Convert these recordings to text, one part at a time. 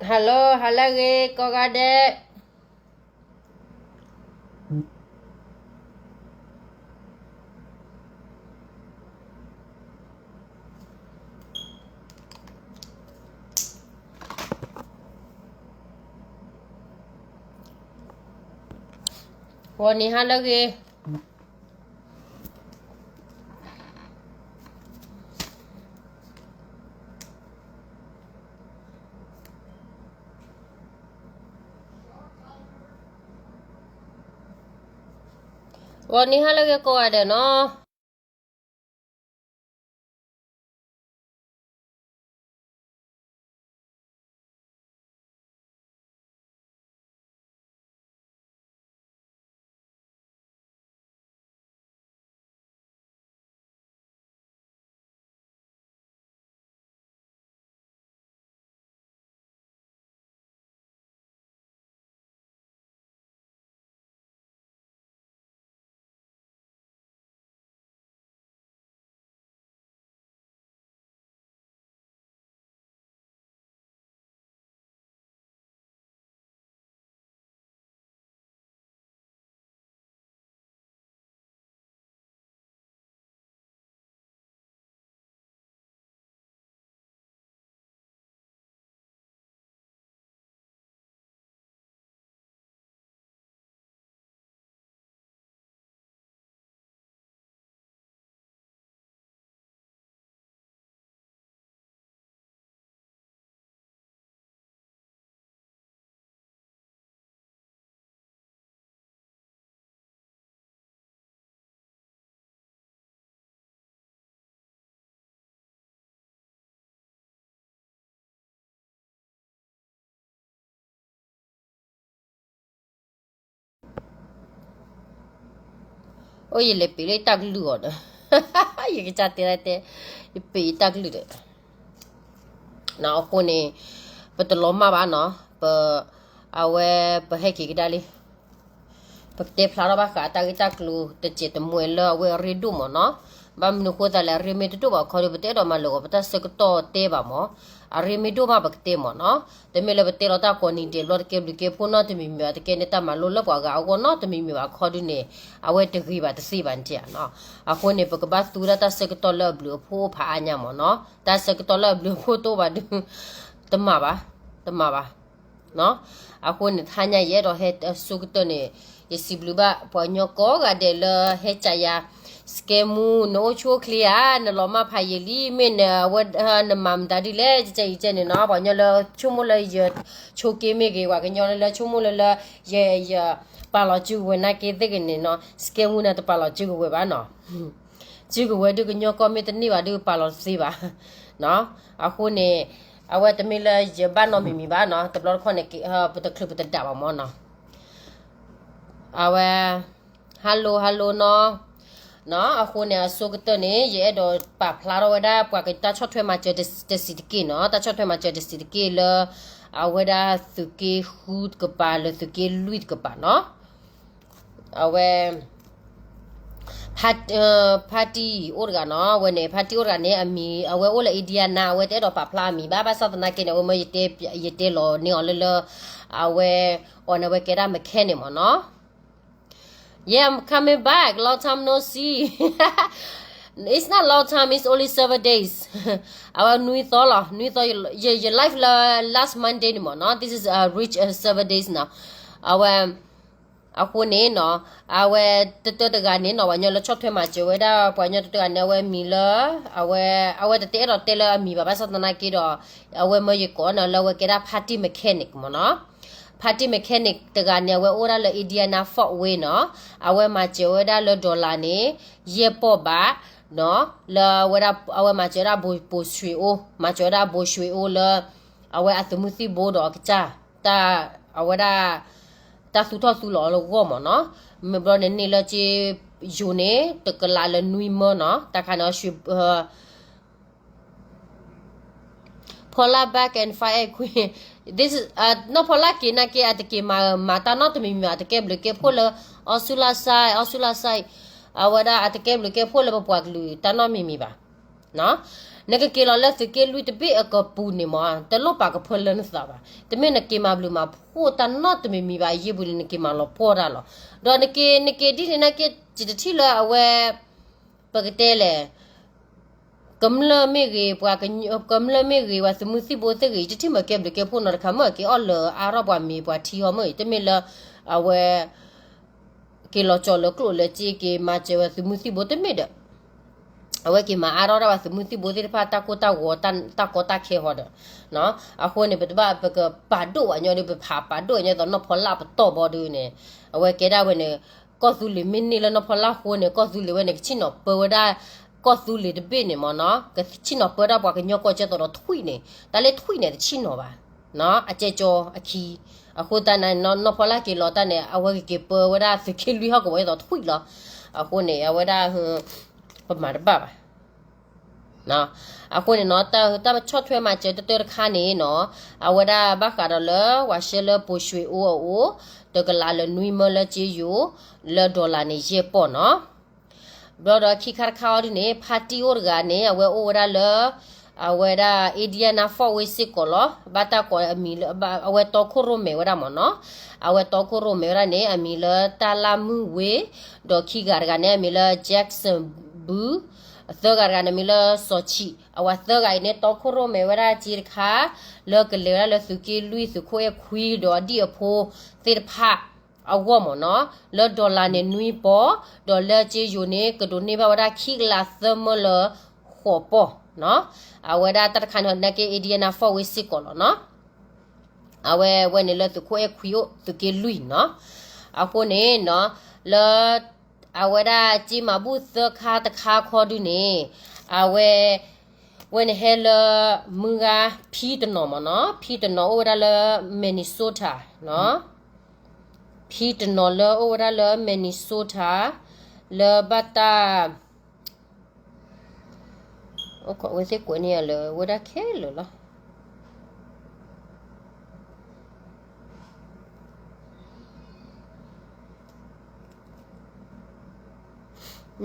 Hello, ဟါလၢအဂ့ၤ ကိးဂၤဒဲး. ဂီၤနံၤဟါလၢအဂ့ၤ. ဂီၤနံၤဟါလၢအဂ့ၤ ကိးဂၤဒဲးနီၤ. အိၣ်ယလဲၤပ့ၤလၢတၢ်ကလုၢ်အီၤဒီး ယကစၢ်တဲလၢတဲ ယပ့ၤတၢ်ကလုၢ်ဒီး အဃိန့ၣ် ပတလီၤမၢ်ဘၣ်နီၤ ပ အဝဲ ပဟဲက့ၤကဒါလံ ပကတဲဖျါထီၣ်ဘၣ်ဃးတၢ်ဂ့ၢ်တၢ်ကျိၤတစဲးတမှဲလၢအဝဲအရ့ဒိၣ်မ့ၢ်နီၤ. ဘၣ်မနုၤဃိသးလဲၣ် အရ့မ့ၢ်တဒိၣ်ဘၣ်ခီဒီး ပတအဲၣ်ဒိးမၤလၢာ်ဂီၤ ပတၢ်ဆၢကတီၢ်တဲဘၣ်မ့ၢ် အရ့မ့ၢ်ဒိၣ်မးပကတဲမ့ၢ်နီၤ. တမ့ၢ်လၢပတဲလီၤတၢ်ကိးနံၤဒဲးဘျီ တကဲဘျုးကဲဖှိၣ်နီတမံၤမံၤဘၣ် တကဲန့ၣ်တၢ်မၤလိလၢပှၤဂၤအဂီၢ်နီတမံၤမံၤဘၣ်ခီဒုန့ၣ် အဝဲတဂ့ၤဘၣ်တသ့ဘၣ်န့ၣ်နီၤ. အဃိန့ၣ် ပကဘၣ်သူဝဲဒၣ်တၢ်ဆၢကတီၢ်လၢအဘျုးအဖှိၣ်အိၣ်ဖးအါညါမ့ၢ်နီၤ. တၢ်ဆၢကတီၢ်လၢအဘျုးအဖှိၣ်တအိၣ်ဘၣ်ဒု တမၤဘၣ် တမၤဘၣ် အဃိန့ၣ် တဟါညါယအဲၣ်ဒိးဟဲအဆိကတၢၢ်န့ၣ် ယစံးဘျုးဘၣ်ပှၤကညီကိးဂၤဒဲးလၢဟဲကၠးယၤ စကဲမူ နအိၣ်ဆူၣ်အိၣ်ချ့ဧါ နလီၤမၢ်ဖးယံာ်လံ မ့ၢ်နဝဲ နမၤမတၤဒ်လဲၣ် ကကဲအံၤကဲန့ၣ်နီၤ ပှၤကညီလၢဆိကမိၣ်လၢယဆိးက့မ့ၢ်ဂ့ၤ ပှၤကညီလၢဆိကမိၣ်လၢလၢ ယ ယပာ်လီၤစုကဝဲၤနာ်က့သ့ၣ်ဂ့ၤန့ၣ်နီၤ စကဲမူန့ၣ် တပာ်လီၤစုကဝဲၤဘၣ်နီၤ စုကဝဲၤဒုကညီကီၢ်မ့ၢ်တန့ၢ်ဘၣ်ဒုပာ်လီၤတသ့ဘၣ် အဃိန့ၣ် အဝဲတမ့ၢ်လၢယဘၣ်နီတမံၤမံၤဘၣ်နီၤ တဘျီတခီၣ်န့ၣ် ပတချုးပတဒၣ်ဘၣ်မ့ၢ်နီၤ အဝဲ hello hello နီၤ အဃိန့ၣ် အဆိကတၢၢ်န့ၣ် ယအဲၣ်ဒိးပာ်ဖျါထီၣ်ဝဲဒၣ် ပှၤကတၢ်ဆီၣ်ထွဲမၤစၢၤတဆံးတက့ၢ်နီၤ တၢ်ဆီၣ်ထွဲမၤစၢၤတဆံးတက့ၢ်လၢ အဝဲဒၣ်သုးက့ဃုတကပၤလၢသုးက့လွံၢ်တကပၤနီၤ အဝဲ ဖါတံၢ်အိၣ်တဂၤနီၤ အဝဲန့ၣ် ဖါတံၢ်အိၣ်တဂၤန့ၣ် အမံၤ အဝဲအိၣ်လၢ Indiana အဝဲတအဲၣ်ဒိးပာ်ဖျါအမံၤဘၣ် ဘၣ်ဆၣ်သနာ်က့န့ၣ် အဝဲမၢယတဲလီၤန့ၢ်အီၤလၢလၢ အဝဲ အီၤန့ၣ် အဝဲကဲဒၣ် mechanic မ့ၢ်နီၤ Yeah, I'm coming back. Long time no see. It's not long time, it's only seven days. အဝဲနွံသီလီၤ နွံသီ ယ ယ live လၢ last Monday န့ၣ်မ့ၢ်နီၤ this is uh, reach uh, seven days now. အဝဲ အဃိန့ၣ်နီၤ အဝဲတတၢတဂၤန့ၣ်နီၤ ပှၤညီလၢဆီၣ်ထွဲမၤစၢၤဝဲဒၣ် ပှၤညီတတဂၤန့ၣ် အဝဲမံၤလၢ အဝဲ အဝဲတတအဲၣ်ဒိးတဲလၢအမံၤဘၣ် ဘၣ်ဆၣ်သနာ်က့ဒီး အဝဲမၢယကိးန့ၣ်လၢအဝဲကဲဒၣ် ဖါတံၢ် mechanic မ့ၢ်နီၤ ဖါတံၢ် mechanic တဂၤန့ၣ် အဝဲအိၣ်ဒၣ်လၢ Indiana Fort Wayne နီၤ အဝဲမၤစၢၤဝဲဒၣ်လၢ dollar န့ၣ် ယဲၢ်ပီၢ်ဘး နီၤ လၢအဝဲဒၣ် အဝဲမၤစၢၤဝဲဒၣ်ဘိ ဘိဆွ့အိၣ် မၤစၢၤဝဲဒၣ်ဘိဆွ့အိၣ်လၢ အဝဲအသုးမုၢ်သံၣ်ဘိဒီးအကစၢ် တၢ် အဝဲဒၣ် တၢ်သူၣ်ထီၣ်သူလီၤအီၤလၢဂီၢ်မ့ၢ်နီၤ မ့ၢ်ဘျီန့ၣ်န့ၢ်လၢက့ ယိၤန့ၣ် တကလးလၢနွံမၢနီၤ တၢ်ခါန့ၣ် ဖီလာ် back and fight queen. This is, uh, နီၢ်ဖီလာ်က့ၤနာ်က့ အတက့ၤမၤ မၤတၢ်နီတမံၤမံၤ အတကဲဘျုးကဲဖှိၣ်လၢ အီစူလါစဲ အီစူလါစဲ အဝဲဒၣ်အတကဲဘျုးကဲဖှိၣ်လၢပပှၤကလုာ်တၢ်နီတမံၤမံၤဘၣ်. နကက့ၤလီၤလၢသုးက့လွံၢ်တဘ့ၣ်အကပူၤန့ၣ်မး တလိၣ်ပာ်ကဖၢလၢနသးဘၣ်. တမ့ၢ်နက့ၤမၤဘျုးမၤဖှိၣ်တၢ်နီတမံၤမံၤဘၣ် ယ့ၢ်ပူၤန့ၣ် နက့ၤမၤလီၤပှီၢ်တၢ်လီၤ. ဒီးနက့ၤ နက့ၤဒ်န့ၣ်နာ်က့ ယတထံၣ်လၢအဝဲ ပကတဲလဲၣ် ကမျၢၢ်မ့ၢ်ဂ့ၤ ပှၤကမျၢၢ်မ့ၢ်ဂ့ၤ ပှၤသုးမုၢ်သံၣ်ဘိသ့ၣ်ဂ့ၤ ယတထံၣ်မ့ၢ်ကဲဘျုးကဲဖှိၣ်နီတခါ မ့ၢ်က့ၤအီၣ်လၢအါထီၣ်ပှၤမ့ၤပှၤထံဟီမ့ၢ်ဂ့ၤ တမ့ၢ်လၢ အဝဲ က့ၤလီၤကၠီၤလၢကျိၣ်လၢစ့ က့ၤမၤစၢၤဝဲသုးမုၢ်သံၣ်ဘိတမ့ၢ်ဒီး အဝဲက့ၤမၤအါထီၣ်ဒၣ်ပှၤသုးမုၢ်သံၣ်ဘိသ့ၣ်တဖၣ် တၢ်ကိၢ်တၢ်ဂီၤ တၢ်ကီတၢ်ခဲဟီဒီး အဃိန့ၣ် ပတဘၣ်ပကပာ်ဒိၣ်ဝဲညီဒီး ပဖးပာ်ဒိၣ်ဝဲညီသိးနီၢ်ဖီလာ်ပတီၢ်ဘီဒုန့ၣ် အဝဲကဲဒၣ်ဝဲန့ၣ် ကီၢ်သူလ့ၤမ့ၢ်န့ၢ်လၢနီၢ်ဖီလာ်အဃိန့ၣ် ကီၢ်သူလ့ၤဝဲန့ၣ် ကဆ့ၣ်နီၤပၢဝဲဒၣ် ကီၢ်သူလ့ၤတဘ့ၣ်န့ၣ်မ့ၢ်နီၤ ကဆ့ၣ်နီၤပၢဒၣ်ပှၤကညီကီၢ်ကဲသိးဒီးထွံၣ်န့ၣ် တၢ်လၢထွံၣ်န့ၣ်တဆ့ၣ်နီၤဘၣ် အကဲကၠီအခံ အဃိသတးန့ၣ် နီၢ်ဖီလာ်က့ၤလီၤတၢ်န့ၣ် အဝဲကက့ၤပၢဝဲဒၣ်သုးက့လွံၢ်ဟီၣ်ကဝီၤအသိးထွံၣ်လီၤ. အဃိန့ၣ် အဝဲဒၣ် ပမၤတဘၣ်ဘၣ်. အဃိန့ၣ်နီၤ တၢ်ဆီၣ်ထွဲမၤစၢၤတၢတၢတခါန့ၣ်နီၤ အဝဲဒၣ်ဘၣ်ဃးဒီးလၢ ဝၤရှဲလၢပိာ်ရွှ့ၣ်အိအအိၣ် တကလးလၢနွံမၢလၢက့ယိၤ လၢ dollar န့ၣ် ယဲၢ်ပီၢ်နီၤ ဘျီဒီးခံခါတခါအီၤဒုန့ၣ် ဖါတံၢ်အိၣ်တဂၤန့ၣ် အဝဲအိၣ်ဝဲဒၣ်လၢ အဝဲဒၣ် Indiana Fort Wayne စ့ၢ်ကီးလီၤ. ဘၣ်တၢ်ကိးအမံၤလၢ အဝဲတီခိၣ်ရိၣ်မဲာ်ဝဲဒၣ်မ့ၢ်နီၤ. အဝဲတီခိၣ်ရိၣ်မဲာ်ဝဲဒၣ်န့ၣ် အမံၤလၢတၢ်လၢ်မုၢ်ဝ့ ဒီးခံဂၤတဂၤန့ၣ် အမံၤလၢ Jackson ဘု သၢဂၤတဂၤန့ၣ်မံၤလၢစီၤဆံး အဝဲသၢဂၤအံၤန့ၣ် တီခိၣ်ရိၣ်မဲာ်ဝဲဒၣ်စ့တခါ လၢကလဲၤဝဲဒၣ်လၢသုးက့လွံၢ် သုးခိၣ်အဲၣ်ခွံ ဒီးအဒံၣ်အဖိသ့ၣ်တဖၣ် အဂီၢ်မ့ၢ်နီၤ လၢ dollar န့ၣ် နွံပီၢ် ဒီးလၢက့ယိၤန့ၣ် ကဒိးန့ၢ်ဘၣ်ဝဲဒၣ်ခံကလးသၢမၢလၢဃိးပီၢ်နီၤ. အဝဲဒၣ်တၢ်တခါန့ၣ် နာ်က့ Indiana Fort Wayne စ့ၢ်ကီးလီၤနီၤ. အဝဲဝဲန့ၣ်လၢသုးခိၣ်အဲၣ်ခွံအိၣ် သုးက့လွံၢ်နီၤ. အဃိန့ၣ်နီၤ လၢ အဝဲဒၣ်က့မၤဘူၣ်သၢခါတခါခီဒုန့ၣ် အဝဲ ဝဲန့ၣ်ဟဲလၢ မုၢ်ဂၤဖံတနီၤမ့ၢ်နီၤ ဖံတနီၤအိၣ်ဝဲဒၣ်လၢ Minnesota နီၤ ဖံတနီၤလၢအိၣ်ဝဲဒၣ်လၢ Minnesota လၢဘၣ်တၢ် အဝဲသ့ၣ်ကွဲးန့ၢ်ယၤလၢဝဲဒၣ်ခဲလၢာ်လီၤ.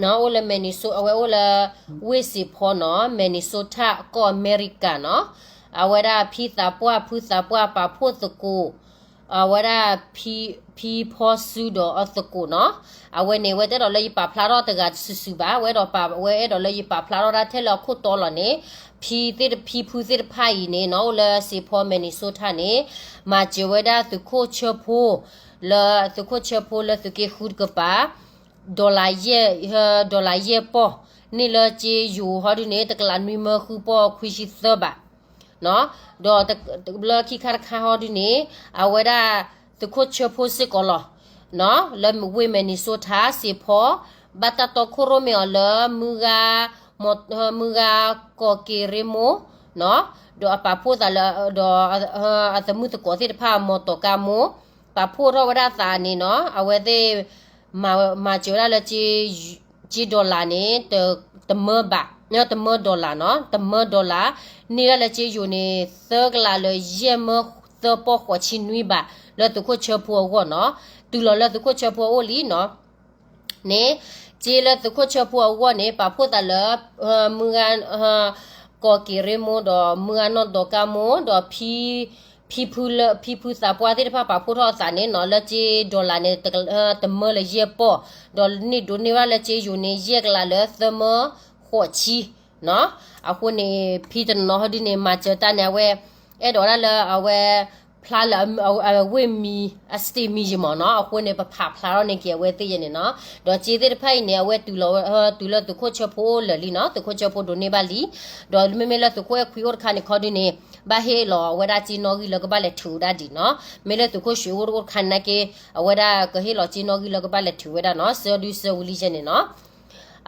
နီၤ အိၣ်လၢ Minnesota အဝဲအိၣ်လၢ ဝ့ၢ်စ့ၣ်ဖီနီၤ Minnesota ကီၢ်အမဲရကၤနီၤ. အဝဲဒၣ်ဖံသးပှၢ်ဖုသးပှၢ်ပာ်ဖှိၣ်သကိး အဝဲဒၣ် ဖံဖီစုဒီးအသကိးနီၤ. အဝဲန့ၣ် ဝဲတအဲၣ်ဒိးလၢယပာ်ဖျါထီၣ်တဂၤစုာ်စုာ်ဘၣ် ဝဲအဲၣ်ဒိးပာ် ဝဲအဲၣ်ဒိးလၢယပာ်ဖျါထီၣ်ဒၣ်ထဲလၢအခိၣ်တီလီၤန့ၣ် ဖံသ့ၣ်ဖံဖုသ့ၣ်တဖၣ်အံၤန့ၣ်နီၤ အိၣ်လၢစ့ၣ်ဖီ Minnesota န့ၣ် မၤစၢၤဝဲဒၣ်သုးခိၣ်ဆၢဖိ လၢသုးခိၣ်ဆၢဖိလၢသုးက့ဃုတကပၤ dollar ယဲၢ် dollar ယဲၢ်ပီၢ် န့ၢ်လၢက့ယိၤဟီဒုန့ၣ် တကလးနွံမၢဃုပီၢ်ခွံဆံသၢဘး ဒီးလၢခံခါတခါဟီဒုန့ၣ် အဝဲဒၣ်သုးခိၣ်ဆၢဖိစ့ၢ်ကီးလီၤ လၢဝ့ၢ် Minnesota စ့ၣ်ဖီ ဘၣ်တၢ်တီခိၣ်ရိၣ်မဲာ်အီၤလၢ မုၢ်ဂၤ မုၢ်ဂၤကီၢ်က့ၤရ့မိၢ် ဒီးအပာ်ဖှိၣ်သးလၢ ဒီးအသမုၢ်သကိးသ့ၣ်တဖၣ် မီၤတီၤကါမိၢ် ပာ်ဖှိၣ်ထီၣ်ဝဲဒၣ်သးန့ၣ်နီၤ အဝဲသ့ၣ် မၤစၢၤဝဲဒၣ်လၢ က့ dollar န့ၣ် တမၢဘး တမၢ dollar နီၤ တမၢ dollar န့ၢ်ဒၣ်လၢက့ယိၤန့ၣ် သၢကလးလၢယဲၢ်မၢသၢပီၢ်ဃိးဆံနွံဘး လၢသုးခိၣ်ဆၢဖိအဂီၢ်နီၤ တုၤလီၤလၢသုးခိၣ်ဆၢဖိအအိၣ်လံနီၤ န့ၣ် က့လၢသုးခိၣ်ဆၢဖိအဂီၢ်န့ၣ် ပာ်ဖှိၣ်သးလၢ မုၢ်ဂၤ ကီၢ်က့ၤရ့မိၢ်ဒီး မုၢ်ဂၤနီၢ်ဒီးကါမိၢ်ဒီး ဖံဖုလၢ ဖံဖုသးပှၢ်သ့ၣ်တဖၣ်ပာ်ဖှိၣ်ထီၣ်အသးန့ၣ်နီၤ လၢက့ dollar န့ၣ် တမၢလၢယဲၢ်ပီၢ် ဒီးန့ၢ်ဒိးန့ၢ်ဘၣ်လၢက့ယိၤန့ၣ် ယဲၢ်ကလးလၢသၢမၢဃိးဆံနီၤ အဃိန့ၣ် ဖံတနီၤဟီဒုန့ၣ် မၤစၢၤတၢ်န့ၣ် အဝဲ အဲၣ်ဒိးဝဲဒၣ်လၢအဝဲ ဖျါလၢအဝ့ၢ်မံၤ အ state မံၤယံၤမ့ၢ်နီၤ အဃိန့ၣ် ပဖးဖျါထီၣ်န့ၢ်က့ၤအဝဲသ့ၣ်ယဲန့ၣ်နီၤ ဒီးက့သ့ၣ်တဖၣ်အံၤန့ၣ် အဝဲတုၤလီၤ တုၤလၢသုးခိၣ်ဆၢဖိအိၣ်လၢာ်လံနီၤ သုးခိၣ်ဆၢဖိဒိးန့ၢ်ဘၣ်လံ ဒီးမ့မ့ၢ်လၢသုးခိၣ်အဲၣ်ခွံအိၣ်တခါန့ၣ်ခီဒုန့ၣ် ဘၣ်ဟ့ၣ်လီၤအဝဲဒၣ်က့နီၣ်ဂံၢ်လၢကဘၣ်လဲၤထုးဝဲဒၣ်ဒံးနီၤ မ့ၢ်လၢသုးခိၣ်ရွှ့ၣ်အိၣ်တခါန့ၣ်က့ အဝဲဒၣ်ကဟ့ၣ်လီၤက့နီၣ်ဂံၢ်လၢကဘၣ်လဲၤထုးဝဲဒၣ်နီၤ ဆၢဒုဆၢဝံၤလံယဲန့ၣ်နီၤ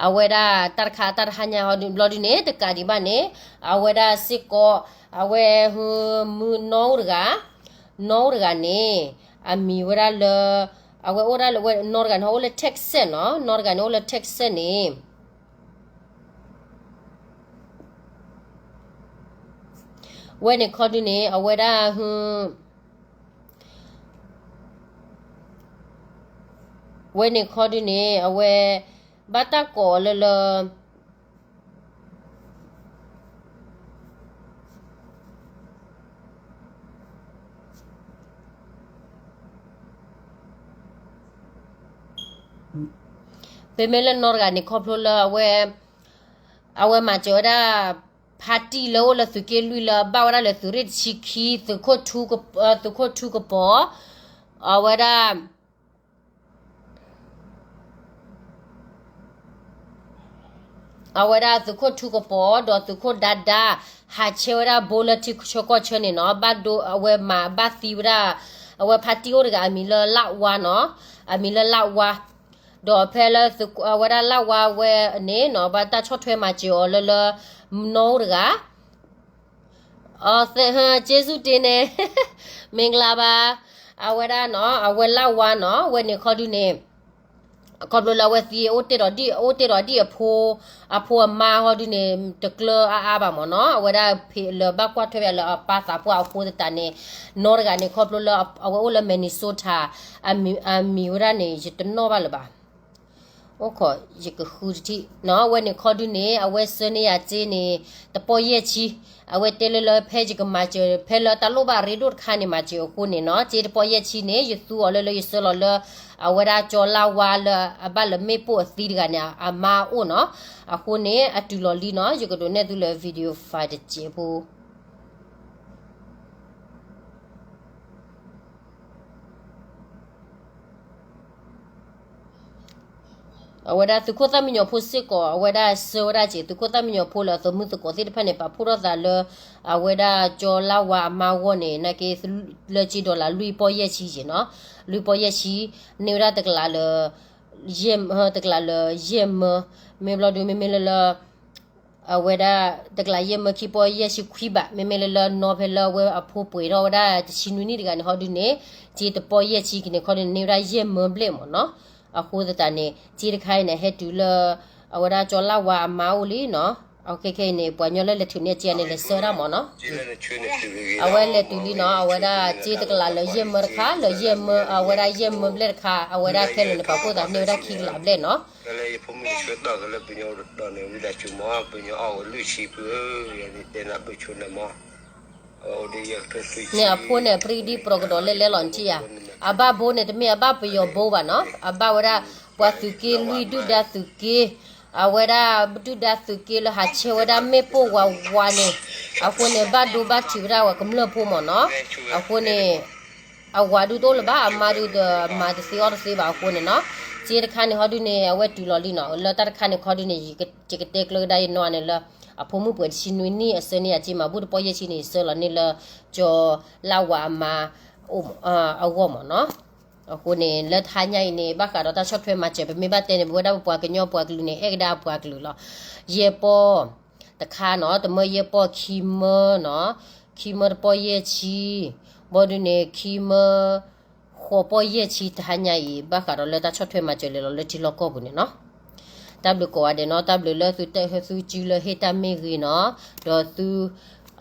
အဝဲဒၣ်တၢ်တခါတၢ်တဟါညါဘျီဒုန့ၣ် တကးဒံးဘၣ်န့ၣ် အဝဲဒၣ်စ့ၢ်ကီး အဝဲ မုၢ်နီၢ်အိၣ်တဂၤ နီၢ်အိၣ်တဂၤန့ၣ် အမံၤဝဲဒၣ်လၢ အဝဲအိၣ်ဒၣ်လၢဝဲ နီၢ်တဂၤန့ၣ် အိၣ်လၢ Texas နီၤ နီၢ်တဂၤန့ၣ် အိၣ်လၢ Texas န့ၣ် ဝဲန့ၣ်ခီဒုန့ၣ် အဝဲဒၣ် ဝဲန့ၣ်ခီဒုန့ၣ် အဝဲ ဘၣ်တၢ်ကိးလၢလၢ ပမ့ၢ်လၢနီတဂၤန့ၣ် ခီဖျိလၢအဝဲ အဝဲမၤစၢၤဝဲဒၣ် ဖါတံၢ်လၢအိၣ်လၢသုးက့လွံၢ်လၢအဘၣ်ဝဲဒၣ်လၢသုးရ့ၣ်တဆံခံ သုးခိၣ်ထူ သုးခိၣ်ထူကပီၤ အဝဲဒၣ် အဝဲဒၣ်သုးခိၣ်ထူကပီၤ ဒီးသုးခိၣ်ဒါဒါ ဟးဆဲဝဲဒၣ်ဘိလၢထံဆၢကီၢ်ဆၢန့ၣ်နီၤ, ဘၣ်ဒိအဝဲမၤဘၣ်သံဝဲဒၣ် အဝဲဖါတံၢ်အိၣ်တဂၤအမံၤလၢလၢဝါနီၤ, အမံၤလၢလၢဝါ, ဒီးဖဲလၢအဝဲဒၣ်လၢဝါဝဲန့ၣ်နီၤ ဘၣ်တၢ်ဆီၣ်ထွဲမၤစၢၤအီၤလၢလၢ နီၢ်အိၣ်တဂၤ အ ကျေးဇူးတင်န့ၣ် မင်္ဂလာပါ အဝဲဒၣ်နီၤ အဝဲလၢဝါနီၤ အဝဲန့ၣ်ခီဒုန့ၣ် ခီဖျိလၢအဝဲသံ အိၣ်တ့ၢ်ဒီးဒ် အိၣ်တ့ၢ်ဒီးဒ်အဖိ အဖိအမါဟီဒုန့ၣ် တကျၢအါအါဘၣ်မ့ၢ်နီၤ အဝဲဒၣ်ဖဲလၢဘၣ်ကွၢ်ထွဲဝဲလၢအပၢ်သးပှၢ်အဃိသတးန့ၣ် နီတဂၤန့ၣ် ခီဖျိလၢအဝဲအိၣ်လၢ Minnesota အမံၤဝဲဒၣ်န့ၣ် ယတနီၣ်ဘၣ်လၢၤဘၣ် အိၣ်ခိး ယကဃုတထံၣ်နီၤ အဝဲန့ၣ်ခီဒုန့ၣ် အဝဲဆှၢန့ၢ်ယၤစ့န့ၣ် တပီၢ်ယဲၢ်ဆံ အဝဲတဲလၢလၢဖဲယကမၤစၢၤ ဖဲလၢတၢ်လိၣ်ဘၣ်အရ့ဒိၣ်တခါန့ၣ် မၤစၢၤအဃိန့ၣ်နီၤ စ့တပီၢ်ယဲၢ်ဆံန့ၣ် ယသူအီၤလၢလၢယဆှၢလီၤလၢ အဝဲဒၣ်ကၠီလၢဝါလၢအဘၣ်လၢမ့ၣ်ပိၢ်အသံတဂၤန့ၣ် အမါအိၣ်နီၤ အဃိန့ၣ် အတုၤလီၤလံနီၤ ယကဒိးနဲၣ်သုလၢ video file တစဲးဖိ အဝဲဒၣ်သုးခိၣ်သၣ်မံညီၤဖိစ့ၢ်ကီး အဝဲဒၣ်ဆှၢဝဲဒၣ်စ့ၢ် သုးခိၣ်သၣ်မံညီၤဖိလၢအသမုၢ်သကိးသ့ၣ်တဖၣ်န့ၣ် ပာ်ဖှိၣ်ထီၣ်သးလၢ အဝဲဒၣ်ကၠီလၢဝါအမါအဂီၢ်န့ၣ် နာ်က့ လၢကၠံဒီလၣ်လွံၢ်ပီၢ်ယဲၢ်ဆံယ့ၣ်နီၤ လွံၢ်ပီၢ်ယဲၢ်ဆံ န့ၢ်ဝဲဒၣ်တကလးလၢ ယဲၢ်မၢ တကလးလၢယဲၢ်မၢ မ့ၢ်ဘျီဒု မ့မ့ၢ်လၢလၢ အဝဲဒၣ် တကလးယဲၢ်မၢခံပီၢ်ယဲၢ်ဆံခွံဘး မ့မ့ၢ်လၢလၢနီၢ်ဖဲလၢအဝဲအဖိပှဲၤထီၣ်ဝဲဒၣ်တဆံနွံနံၣ်တဂၤန့ၣ် ဟီဒုန့ၣ် စ့တပီၢ်ယဲၢ်ဆံကန့ၣ် ခီဒုန့ၣ် န့ၢ်ဝဲဒၣ်ယဲၢ်မၢဘျဲၣ်မ့ၢ်နီၤ အဃိသတးန့ၣ် စ့တခါအံၤန့ၣ် ဟဲတုၤလၢ အဝဲဒၣ်ကၠီလၢဝါအမါအိၣ်လံနီၤ အခဲခဲအံၤန့ၣ် ပှၤညီလၢလဲၤထုးန့ၢ်အစ့န့ၣ် လဲၤဆှၢဒၣ်မ့ၢ်နီၤ အဝဲလဲၤတုၤလံနီၤ အဝဲဒၣ်စ့တကလးလၢယဲၢ်မၢတခါ လၢယဲၢ်မၢ အဝဲဒၣ်ယဲၢ်မၢဘျဲၣ်တခါ အဝဲဒၣ်ခဲလၢာ်န့ၣ် ပာ်ဖှိၣ်သးန့ၢ်ဝဲဒၣ်ခံကလးဘျဲၣ်နီၤ န့ၣ်အဖိန့ၣ် ပြံကဒံပရၤကဒီးလဲၣ်လဲၣ်လီၤနထံၣ်ဧါ, အဘၣ်ဘိန့ၣ် တမ့ၢ်အဘၣ်ပယီၤဘိဘၣ်နီၤ, အဘၣ်ဝဲဒၣ် ပှၤသုးက့လွံၢ်ဒုၣ်ဒါသုးက့, အဝဲဒၣ်ဒုၣ်ဒါသုးက့လၢဟးဆဲးဝဲဒၣ်မ့ၣ်ပိၢ်ဝးဝးန့ၣ်, အဃိန့ၣ် ဘၣ်ဒိဘၣ်ထံးဝဲဒၣ်ဝဲကမျၢၢ်ဖိမ့ၢ်နီၤ, အဃိန့ၣ် အဝၤဒုးတအိၣ်လၢၤဘၣ်, အမါဒုးဒီးမၤတသ့အီၣ်တသ့ဘၣ်အဃိန့ၣ်နီၤ, စ့တခါန့ၣ်ဟီဒုန့ၣ် အဝဲတုၤလီၤလံနီၤ, လၢတၢ်တခါန့ၣ်ခီဒုန့ၣ် ယကတဲကျၢကဒါယနီၢ်န့ၣ်လၢ အဖိမုၣ်ပှဲၤတဆံနွံနံၣ်အဆၢန့ၢ်ယၤစ့မၤဘူၣ်တပီၢ်ယဲၢ်ဆံန့ၣ် ယဆှၢလီၤန့ၢ်လၢ ကၠီလၢဝၤအမါ အဂီၢ်မ့ၢ်နီၤ, အဃိန့ၣ် လၢတဟါညါအံၤန့ၣ် ဘၣ်ဃးဒီးတၢ်ဆီၣ်ထွဲမၤစၢၤ ပမ့ၢ်ဘၣ်တဲန့ၣ် ပဝဲဒၣ်ပပှၤကညီပှၤကလုာ်န့ၣ် အဲၣ်ကဒါအပှၤကလုာ်လီၤ, ယဲၢ်ပီၢ် တခါနီၤ, တမၢယဲၢ်ပီၢ်ခံမၢနီၤ, ခံမၢတပီၢ်ယဲၢ်ဆံ, ဘီဒုန့ၣ် ခံမၢ ဃိးပီၢ်ယဲၢ်ဆံတဟါညါအံၤ ဘၣ်ဃးဒီးလၢတၢ်ဆီၣ်ထွဲမၤစၢၤလဲၤလီၤလၢထံလီၢ်ကီၢ်ပူၤန့ၣ်နီၤ, တၢ်ဘျုးကိးဂၤဒဲးနီၤ, တၢ်ဘျုးလၢသုတၢ်ဟၢသုစုလၢဟ့ၣ်တၢ်မ့ၢ်ဂ့ၤနီၤ, ဒီးသု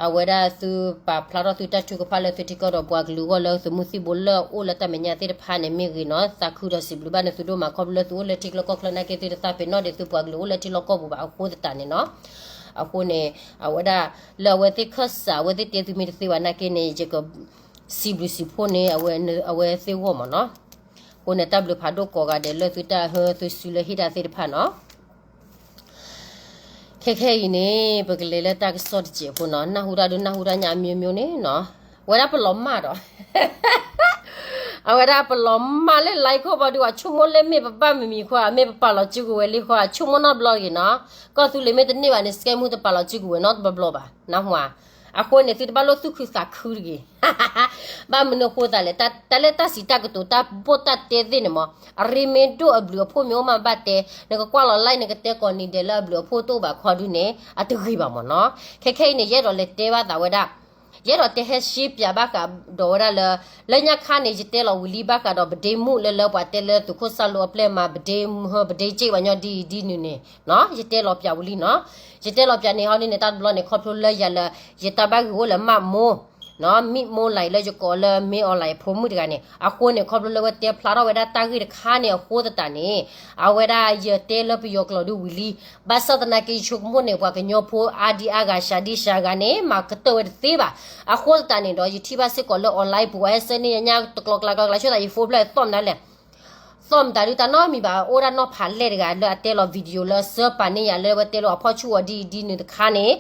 အဝဲဒၣ်သုပာ်ဖျါထီၣ်သုတၢ်ထုကဖၣ်လၢသုထံကီၢ်ဒီးပှၤကလုာ်အဂီၢ်လၢသုးမုၢ်သံၣ်ဘိလၢအအိၣ်လၢတၢ်မဲာ်ညါသ့ၣ်တဖၣ်န့ၣ်မ့ၢ်ဂ့ၤနီၤ, သးခုဒီးစံးဘျုးဘၣ်န့ၢ်သုဒိၣ်မးခီဖျိလၢသုအိၣ်လၢထံလီၢ်ကီၢ်ပူၤဘၣ်, အဃိသတးန့ၣ်နီၤ, အဃိန့ၣ် အဝဲဒၣ် လၢအဝဲသ့ၣ်ခၢၣ်စး အဝဲသ့ၣ်တဲသုမ့ၢ်တသ့ဘၣ်နာ်က့န့ၣ် ယက စံးဘျုးစံးဖှိၣ်န့ၢ်အဝဲသ့ၣ်အဂီၢ်မ့ၢ်နီၤ, အဃိန့ၣ် တၢ်ဘျုးဖးဒိၣ်ကိးဂၤဒဲးလၢသုတၢ်ဟၢသုစုလၢဟ့ၣ်တၢ်သ့ၣ်တဖၣ်နီၤ ခဲခဲအံၤန့ၣ် ပကလဲၤလၢတၢ်ကစီၣ်တစဲးဖိနီၤ, နၢ်ဟူတၢ်ဒုးနၢ်ဟူတၢ်ညါအမျိုးမျိုးန့ၣ်နီၤ, ဝဲဒၣ်ပလီၤမၢ်ဒီး အဝဲဒၣ်ပလီၤမၢ်လၢ line ခိၣ်ဘီဒုး အဆိကမိၣ်လၢမ့ၢ်ပဘၣ်မံၤမံၤခီ မ့ၢ်ပပာ်လီၤစုကဝဲၤလံဃီ အဆိကမိၣ်နီတဘျီတဂ့ၤနီၤ, ကီၢ်သူလ့ၤမ့ၢ်တန့ၢ်ဘၣ်န့ၣ် စကဲမူတပာ်လီၤစုကဝဲၤနီတဘျီဘျီဘၣ် နၢ်ဟူဧါ, အဃိန့ၣ် သုတဘၣ်လိၣ်သူၣ်ခုသးခုတဂ့ၤ ဘၣ်မနုၤအဃိသးလဲၣ်, တၢ်လၢတၢ်စံးတၢ်ကတိၤတၢ်ဘိၣ်တၢ်တဲသ့ၣ်န့ၣ်မ့ၢ် အရ့မ့ၢ်ဒိၣ်အဘျုးအဖှိၣ်မ့ၢ်အိၣ်မးဘၣ်တဲ, နကကွၢ်လီၤ line နကတဲကိးနံၤဒဲးလၢအဘျုးအဖှိၣ်တအိၣ်ဘၣ်ခီဒုန့ၣ် အတဂ့ၤဘၣ်မ့ၢ်နီၤ, ခဲခဲအံၤန့ၣ် ယအဲၣ်ဒိးလဲၤတဲဘၣ်သးဝဲဒၣ် ယအဲၣ်ဒိးတဲဟဲရှဲပၠးဘၣ်ဃးဒီးဝဲဒၣ်လၢ လၢညါခါန့ၣ် ယတဲလီၤဝံၤလံဘၣ်ဃးဒီးပဒ့မုၣ်လၢလၢပှၤတဲလၢသုးခိၣ်စၢ်လိအပျဲၢ်မၤ ပဒ့မုၣ်ဟၢ ပဒ့စ့ၣ်ပှၤညီဒ်အံၤဒ်နုၤန့ၣ်နီၤ ယတဲလီၤပၠးဝံၤလံနီၤ, ယတဲလီၤပၠးန့ၣ်ဟီဒ်န့ၣ် တၢ်တဘျီန့ၣ် ခီဖျိလၢယၤလၢ ယတၢ်ဘၣ်ဂ့ၤအိၣ်လၢမၣ်မိၢ် နီၤ မံၣ်မိၢ်လၢ်လၢယကိးလၢမ့ၢ်အီၤလၢ် ယဖိမုၣ်တဂၤန့ၣ် အဃိန့ၣ် ခီဖျိလၢဝဲတဲဖျါထီၣ်ဝဲဒၣ်တၢ်ဂ့ၢ်တခါန့ၣ် အဃိသတးန့ၣ် အဝဲဒၣ်ယတဲလၢပယီၤကျိာ်ဒုးဝံၤလံ ဘၣ်ဆၣ်သနာ်က့ ယဆိကမိၣ်န့ၣ် ပှၤကညီဖိအါဒံအါဂၤ စှၤဒံစှၤဂၤန့ၣ် မၤကတၢၢ်ဝဲတသ့ဘၣ်. အဃိသတးန့ၣ်ဒီး ယထံၣ်ဘၣ်စ့ၢ်ကီးလၢ online ပူၤ ပှၤဟဲဆှၢန့ၢ်ယၤညါတကျိၤကျါကျိၤကျါ ဆိသးယ phone ဖျၢၣ်သီၣ်မနုၤလဲၣ် သီၣ်မတၤဒုတၢ်နီတမံၤဘၣ် အိၣ်ဒၣ်နီၢ်ဖးလဲၢ်တဂၤလၢအတဲလီၤ video လၢအစၢပာ်န့ၢ်ယၤလၢအဝဲတဲလီၤအဖီၣ်ဆူၣ်အီၤဒ်အံၤဒ်နုၤတခါန့ၣ်,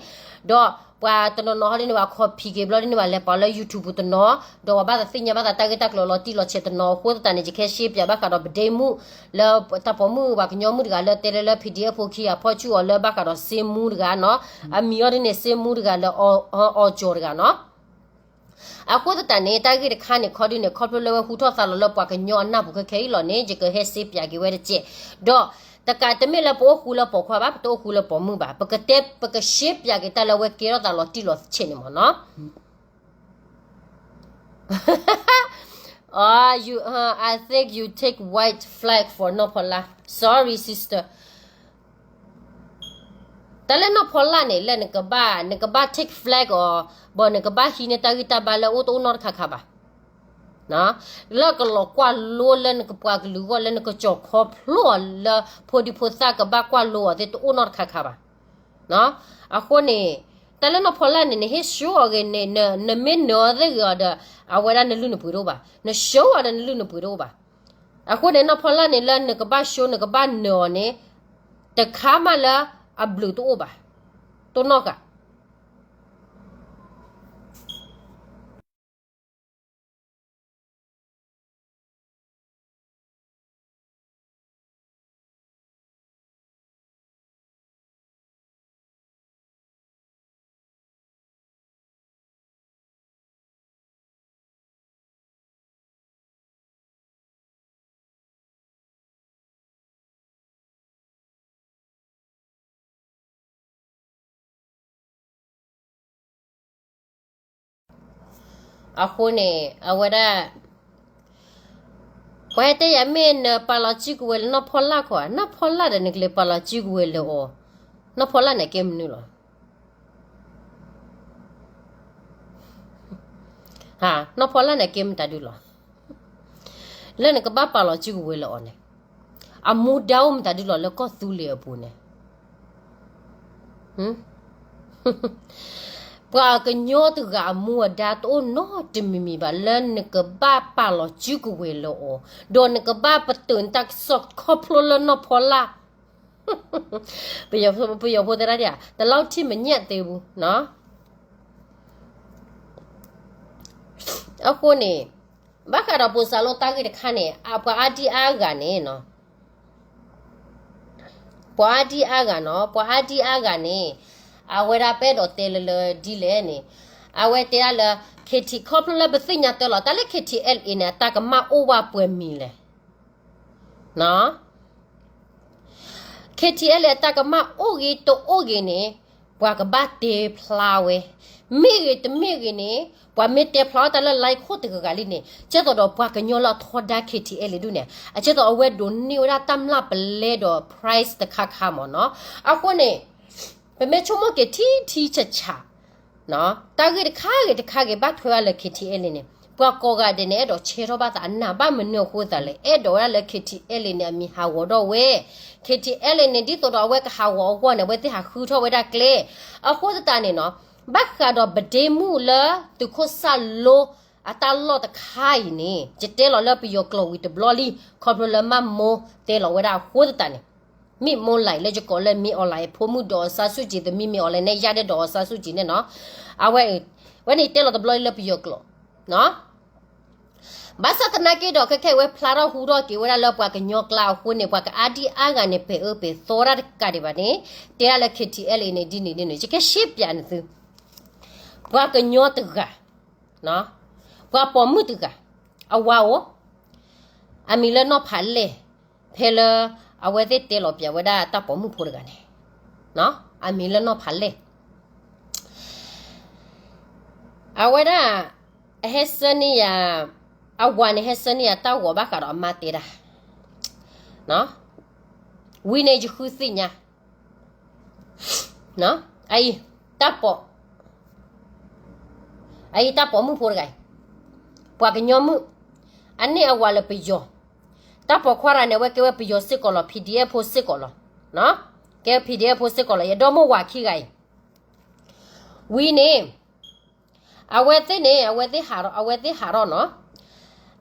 ဒီးပှၤတနီၤနီၤဟီဒ်န့ၣ်ဘၣ် copy က့ၤဘျီဒ်န့ၣ်ဘၣ် လဲၤပာ်လၢ YouTube တနီၤ, ဒီးပှၤဘၣ်သးသ့ၣ်ညါဘၣ်သးတၢ်ဂ့ၢ်တၢ်ကျိၤလီၤတံၢ်လီၤဆဲးတနီၤအဃိသတးန့ၣ် ယကဟဲရှဲပၠးဘၣ်ဃးဒီးပဒ့မုၣ် လၢတၢ်ပိာ်မုၣ်ပှၤကညီမုၣ်တဂၤလၢတဲလၢလၢ PDF ဖိခံဂၤဖီၣ်ဆူၣ်အီၤလၢ ဘၣ်ဃးဒီးစ့မူတဂၤနီၤ, အမံၤအီၤဒ်န့ၣ် စ့မူတဂၤလၢ အီကၠီၤတဂၤနီၤ. အဃိသတးန့ၣ် တၢ်ဂ့ၢ်တခါန့ၣ် ခီဒုန့ၣ် ခီဖျိလၢဝဲဟူထီၣ်သါလီၤလၢပှၤကညီအနၢ်ပူၤခဲခဲအံၤလီၤန့ၣ် ယကဟဲစ့ပၠးက့ၤဝဲတကဲး, ဒီးတကးတမ့ၢ်လၢပအိၣ်ဃူလၢပိာ်ခွါဘၣ် ပတအိၣ်ဃူလၢပိာ်မုၣ်ဘၣ် ပကတဲ ပကရှဲပၠးက့ၤတၢ်လၢအဝဲကဲထီၣ်သးလီၤတံၢ်လီၤဆဲးန့ၣ်မ့ၢ်နီၤ. Oh, you, uh, I think you take white flag for နီၢ်ဖီလါ. Sorry, sister. တၢ်လၢနီၢ်ဖီလါန့ၣ် လၢနကဘၣ် နကဘၣ် take flag အီၤ, ဘၣ်နကဘၣ်ဟံးန့ၢ်တၢ်ဂံၢ်တၢ်ဘါလၢအအိၣ်တအိၣ်နီတခါခါဘၣ်. လၢကလီၤကွၢ်လိလၢနကပှၤကလုာ်အဂီၢ် လၢနကကၠီၤခီဖျိအီၤလၢဖိဒံဖိသၣ်ကဘၣ်ကွၢ်လိအီၤသ့ၣ်တအိၣ်နီတခါခါဘၣ်. အဃိန့ၣ် တၢ်လၢနီၢ်ဖီလါန့ၣ် နဟ့ၣ်ဆှၢအီၤဂ့ၤန့ၣ် နမ့ၢ်နၢၤအီၤသ့ၣ်ဂ့ၤအီၤဒီး အဝဲဒၣ်နလုၢ်နပှ့ၤတအိၣ်ဘၣ်, နဆှၢအီၤဒီးနလုၢ်နပှ့ၤတအိၣ်ဘၣ်. အဃိန့ၣ် နီၢ်ဖီလါန့ၣ် လၢနကဘၣ်ဆှၢနကဘၣ်နၢၤအီၤန့ၣ် တခါမးလၢအဘျုးတအိၣ်ဘၣ်, တိၢ်နီၣ်ဃာ် အဃိန့ၣ် အဝဲဒၣ် ပှၤတဲယၤမ့ၢ်နပာ်လီၤစုကဝဲၤလၢနီၢ်ဖီလါခီဧါ, နီၢ်ဖီလါဒီးနကလဲၤပာ်လီၤစုကဝဲၤလၢအီၤ, နီၢ်ဖီလါန့ၣ်ကဲမနုၤလီၤ. နီၢ်ဖီလါန့ၣ်ကဲမတၤဒုလီၤ. လၢနကဘၣ်ပာ်လီၤစုကဝဲၤလၢအီၤန့ၣ် အမူဒါအိၣ်မတၤဒုလီၤလၢကီၢ်သူလ့ၤအပူၤန့ၣ် ပှၤကညီတဂၤအမူအဒါတအိၣ်နီတမံၤမံၤဘၣ် လၢနကဘၣ်ပာ်လီၤစုကဝဲၤလၢအီၤ, ဒီးနကဘၣ်ပတုာ်နတၢ်ကစီၣ်ခီဖျိလၢနီၢ်ဖီလါ ပယီၤဖိသ့ၣ်တဖၣ် တလောက်ထိမညံ့သေးဘူးနီၤ. အဃိန့ၣ် ဘၣ်ဃးဒီးပိာ်စၢ်လိတၢ်ဂ့ၢ်တခါန့ၣ် အပှၤအါဒံအါဂၤန့ၣ်နီၤ, ပှၤအါဒံအါဂၤနီၤ, ပှၤအါဒံအါဂၤန့ၣ် အဝဲဒၣ်ပအဲၣ်ဒိးတဲလၢလၢဒ်လဲၣ်န့ၣ် အဝဲတဲဒၣ်လၢ KT ခီဖျိလၢပသ့ၣ်ညါတၢ်လီၤ တၢ်လၢ KTLA န့ၣ် အတၢ်ကမၣ်အိၣ်ဝဲပှဲၤမံၤလဲၣ် KTLA အတၢ်ကမၣ်အိၣ်ဂ့ၤတအိၣ်ဂ့ၤန့ၣ် ပှၤကဘၣ်တဲဖျါဝဲ, မ့ၢ်ဂ့ၤတမ့ၢ်ဂ့ၤန့ၣ် ပှၤမ့ၢ်တဲဖျါဝဲတၢ်လၢ line ခိၣ်တဂၤဂၤလံန့ၣ် ကဲသိးဒီးပှၤကညီလၢအထီဒါ KTLA ဒုးန့ၣ် အကဲသိးအဝဲဒိးန့ၢ်ဝဲဒၣ်တၢ်မျၢ်ပလဲဒီး prize တခါခါမ့ၢ်နီၤ. အဃိန့ၣ် ပမ့ၢ်ဆိကမိၣ်က့ၤထံထံဆးဆး တၢ်ဂ့ၢ်တခါဂ့ၤတခါဂ့ၤ ဘၣ်ထွဲဝဲလၢ KTLA န့ၣ် ပှၤကိးဂၤဒဲးန့ၣ် အဲၣ်ဒိးဆဲထီၣ်ဘၣ်သးအနၢ် ဘၣ်မနုၤအဃိသးလဲၣ် အဲၣ်ဒိးဝဲဒၣ်လၢ KTLA န့ၣ် အမံၤဟးဂီၤထီၣ်ဝဲ, KTLA န့ၣ် ဒ်သိးဒီးအဝဲကဟးဂီၤအဂီၢ်န့ၣ် အဝဲသ့ၣ်ဟးဃုထီၣ်ဝဲဒၣ်ကျဲ. အဃိသတးန့ၣ်နီၤ ဘၣ်ဃးဒီးပဒ့မုၣ်လၢသုးခိၣ်စၢ်လိ အတၢ်လီၢ်တခါအံၤန့ၣ် ယတဲလီၤလၢပယီၤကျိာ်ဝံၤတဘျီလံ ခီဖျိလၢမၢ်မိၢ်တဲလီၤဝဲဒၣ်အဃိသတးန့ၣ် မ့ၢ်မိၢ်လဲၣ်လၢယကိးလၢမ့ၢ်အီၤလဲၣ် ဖိမုၣ်ဒီးအီၤစၢ်ဆူၣ်ကံၤ သမံသမိးအီၤလဲၣ်န့ၣ် ယၢ်ဒဲဒီးအီၤစၢ်ဆူၣ်ကံၤန့ၣ်နီၤ. အဝဲ ဝဲန့ၣ်တဲလီၤတဘျီလၢပယီၤကျိာ် ဘၣ်ဆၣ်သနာ်က့ဒီး ခဲခဲအဝဲဖျါထီၣ်ဟူထီၣ်က့ၤဝဲဒၣ်လၢပှၤကညီကျါအဃိန့ၣ် ပှၤကအါဒံအါဂၤန့ၣ် ပဲာ်အၢပဲာ်သီတၢ်တကးဒံးဘၣ်န့ၣ် တဲဒၣ်လၢ KTLA န့ၣ် ဒ်န့ၣ်ဒ်န့ၣ် ယကရှဲပၠးနသု ပှၤကညီတဂၤ ပှၤပိာ်မုၣ်တဂၤ အဝၤအိၣ် အမံၤလၢနီၢ်ဖးလဲၢ် ဖဲလၢအဝဲသ့ၣ်တဲလီၤပၠးဝဲဒၣ်တၢ်ပိာ်မုၣ်ဖိတဂၤန့ၣ် အမံၤလၢနီၢ်ဖးလဲၢ် အဝဲဒၣ် အဟဲဆၢန့ၢ်ယၤ အဝၤန့ၣ်ဟဲဆၢန့ၢ်ယၤတၢ်ဂီၤဘၣ်ဃးဒီးအမါတဲဒၣ် ဝံၤန့ၣ်ယဃုသ့ၣ်ညါ အအံၤ တၢ်ပိာ် အအံၤတၢ်ပိာ်မုၣ်ဖိတဂၤအံၤ ပှၤကညီမုၣ် အန့ၢ်အဝၤလၢပယီၤ တၢ်ပိာ်ခွါတဂၤန့ၣ် အဝဲကဲဝဲပယီၤစ့ၢ်ကီးလီၤ PDF ဖိစ့ၢ်ကီးလီၤ ကဲ PDF ဖိစ့ၢ်ကီးလီၤ ယဒီမိၢ်ဝၤခံဂၤအံၤ ဝံၤန့ၣ် အဝဲသ့ၣ်န့ၣ် အဝဲသ့ၣ်ဟးထီၣ် အဝဲသ့ၣ်ဟးထီၣ်နီၤ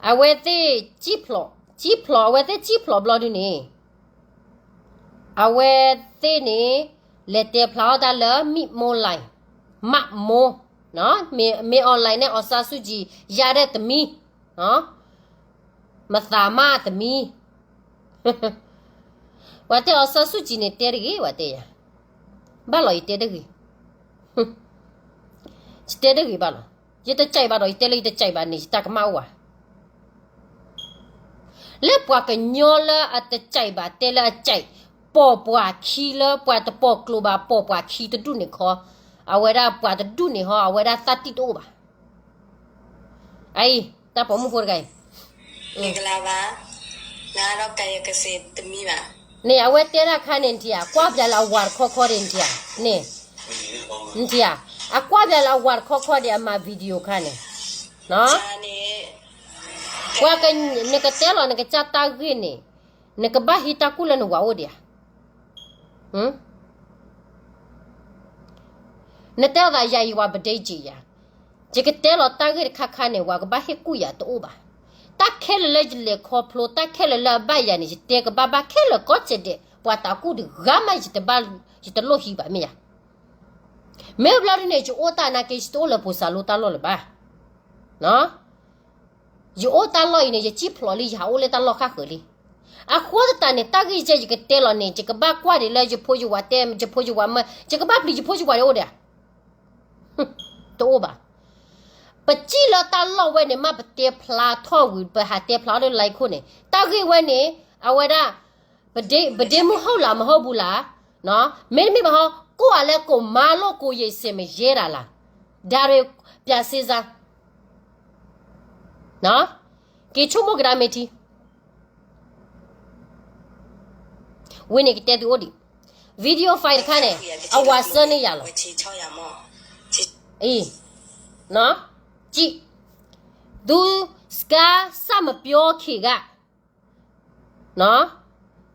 အဝဲသ့ၣ်စံၣ်ဖျိး စံၣ်ဖျိး အဝဲသ့ၣ်စံၣ်ဖျိးဘျီဒုန့ၣ် အဝဲသ့ၣ်န့ၣ် လဲၤတဲဖျါထီၣ်တၢ်လၢ မံၣ်မိၢ်လဲၣ်, မၣ်မိၢ်, မ့ၢ် online န့ၣ် အောင်ဆန်းစုကြည် ယါရဲၣ်သမံ, မသးမၣ်သမံ, ပှၤတဲ အောင်ဆန်းစုကြည် န့ၣ် တဲတဂ့ၤ ပှၤတဲယၤ, ဘၣ်လီၤ ယတဲတဂ့ၤ, ယတဲတဂ့ၤဘၣ်လီၤ, ယတကြိုက်ဘၣ်ဒီး ယတဲလၢယတကြိုက်ဘၣ်န့ၣ် ယတၢ်ကမၣ်အိၣ်ဧါ. လၢပှၤကညီလၢအတကြိုက်ဘၣ် တဲလၢအကြိုက်, ပိာ်ပှၤခံလၢပှၤတပိာ်ကျိၤဘၣ် ပိာ်ပှၤခံတဒူၣ်န့ၣ်ခီ, အဝဲဒၣ်ပှၤတဒူၣ်န့ၣ်ဟီ အဝဲဒၣ်သးတံၢ်တအိၣ်ဘၣ်. အအံၤ တၢ်ပိာ်မုၣ်ဖိတဂၤအံၤ မင်္ဂလာပါ, ငါတော့ ကာယကံတမံၤဘၣ်. န့ၣ် အဝဲတဲတၢ်ခါန့ၣ် နထံၣ်ဧါ, ကွၢ်ပၠးလၢအဝၤတခီခီဒံး နထံၣ်ဧါ, န့ၣ်, နထံၣ်ဧါ, အကွၢ်ပၠးလၢအဝၤတခီခီဒံး အမၤ video ခါန့ၣ်, ပှၤက, နကတဲလီၤ နကစၢ်တၢ်ဂ့ၢ်န့ၣ်, နကဘၣ်ဟံးတၢ်ကူၣ်လၢနဝၤအိၣ်ဒံးဧါ. နတဲလီၤသးယၤအံၤ ဝၤပဒ့က့ၤယၤ, ယကတဲလီၤတၢ်ဂ့ၢ်တခါခါန့ၣ် ဝၤကဘၣ်ဟ့ၣ်ကူၣ်ယၤတအိၣ်ဘၣ်. တၢ်ခဲလၢာ်လၢယလဲၤခီဖျိ တၢ်ခဲလၢာ်လၢအဘၣ်ယၤန့ၣ် ယတဲကဘၣ်ဘၣ်ခဲလၢာ်ကိးကဲးဒဲး, ပှၤသးကူၣ်တဂၤမး ယတလိၣ်ဟံးဘၣ်မ့ၢ်ယၤ. မ့ၢ်ဘျီဒ်န့ၣ် ယအိၣ်တၢ်နာ်က့ ယတအိၣ်လၢဖိစၢ်လိတၢ်လီၢ်လၢၤဘၣ်. ယအိၣ်တၢ်လီၢ်အံၤန့ၣ် ယစံၣ်ဖျိးလံ ယဟးအိၣ်လၢတၢ်လီၢ်ဃၣ်ဃၢၤလံ. အဃိသတးန့ၣ် တၢ်ဂ့ၢ်ယဲယကတဲလီၤန့ၣ် ယကဘၣ်ကွၢ်ဒံးလၢယဖိယဝၤတဲ ယဖိယဝၤမၢ ယကဘၣ်ပျံၤယဖိယဝၤဒံးအိၣ်ဒံးဧါ. တအိၣ်ဘၣ်. ပစံၣ်လၢတၢ်လီၢ်ဝဲန့ၣ် မ့ၢ်ပတဲဖျါထီၣ်ဝံၤ ပဟးတဲဖျါထီၣ်လၢ line ခိၣ်န့ၣ် တၢ်ဂ့ၢ်ဝဲန့ၣ် အဝဲဒၣ် ပဒ့မုၢ် ဟုတ်လားမဟုတ်ဘူးလား, မ့တမ့ၢ်ဘၣ်ဟီ ကိုယ့်အလဲကိုယ်မၤလို့ကိုယ်ရေစင်မရဲတာလား, ဒါတွေပြန်စဉ်းစား, က့ၤဆိကမိၣ်ကဒါမ့ၢ်ထံ ဝံၤန့ၣ်ကတဲသုအိၣ်ဒံး, video file တခါန့ၣ် အဝၤဆှၢန့ၢ်ယၤလီၤ. အံၤ, စံၣ်, သူစကားစမပြောခင်က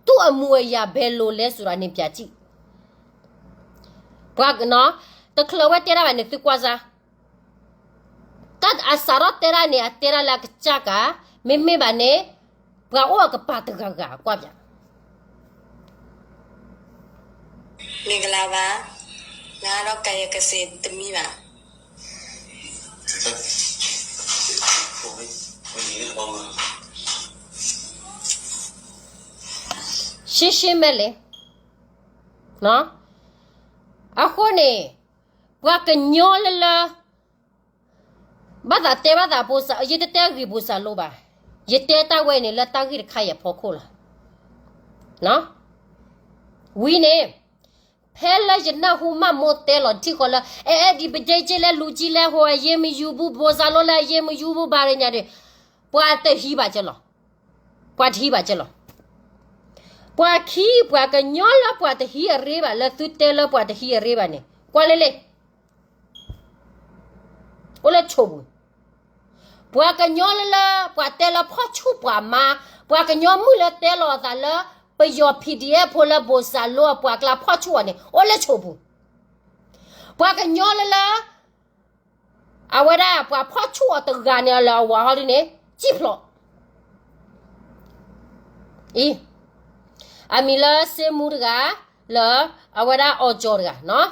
သူ့အမူအရာဘယ်လိုလဲဆိုတာန့ၣ် ပြန်ကြည့်. ပှၤ, တချုးဝဲတဲဒၣ်ဘၣ်န့ၣ် သုကွၢ်စၢ် တၢ်အစးထီၣ်တဲဒၣ်န့ၣ် အတဲဒၣ်လၢအကစၢ်က, မ့မ့ၢ်ဘၣ်န့ၣ် ပှၤအိၣ်အကပၤတဂၤဂၤ ကွၢ်ပၠး. မင်္ဂလာပါ, ငါတော့ ကာယကံတမံၤဘၣ်. ရှင်းရှင်းပဲလေ, အဃိန့ၣ် ပှၤကညီလၢလၢ ဘၣ်သးတဲဘၣ်သးဖိစၢ်, ယတတဲဂ့ၤဖိစၢ်လိဘၣ်, ယတဲတၢ်ဝဲန့ၣ်လၢတၢ်ဂ့ၢ်တခါအံၤအဖီခိၣ်လီၤ. ဝံၤန့ၣ် ဖဲလၢယနၢ်ဟူမးမိၢ်တဲလီၤထံၣ်ဃီလၢ အဲအဲဒံးပဒ့က့လဲလူၤက့လဲ ဟိအယ့မယူၤဘူး ဖိစၢ်လိလၢအယ့မယူၤဘူး ဘၣ်ရညါဒီး ပှၤတဟံးဘၣ်ကလီၤ. ပှၤတဟံးဘၣ်ကလီၤ. ပှၤခံ ပှၤကညီလၢပှၤတဟံးအရ့ဘၣ် လၢသုတဲလၢပှၤတဟံးအရ့ဘၣ်န့ၣ် ကွၢ်လၢလ့ အိၣ်လၢဆိပူၤ, ပှၤကညီလၢလၢ ပှၤတဲလၢဖီၣ်ဆူၣ်ပှၤမါ, ပှၤကညီမုၣ်လၢတဲလီၤအသးလၢ ပယီၤ PDF ဖိလၢဘိၣ်စၢ်လိအပှၤကျါဖီၣ်ဆူၣ်အီၤန့ၣ် အိၣ်လၢဆိပူၤ, ပှၤကညီလၢလၢ အဝဲဒၣ်ပှၤဖီၣ်ဆူၣ်အီၤတဂၤန့ၣ် လၢအဝၤဟီဒ်န့ၣ် စံၣ်ဖျိး အံၤ, အမံၤလၢစ့မူတဂၤ, လၢအဝဲဒၣ်အီၤကၠီၤတဂၤ, စံၣ်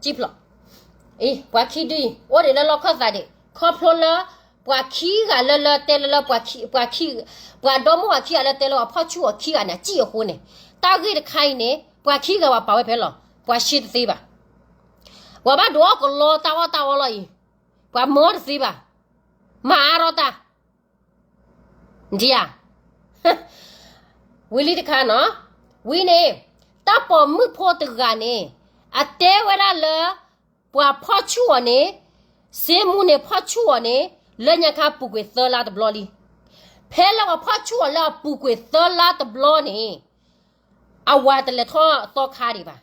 ဖျိး, အံၤ ပှၤခံဒုအံၤ အိၣ်ဒံးလၢလီၢ်ခၢၣ်သးဒံး ခီဖျိလၢ ပှၤခံဂၤလၢလၢတဲလၢလၢ ပှၤခံ, ပှၤဒီမိၢ်ပှၤခံဂၤလၢတဲလၢပှၤဖီၣ်ဆူၣ်အီၤခံဂၤန့ၣ် အစံၣ်အဃိန့ၣ်, တၢ်ဂ့ၢ်တခါအံၤန့ၣ် ပှၤခံဂၤပှၤပာ်ဝဲဖဲလီၤ, ပှၤရှ့တသ့ဘၣ်. ပှၤဘၣ်ဒိးအီၣ်ကလီတၢ်အီၣ်တၢ်အီလီၤအံၤ, ပှၤမၢအီၣ်တသ့ဘၣ်, မၤအါထီၣ်တၢ် နထံၣ်ဧါ, ဝံၤလံတခါနီၤ, ဝံၤန့ၣ် တၢ်ပိာ်မုၣ်ဖိတဂၤန့ၣ် အတဲဝဲဒၣ်လၢ ပှၤဖီၣ်ဆူၣ်အီၤန့ၣ်, စ့မူန့ၣ်ဖီၣ်ဆူၣ်အီၤန့ၣ် လၢညါခါပူၤကွံာ်သၢလါတဘျီလံ. ဖဲလၢပှၤဖီၣ်ဆူၣ်အီၤလၢအပူၤကွံာ်သၢလါတဘျီန့ၣ် အဝၤတလဲၤထီၣ်သီခါဒံးဘၣ်.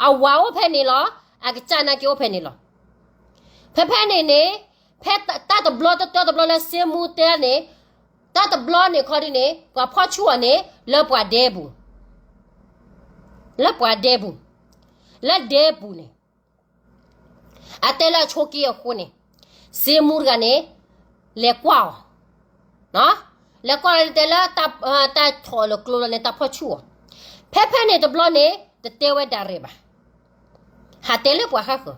အဝၤအိၣ်ဖဲန့ၣ်လီၤ, အကစၢ်နာ်က့အိၣ်ဖဲန့ၣ်လီၤ. ဖဲဖဲန့ၣ်န့ၣ်, ဖဲတၢ်တဘျီတတီတဘျီလၢစ့မူတဲန့ၣ်, တၢ်တဘျီန့ၣ်ခီဒ်န့ၣ် ပှၤဖီၣ်ဆူၣ်အီၤန့ၣ် လၢပှၤဒဲပူၤ, လၢပှၤဒဲပူၤ, လၢဒဲပူၤန့ၣ် အတဲလၢအဆိးက့အဃိန့ၣ်, စ့မူတဂၤန့ၣ် လဲၤကွၢ်အီၤ, လဲၤကိးလီၤတဲလၢ တၢ်ထီၣ်လၢကျိလီၤန့ၣ် တၢ်ဖီၣ်ဆူၣ်အီၤ, ဖဲဖဲန့ၣ်တဘျီန့ၣ် တတဲဝဲဒၣ်ရဲၣ်ဘၣ်. ဟးတဲလၢပှၤဃၣ်ဃၢၤ,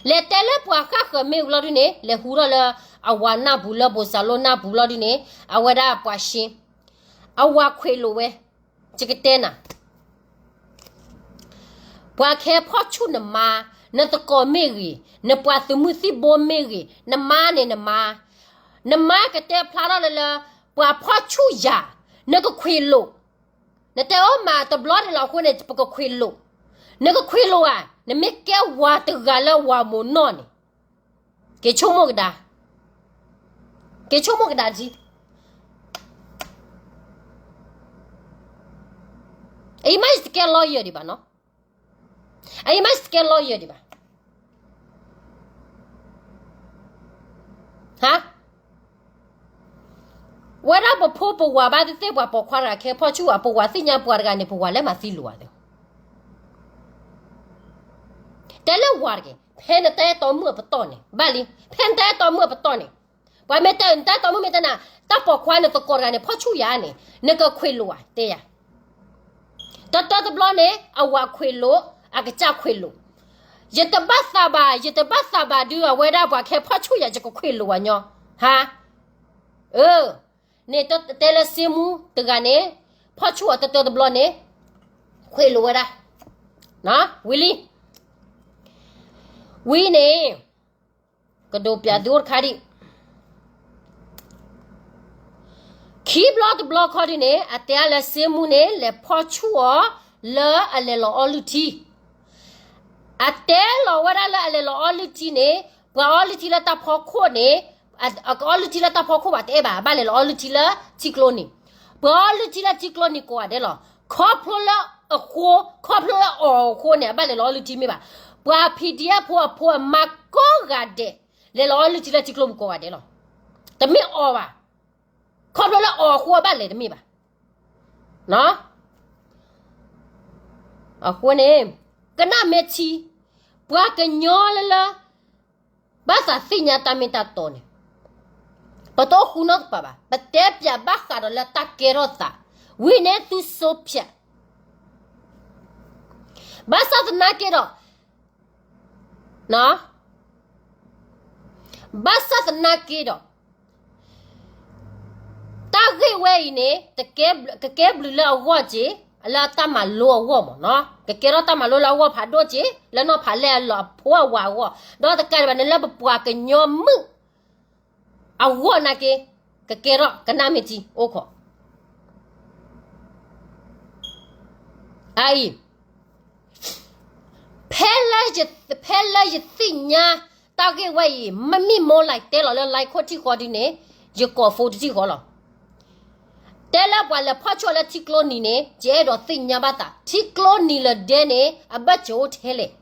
လဲၤတဲလၢပှၤဃၣ်ဃၢၤမ့ၢ်ဝံၤလီၤဒုန့ၣ် လဲၤဟူထီၣ်လၢ အဝၤနၢ်ပူၤလၢဘိၣ်စၢ်လိနၢ်ပူၤလီၤဒုန့ၣ် အဝဲဒၣ်ပှၤရှ့, အဝၤခွ့ၣ်လိာ်ဝဲ, ယကတဲနၤ ပှၤကဟဲဖီၣ်ဆူၣ်နမါ, နသကိးမ့ၢ်ဂ့ၤ, နပှၤသုးမုၢ်သံၣ်ဘိမ့ၢ်ဂ့ၤ, နမါန့ၣ်နမါ, နမါကတဲဖျါထီၣ်လၢလၢ ပှၤဖီၣ်ဆူၣ်ယၤ, နကခွ့ၣ်လိာ်, နတဲအီၤမးတဘျီန့ၣ်လီၤအဃိန့ၣ် ပကခွ့ၣ်လိာ်, နကခွ့ၣ်လိာ်ဧါ, နမ့ၢ်ကဲဝၤတဂၤလၢဝၤမိၢ်နီၢ်န့ၣ်, က့ၤဆိကမိၣ်ကဒါ, က့ၤဆိကမိၣ်ကဒါဒံး အအံၤမ့ၢ်ယတကဲ lawyer ဒံးဘၣ်နီၤ, အအံၤမ့ၢ်ယတကဲ lawyer ဒံးဘၣ်, ဟါ, ဝဲဒၣ်ပဖိပဝၤဘၣ်သ့ၣ်သ့ၣ် ပှၤပိာ်ခွါတဂၤကဟဲဖီၣ်ဆူၣ်အပှၤသ့ၣ်ညါပှၤတဂၤန့ၣ် ပဝၤလဲၤမၤသံလိာ်ဧါသ့ၣ်, တဲလၢဝၤတဂ့ၤ, ဖဲနတၢ်အဲၣ်တီမုၣ်အပတီၢ်န့ၣ် ဘၣ်လံ, ဖဲနတၢ်အဲၣ်တီမုၣ်အပတီၢ်န့ၣ်, ပှၤမ့ၢ်တဲနတၢ်အဲၣ်တီမုၣ်မ့ၢ်တဲနၤ, တၢ်ပိာ်ခွါနသကိးတဂၤန့ၣ် ဖီၣ်ဆူၣ်ယၤန့ၣ် နကခွ့ၣ်လိာ်ဧါ တဲယၤ တၢ်တၢ်တဘျီန့ၣ် အဝၤခွ့ၣ်လိာ်, အကစၢ်ခွ့ၣ်လိာ်, ယတဘၣ်သးဘၣ်, ယတဘၣ်သးဘၣ်ဒုးအဝဲဒၣ်ပှၤကဟဲဖီၣ်ဆူၣ်ယၤ ယကခွ့ၣ်လိာ်ဝဲညီ, ဟါ, အၢ, န့ၣ်တဲလၢစ့မူတဂၤန့ၣ် ဖီၣ်ဆူၣ်အီၤတၢ်တၢ်တဘျီန့ၣ် ခွ့ၣ်လိာ်ဝဲဒၣ်, ဝံၤလံ, ဝံၤန့ၣ် ကဒိးပျးသုအိၣ်တခါဒံး, ခံဘျီတဘျီခီဒ်န့ၣ် အတဲအါလၢစ့မူန့ၣ် လဲၤဖီၣ်ဆူၣ်အီၤလၢအလဲၤလီၤအီလုၢ်ထံ, အတဲလီၤဝဲဒၣ်လၢအလဲၤလီၤအီလုၢ်ထံန့ၣ်, ပှၤအီလုၢ်ထံလၢတၢ်ဖီခိၣ်န့ၣ်, အကအီလုၢ်ထံလၢတၢ်ဖီခိၣ်ဘၣ်တအဲၣ်ဘၣ်, အဘၣ်လဲၤလီၤအီလုၢ်ထံလၢထံကျိနံၤ, ပှၤအီလုၢ်ထံလၢထံကျိနံၤကိးဂၤဒဲးလီၤ, ခီဖျိလၢအဃိ, ခီဖျိလၢအီၣ်အဃိန့ၣ် အဘၣ်လဲၤလီၤအီလုၢ်ထံမ့ၢ်ဘၣ်, ပှၤ PDF ဖိအဖိအမါကိးဂၤဒဲး လဲၤလီၤအီလုၢ်ထံလၢထံကျိပူၤကိးဂၤဒဲးလီၤ, တမ့ၢ်အီၣ်ဘၣ်, ခီဖျိလၢအီၣ်အဃိအဘၣ်လဲၤတမ့ၢ်ဘၣ်, အဃိန့ၣ် ကနၣ်မ့ၢ်ထံ, ပှၤကညီလၢလၢ ဘၣ်သးသ့ၣ်ညါတၢ်မ့ၢ်တၢ်တီန့ၣ်, ပတအိၣ်ဃူနီတပၤဘၣ်, ပတဲပၠးဘၣ်ဃးဒီးလၢတၢ်ကဲထီၣ်သး, ဝံၤန့ၣ်သုစိဖၠး, ဘၣ်ဆၣ်သနာ်က့ဒီး ဘၣ်ဆၣ်သနာ်က့ဒီး တၢ်ဂ့ၢ်ဝဲအံၤန့ၣ် ကကဲဘျုးလၢအဂီၢ်က့ၤ, လၢတၢ်မၤလိအဂီၢ်မ့ၢ်နီၤ, ကကဲထီၣ်တၢ်မၤလိလၢအဂီၢ်ဖးဒိၣ်က့ၤ, လၢနီၢ်ဖးလဲၢ်အလီၢ်အဖိအဝၤအဂီၢ်, ဒီးတကးဒံးဘၣ်န့ၣ်လၢပပှၤကညီမုၣ် အဂီၢ်နာ်က့, ကကဲထီၣ်ကနၣ်မ့ၢ်ထံအိၣ်ခိး, အအံၤ ဖဲလၢယ, ဖဲလၢယသ့ၣ်ညါတၢ်ဂ့ၢ်ဝဲအံၤ မ့မ့ၢ်မိၢ်လဲၤတဲလီၤလၢ live ခိၣ်ထံၣ်ဃီဒ်န့ၣ်, ယကိး phone တထံၣ်ဃီလီၤ, တဲလၢပှၤလဲၤဖီၣ်ဆူၣ်လၢထံကျိနံၤန့ၣ် ယအဲၣ်ဒိးသ့ၣ်ညါဘၣ်သး ထံကျိနံၤလၢဒဲန့ၣ် အဘၢၣ်စၢၤအိၣ်ထဲလဲၣ်,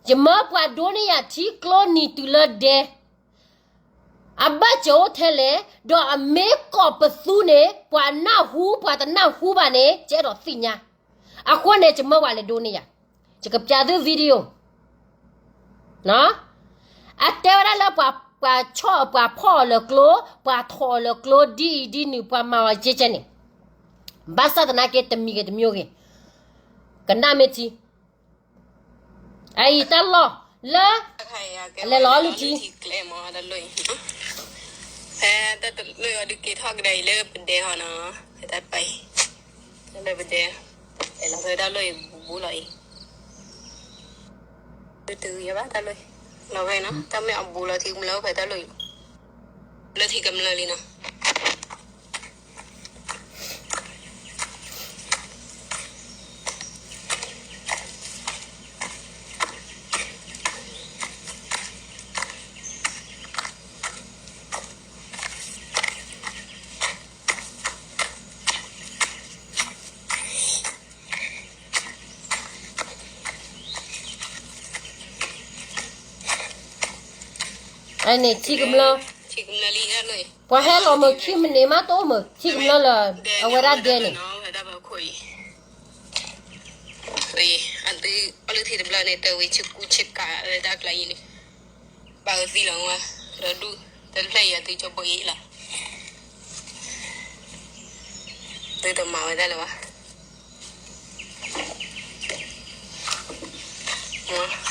ယမၢပှၤဒိန့ၢ်ယၤထံကျိနံၤတုၤလၢဒဲ အဘၢၣ်စၢၤအိၣ်ထဲလဲၣ်, ဒီးအမ့ၢ်ကိးပသူန့ၣ် ပှၤနၢ်ဟူ ပှၤတနၢ်ဟူဘၣ်န့ၣ် ယအဲၣ်ဒိးသ့ၣ်ညါ, အဃိန့ၣ် ယမၢဝဲလဲၤဒိန့ၢ်ယၤ, ယကပျးသု video, အတဲဝဲဒၣ်လၢ ပှၤဆီၣ်ပှၤဖီၣ်အီၤလၢကျိ, ပှၤထီၣ်အီၤလၢကျိ ဒ်အံၤဒ်နုၤ ပှၤမၤအီၤကဲကဲန့ၣ်, ဘၣ်ဆၣ်သနာ်က့ တမံၤဂ့ၤတမံၤဂ့ၤ, ကနၣ်မ့ၢ်ထံ အအံၤတၢ်လီၢ်လၢ အလဲၤလီၤအီလုၢ်ထံ, ဖဲတၢ်တလီၢ်အီၤဒုးက့ၤထီၣ်ကဒါအံၤလၢပဒဲဟီနီၤ, ဖဲတၢ်တပၤအံၤ, လၢပဒဲ, လီၤဖဲတၢ်လီၢ်အံၤဘူးဘူးလီၤအံၤ, တတုၤယဘၣ်တၢ်လီၢ်အံၤ, လီၤဖဲနီၤ တၢ်မ့ၢ်အဘူးလီၤထံကမျၢၢ်ဖဲတၢ်လီၢ်အံၤ, လၢထံကမျၢၢ်လံနီၤ အန့ၣ်ထံကမျၢၢ်, ပှၤဟဲလီၤမုၢ်ခံမံးနံးမး တအိၣ်မုၢ်ထံကမျၢၢ်လၢ အဝဲဒၣ်ဒဲန့ၣ်, အသုအီလုၢ်ထံတဘျီန့ၣ် တဝံၤဆ့ကူဆ့ကၤလၢတၢ်ကျါအံၤန့ၣ်, ဘၣ်အသံလီၤဝဲ, ဒီးဒူၣ်တဖျၢၣ်အံၤအသုကၠီဘိအံၤလီၤ. သုတမၤဝဲဒၣ်လၢၤဘၣ်.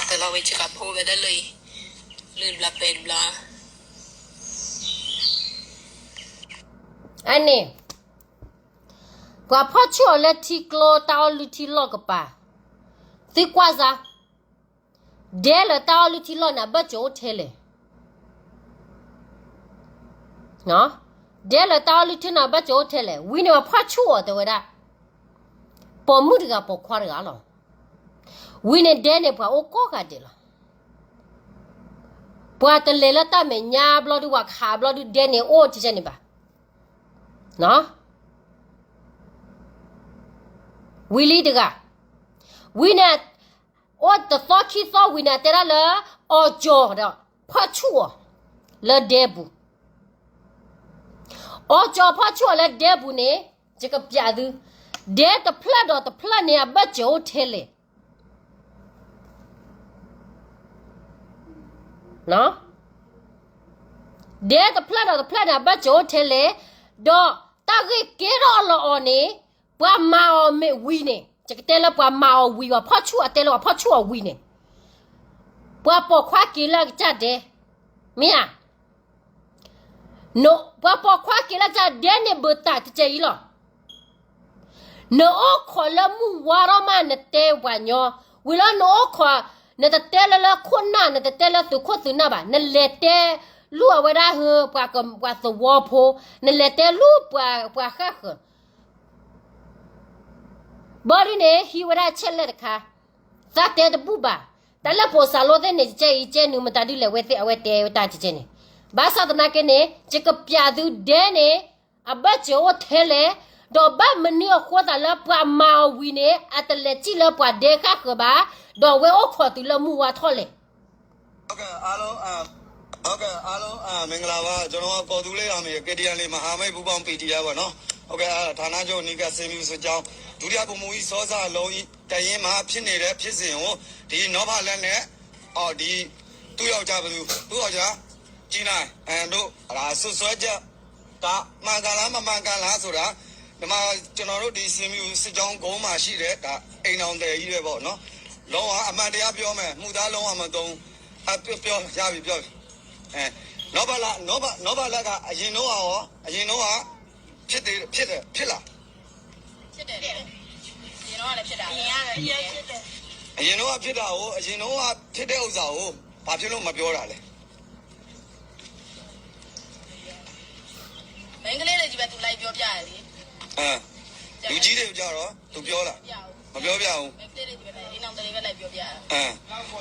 တလီၤဝဲဆ့ကၤဖိဝဲဒၣ်လၢအံၤ, လၢတဘျီပဲတဘျီ. အန့ၣ်, ပှၤဖီၣ်ဆူၣ်အီၤလၢထံကျိတၢ်အီလုၢ်ထံလီၢ်ကပၤ, သုကွၢ်စၢ်, ဒဲလၢတၢ်အီလုၢ်ထံလီၢ်န့ၣ် အဘၢၣ်စၢၤအိၣ်ထဲလဲၣ်. ဒဲလၢတၢ်အီလုၢ်ထံန့ၣ် အဘၢၣ်စၢၤအိၣ်ထဲလဲၣ်. ဝံၤန့ၣ်ပှၤဖီၣ်ဆူၣ်အီၤတဲဝဲဒၣ်, ပိာ်မုၣ်တဂၤပိာ်ခွါတဂၤလီၤ. ဝံၤန့ၣ်ဒဲန့ၣ်ပှၤအိၣ်ကိးဂၤဒဲးလီၤ. ပှၤတလဲၤလၢတၢ်မဲာ်ညါဘျီဒုး ပှၤခးဘျီဒုး ဒဲန့ၣ်အိၣ်ထဲန့ၣ်ဘၣ်. ဝံၤလံတဂၤ, ဝံၤန့ၣ်, အိၣ်တသီခံသီဝံၤန့ၣ် တဲဒၣ်လၢ အီၣ်ကၠီၤဒီးဖီၣ်ဆူၣ်အီၤလၢဒဲပူၤ. အီၣ်ကၠီၤဖီၣ်ဆူၣ်အီၤလၢဒဲပူၤန့ၣ်, ယကပျးသု, ဒဲတဖျၢၣ်ဒီးတဖျၢၣ်န့ၣ် အဘၢၣ်စၢၤအိၣ်ထဲလဲၣ်. ဒဲတဖျၢၣ်ဒီးတဖျၢၣ်န့ၣ် အဘၢၣ်စၢၤအိၣ်ထဲလဲၣ်. ဒီးတၢ်ဂ့ၢ်ကဲထီၣ်လီၤအီၤန့ၣ်, ပှၤမၤအီၤမ့ၢ်ဝံၤန့ၣ်, ယကတဲလၢပှၤမၤအီၤဝံၤဘၣ်, ဖီၣ်ဆူၣ်အီၤတဲလၢပှၤဖီၣ်ဆူၣ်အီၤဝံၤန့ၣ်, ပှၤပိာ်ခွါက့ၤလၢအကစၢ်ဒဲ, မ့ၢ်ဧါ. ပှၤပိာ်ခွါက့ၤလၢကစၢ်ဒဲန့ၣ် ဘၣ်တၢ်တကဲအံၤလီၤ. နအိၣ်ခိးလၢမုၢ်ဝါထီၣ်မး နတဲပှၤညီ, ဝံၤလီၤနအိၣ်ခိး, နတတဲလၢလၢခိၣ်နၢ် နတတဲလၢသုးခိၣ်သုးနၢ်ဘၣ်, နလဲၤတဲလူၤအဝဲဒၣ်ဟၢ ပှၤသဝီဖိ, နလဲၤတဲလူၤပှၤဃၣ်ဃၢၤ ဘၣ်ဒ်န့ၣ် ဟံးဝဲဒၣ်ဆဲးလဲၣ်တခါ, သးတဲတဘူၣ်ဘၣ်, တၢ်လၢပိာ်စးလိသ့ၣ်န့ၣ် ကဲအံၤကဲနုာ် မတၤဒုးလဲၤဝဲသ့ၣ် အဝဲတဲဝဲတၢ်တကဲန့ၣ်, ဘၣ်ဆၣ်သနာ်က့န့ၣ် ယကပျးသုဒဲန့ၣ်, အဘၢၣ်စၢၤအိၣ်ထဲလဲၣ်, ဒီးဘၣ်မနုၤအဃိသတးလၢပှၤမၤအီၤဝံၤန့ၣ် အတလဲၤစံၣ်လၢပှၤဒဲဃၣ်ဃၢၤဘၣ်, ဒီးအဝဲအိၣ်ခိးတုၤလၢမုၢ်ဝါထီၣ်လဲၣ်. ဟုတ်ကဲ့ အားလုံး အ ဟုတ်ကဲ့ အားလုံး အ မင်္ဂလာပါ ကျွန်တော်က ကော်သူးလေးအောင်မြင် KTLA မဟာမိတ်ပူးပေါင်း PDF ပေါ့နော် ဟုတ်ကဲ့ အဲ ဌာနချုပ် နီကစင်မြူစစ်ကြောင်း ဒုတိယဗိုလ်မှူးကြီး စောစလုံးကြီး တပ်ရင်းမှာ ဖြစ်နေတဲ့ ဖြစ်စဉ်ကို ဒီနီဖလက်နဲ့ အော် ဒီ သူ့ယောက်ျား ဘယ်သူ သူ့ယောက်ျား ကြည်နိုင် အဲ တို့ အဲ့ဒါ စွပ်စွဲချက် ဒါ မှန်ကန်လား မမှန်ကန်လားဆိုတာ ဒီမှာ ကျွန်တော်တို့ ဒီ စင်မြူစစ်ကြောင်းကုန်းမှာရှိတဲ့ ဒါ အိမ်ထောင်သည်ကြီးတွေပေါ့နော် လုံးဝ အမှန်တရားပြောမယ် မူသားလုံးဝမသုံးဘူး အ ပြော ပြော ရပြီ ပြောပြီ အဲ နီဖလက် နီဖလက် နီဖလက်က အရင်တော့ရော အရင်တော့က ဖြစ်သေး ဖြစ်တယ် ဖြစ်လား ဖြစ်တယ် အရင်တော့ကလည်းဖြစ်တာ အရင်ကလည်းဖြစ်တယ် အရင်တော့ကဖြစ်တာကို အရင်တော့ကဖြစ်တဲ့ဥစ္စာကို ဘာဖြစ်လို့မပြောတာလဲ မိန်းကလေးတွေကြီးပဲ သူလိုက်ပြောပြရတယ်လေ အဲ လူကြီးတွေကြတော့ သူပြောလား မပြောပြဘူး မိန်းကလေးတွေကြီးပဲ အိမ်ထောင်သည်တွေပဲ လိုက်ပြောပြရတာ အဲ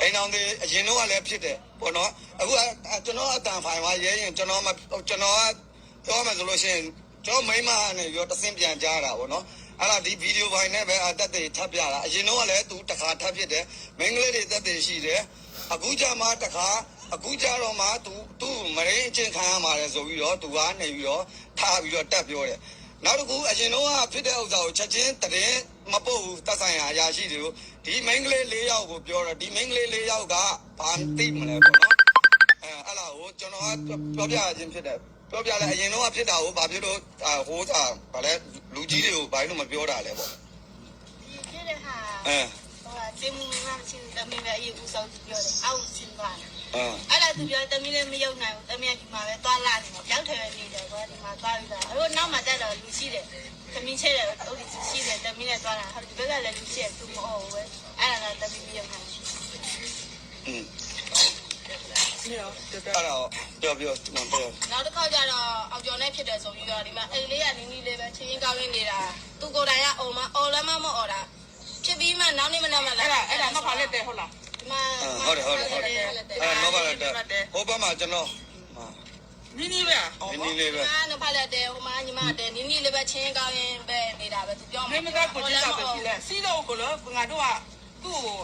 အိမ်ထောင်သည် အရင်တော့ကလည်းဖြစ်တယ်ပေါ့နော် အခုက ကျွန်တော့်အသံဖိုင်မှာ ရဲရင် ကျွန်တော့်မ ကျွန်တော့်က ပြောမယ်ဆိုလို့ရှိရင် ကျွန်တော့်မိန်းမကနေပြီးတော့ တဆင့်ပြန်ကြားတာပေါ့နော် အဲ့ဒါဒီ video file နဲ့ပဲ အသက်သေထပ်ပြတာ အရင်တော့ကလည်း သူတစ်ခါထပ်ဖြစ်တယ် မိန်းကလေးတွေသက်သေရှိတယ် အခုကျမှတစ်ခါ အခုကျတော့မှ သူ သူ့မရင်းအကျင့်ခံရမှာလေဆိုပြီးတော့ သူကနေပြီးတော့ ထပ်ပြီးတော့ တပ်ပြောတယ် နောက်တစ်ခု အရင်တော့ကဖြစ်တဲ့ဥစ္စာကို ချက်ချင်းသတင်းမပို့ဘူး သက်ဆိုင်ရာအရာရှိတွေကို ဒီမိန်းကလေးလေးယောက်ကိုပြောတော့ ဒီမိန်းကလေးလေးယောက်က ဘာသိမလဲပေါ့နော် အဲ အဲ့ဒါကို ကျွန်တော်က ပြောပြခြင်းဖြစ်တယ် ပြောပြလဲ အရင်တော့ကဖြစ်တာကို ဘာဖြစ်လို့ အဲ ဟိုးတာ ဘာလဲ လူကြီးတွေကို ဘာလို့မပြောတာလဲပေါ့ ဒီဖြစ်တဲ့ဟာ အဲ ဟိုက စင်မူမိန်းမမရှိဘူး သမီးပဲ အရင်ဦးဆုံးသူပြောတယ် အောက်ဆင်းသွားတယ် အဲ အဲ့ဒါသူပြော သမီးလည်းမယုံနိုင်ဘူး သမီးကဒီမှာပဲသွားလာနေတယ် ပြောင်းထည့်ပဲနေတယ် ကွာ ဒီမှာသွားပြီးတော့ အခုနောက်မှတက်တော့လူရှိတယ် သမီးချစ်တယ် အိုးဒီရှိတယ် သမီးနဲ့သွားလာ ဒီဘက်ကလည်းလူရှိတယ် သူမအိုးဘူးပဲ အဲ့ဒါတော့သမီးမယုံနိုင်ဘူး อืมအဲ့တော့ပြောပြောပြောနောက်တစ်ခေါက်ကျတော့အောင်ကျော်နဲ့ဖြစ်တယ်ဆိုပြီးတော့ဒီမှာအိမ်လေးကနင်းနင်းလေးပဲချင်းချင်းကောင်းရင်းနေတာသူကိုယ်တိုင်ကအော်မအော်လည်းမမအော်တာဖြစ်ပြီးမှနောက်နေ့မနက်မှလည်းအဲ့ဒါအဲ့ဒါမဖာလက်တဲဟုတ်လားဒီမှာဟုတ်တယ်ဟုတ်တယ်ဟုတ်တယ်အဲ့ဒါမဖာလက်တဲဟိုဘက်မှာကျွန်တော်နင်းနင်းပဲနင်းနင်းလေးပဲညီမနဖာလက်တဲဟိုမှာညီမတဲနင်းနင်းလေးပဲချင်းကောင်းရင်းပဲနေတာပဲသူပြောမှာမင်းမသားကိုကြည့်တာပဲရှိလဲစီးတော့ကိုလို့ငါတို့ကသူ့ကို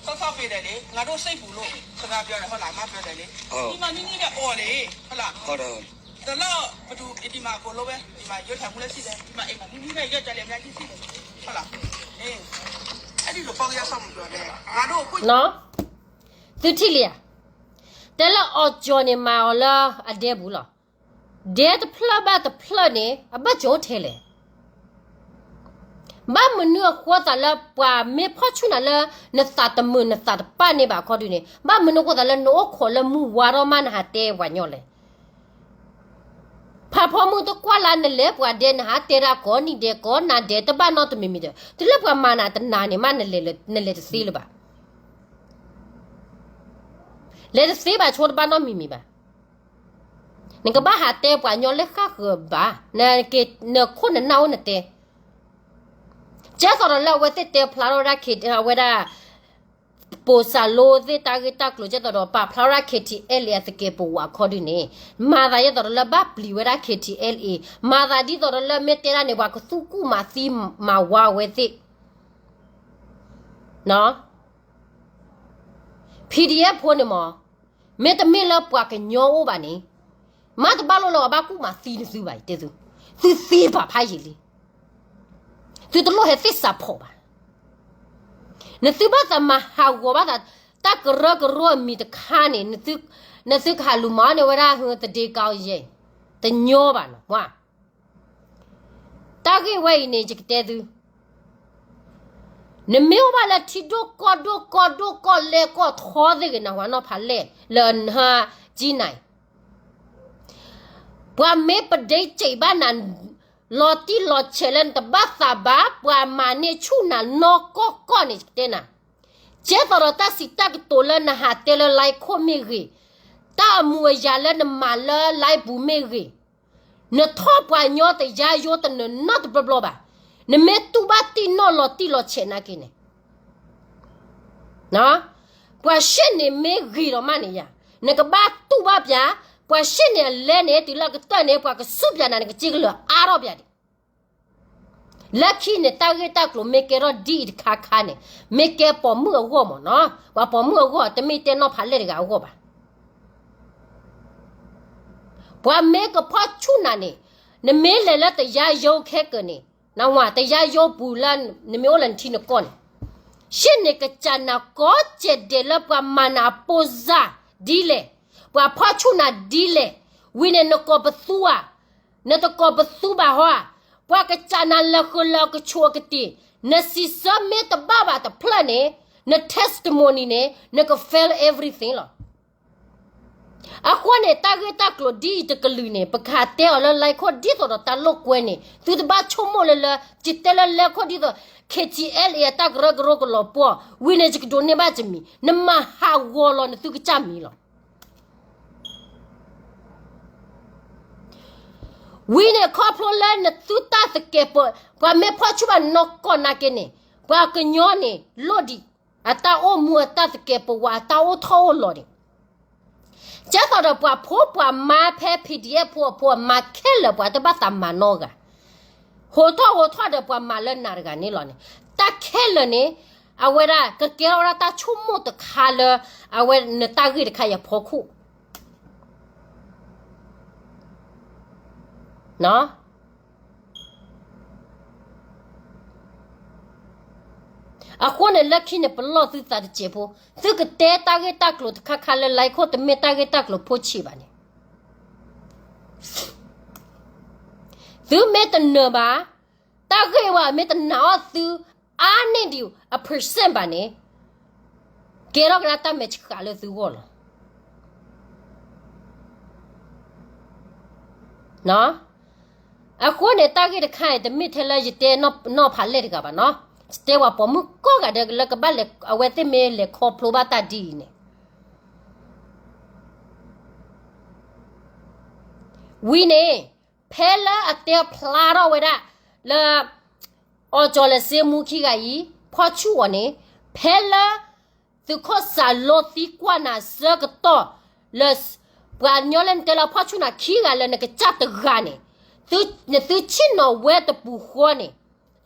ဆော့ဆော့ပေးတယ်လေငါတို့စိတ်ပူလို့စကားပြောတယ်ဟုတ်လားမပြောတယ်လေဒီမှာနင်းနင်းပဲအော်လေဟုတ်လားဟုတ်တယ်တလီၢ်ပတူဒီမှာကိုလိုပဲဒီမှာရွက်ထံမှုလည်းရှိတယ်ဒီမှာအိမ်မှာနင်းနင်းပဲရွက်ကြလေအများကြီးရှိတယ်ဟုတ်လားအေးအဲ့ဒီလိုပေါက်ရဆော့မှုပြောတယ်ငါတို့အခုနော် သုထံၣ်လံဧါ, တဲလၢအီၣ်ကၠီၣ်န့ၣ်မၤအီၤလၢအဒဲပူၤလီၤ. ဒဲတဖျၢၣ်ဘၣ်တဖျၢၣ်န့ၣ် အဘၢၣ်စၢၤအိၣ်ထဲလဲၣ်. ဘၣ်မနုၤအဃိသးလၢပှၤမ့ၢ်ဖီၣ်ဆူၣ်နၤလၢ နသးတမုာ်နသးတပာ်န့ၢ်ဘၣ်အခီဒုန့ၣ် ဘၣ်မနုၤအဃိသးလၢနအိၣ်ခိးလၢမုၢ်ဝါထီၣ်မးနဟးတဲပှၤညီလဲၣ်. ဖးဖီမုၢ်တကွၢ်လၢနလဲၤပှၤဒဲး နဟးတဲဒၣ်ကိးနံၤဒဲးကိးနၤဒဲး တဘၣ်နီတမံၤမံၤဒီး တုၤလၢပှၤမၤနၤတနာ်န့ၣ်မး နလဲၤတသ့လၢၤဘၣ်. လဲၤတသ့ဘၣ် ဆိတဘၣ်နီတမံၤမံၤဘၣ်. နကဘၣ်ဟးတဲပှၤညီလၢဃၣ်ဃၢၤဘၣ်, နခိၣ်နနၢ်အိၣ်နတဲ. ကဲသိးဒီးလၢအဝဲသ့ၣ်တဲဖျါထီၣ်ဝဲဒၣ် ဝဲဒၣ် ပိာ်စၢ်လိသ့ၣ်တၢ်ဂ့ၢ်တၢ်ကျိၤ ကဲသိးဒီးပာ်ဖျါထီၣ် K T L A အသကဲးပဝးအခီဒုန့ၣ် မၤသးဒ်သိးဒီးလၢဘၣ်ပျံၤဝဲဒၣ် K T L A, မၤသးဒ်သိးဒီးလၢမ့ၢ်တဲဒၣ်န့ၣ် ပှၤကသူၣ်ကူၣ်မၤသံမၤဝါဝဲသ့ၣ် P D F ဖိန့ၣ်မး, မ့တမ့ၢ်လၢပှၤကညီအိၣ်ဘၣ်န့ၣ်, မ့တဘၣ်လိၣ်လၢအဘၣ်ကူၣ်မၤသံနသုဘၣ်, ယတဲသု, သုသံပာ်ဖးယံာ်လံ. သုတလိၣ်ဟဲသ့ၣ်စးဖီၣ်ဘၣ်. နသုဘၣ်သးမၤဟးဂီၤဘၣ်သး တၢ်ကရၢကရိအမံၤတခါန့ၣ်, နသုကဟးလူၤမၤန့ၢ်ဝဲဒၣ် သဒ့ကီယဲၢ်, တညီဘၣ်နီၤ. တၢ်ဂ့ၢ်ဝဲအံၤန့ၣ် ယကတဲသု, နမ့ၢ်အိၣ်ဘၣ်လၢထံဒိၣ်ကီၢ်ဒိၣ်ကီၢ်ဒိၣ်ကီၢ်လဲၢ်ကီၢ်ထီသ့ၣ်ဂ့ၤ နဟးဝဲနီၢ်ဖးလဲၢ်လၢနဟါကံနၤ, ပှၤမ့ၢ်ပဒ့စံးဘၣ်နၤ လီၤတံၢ်လီၤဆဲးလၢနတဘၣ်သးဘၣ်, ပှၤမၤန့ၢ်ဆူၣ်နၤနီၢ်ကီၢ်ကီၢ်န့ၣ် ယကတဲနၤ, ကဲသိးဒီးတၢ်စံးတၢ်ကတိၤလၢနဟးတဲလၢ line ခိၣ်မ့ၢ်ဂ့ၤ, တၢ်အမူးအယၤလၢနမၤလၢ line ပူၤမ့ၢ်ဂ့ၤ, နထီၣ်ပှၤညီတယါယိတနၢၤနီတဘျီဘျီဘၣ်. နမ့ၢ်တူၢ်ဘၣ်တံၢ်နီၢ်လီၤတံၢ်လီၤဆဲးနာ်က့န့ၣ်, ပှၤရှ့ၣ်န့ၣ်မ့ၢ်ဂ့ၤဒီးမးန့ၣ်ယါ, နကဘၣ်တူၢ်ဘၣ်ပျၢ်, ပှၤရှ့ၣ်န့ၣ်အလဲန့ၣ် တုၤလၢအကတၢၢ်န့ၣ် ပှၤကစူၢ်ပျၢ်နၤ နကစ့ကလၢာ်အါထီၣ်ပျၢ်ဒံး. လၢခံန့ၣ် တၢ်ဂ့ၢ်တၢ်ကျိၤမ့ၢ်ကဲထီၣ်ဒ်အံၤတခါခါန့ၣ်, မ့ၢ်ကဲပိာ်မုၣ်အဂီၢ်မးနီၤ, ပှၤပိာ်မုၣ်အဂီၢ် တမ့ၢ်တဲနီၢ်ဖးလဲၢ်တဂၤအဂီၢ်ဘၣ်. ပှၤမ့ၢ်ကဖီၣ်ဆူၣ်နၤန့ၣ်, နမ့ၢ်လဲၤလၢတယါယိခဲကၢၤန့ၣ်, နဝၤတယါယိပူၤလၢနမ့ၢ်အိၣ်လၢနထံနကီၢ်န့ၣ်, ရှ့ၣ်န့ၣ်ကစၢ်နၤကိးကဲးဒဲးလၢပှၤမၤနၤအပိၢ်စၢ်ဒ်လဲၣ်, ပှၤဖီၣ်ဆူၣ်နၤဒ်လဲၣ်, ဝံၤန့ၣ်နကိးပသူဧါ, နတကိးပသူဘၣ်ဟီဧါ, ပှၤကစၢ်နၤလၢာ်ဃုာ်လၢာ်ကဆိးအကတ့ၢ်, နစံးဆၢမ့ၢ်တဘၣ်ဘၣ်တဖျၢၣ်န့ၣ်, န testimony န့ၣ် နက fail everything လီၤ. အဃိန့ၣ် တၢ်ဂ့ၢ်တၢ်ကျိၤဒ်အံၤတကလုာ်န့ၣ် ပကဟးတဲအီၤလၢ line ခိၣ်ဒ်သိးဒီးတၢ်လိာ်ကွဲန့ၣ် သုတဘၣ်ဆိကမိၣ်လၢလၢ ယတဲလၢ line ခိၣ်ဒ်သိး K T L A အတၢ်ကရၢကရိကလီၤပှီၢ်, ဝံၤန့ၣ်ယကဒိးန့ၢ်ဘၣ်တမံၤ, နမၤဟးဂီၤလီၤနသုကစၢ်မံၤလီၤ. ဝံၤန့ၣ်ခီဖျိလၢနသုတၢ်သကဲးပဝး ပှၤမ့ၢ်ဖီၣ်ဆူၣ်ဘၣ်နီၢ်ကီၢ်နာ်က့န့ၣ်, ပှၤကညီန့ၣ် လိၣ်ဒံး အတၢ်အိၣ်မူအတၢ်သကဲးပဝး အတၢ်အိၣ်ထီၣ်အိၣ်လီၤန့ၣ်, ကဲသိးဒီးပှၤဖိပှၤမါဖဲ P D F ဖိအဖိအမါခဲလၢာ် ပှၤတဘၣ်သးမၤနီတဂၤ, ဟိးထီၣ်ဟိးထီၣ်ဒီးပှၤမၤလၢနၤတဂၤန့ၣ်လီၤန့ၣ်, တၢ်ခဲလၢာ်န့ၣ် အဝဲဒၣ် ကကဲထီၣ်ဝဲဒၣ်တၢ်ဆိကမိၣ်တခါလၢ အဝဲနတၢ်ဂ့ၢ်တခါအံၤအဖီခိၣ် အဃိန့ၣ် လၢခံန့ၣ် ပလီၢ်သုသးတစဲးဖိ, သုကတဲတၢ်ဂ့ၢ်တၢ်ကျိၤတခါခါလၢ line ခိၣ်တမ့ၢ်တၢ်ဂ့ၢ်တၢ်ကျိၤဖိဆံးဘၣ်န့ၣ်, သုမ့ၢ်တနၢၤဘၣ်, တၢ်ဂ့ၢ်ဝဲမ့ၢ်တနာ်အီၤသု အါန့ၢ်ဒံးအ percent ဘၣ်န့ၣ်, ကဲထီၣ်ကဒါတၢ်မဲာ်ဆှးလၢသုဂီၢ်လီၤ. အဃိန့ၣ် တၢ်ဂ့ၢ်တခါအံၤ တမ့ၢ်ထဲလၢယတဲနီၢ်ဖးလဲၢ်တဂၤဘၣ်နီၤ, ယတဲပှၤပိာ်မုၣ်ကိးဂၤဒဲးလၢကဘၣ်လဲၤ အဝဲသ့ၣ်မ့ၢ်လဲၤခီဖျိဘၣ်တၢ်ဒ်အံၤန့ၣ်, ဝံၤန့ၣ် ဖဲလၢအတဲဖျါထီၣ်ဝဲဒၣ်လၢ အီၤကၠီၤလဲၤစ့မူခံဂၤအံၤ ဖီၣ်ဆူၣ်အီၤန့ၣ်, ဖဲလၢ သုးခိၣ်စၢ်လိသံကွၢ်နၤဆၢကတီၢ်လၢ ပှၤကညီလၢနတဲလၢဖီၣ်ဆူၣ်နၤခံဂၤလၢနကစၢ်တဂၤန့ၣ်, နသုဆ့ၣ်နီၤဝဲတပူၤဃီန့ၣ်,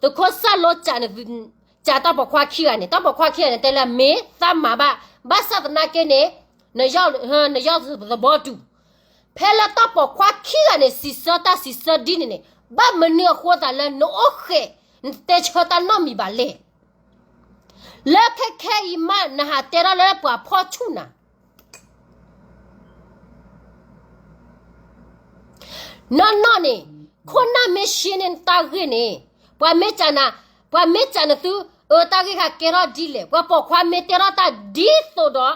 သုးခိၣ်စၢ်လိ စံးတၢ်ပိာ်ခွါခံဂၤန့ၣ်, တၢ်ပိာ်ခွါခံဂၤန့ၣ် တဲလၢမ့ၢ်သးမၤဘၣ်, ဘၣ်ဆၣ်သနာ်က့န့ၣ် နယီၢ်သဘီတူၢ်, ဖဲလၢတၢ်ပိာ်ခွါခံဂၤန့ၣ် စံးဆၢတၢ်စံးဆၢဒ်န့ၣ်န့ၣ်, ဘၣ်မနုၤအဃိသးလၢနအိၣ်ဃဲး နတတဲဆၢတၢ်နီတမံၤဘၣ်လဲၣ်. လၢခဲခဲအံၤမး နဟးတဲထီၣ်လၢပှၤဖီၣ်ဆူၣ်နၤ နီၢ်နီၢ်န့ၣ်, ခိၣ်နၢ်မ့ၢ်ရှင်းန့ၢ်နတၢ်ဂ့ၢ်န့ၣ်, ပှၤမ့ၢ်စံးနၤ, ပှၤမ့ၢ်စံးနသု, အၢ တၢ်ဂ့ၢ်ခါကဲထီၣ်ဒ်လဲၣ်, ပှၤပိာ်ခွါမ့ၢ်တဲထီၣ်တၢ်ဒ်သိးဒီး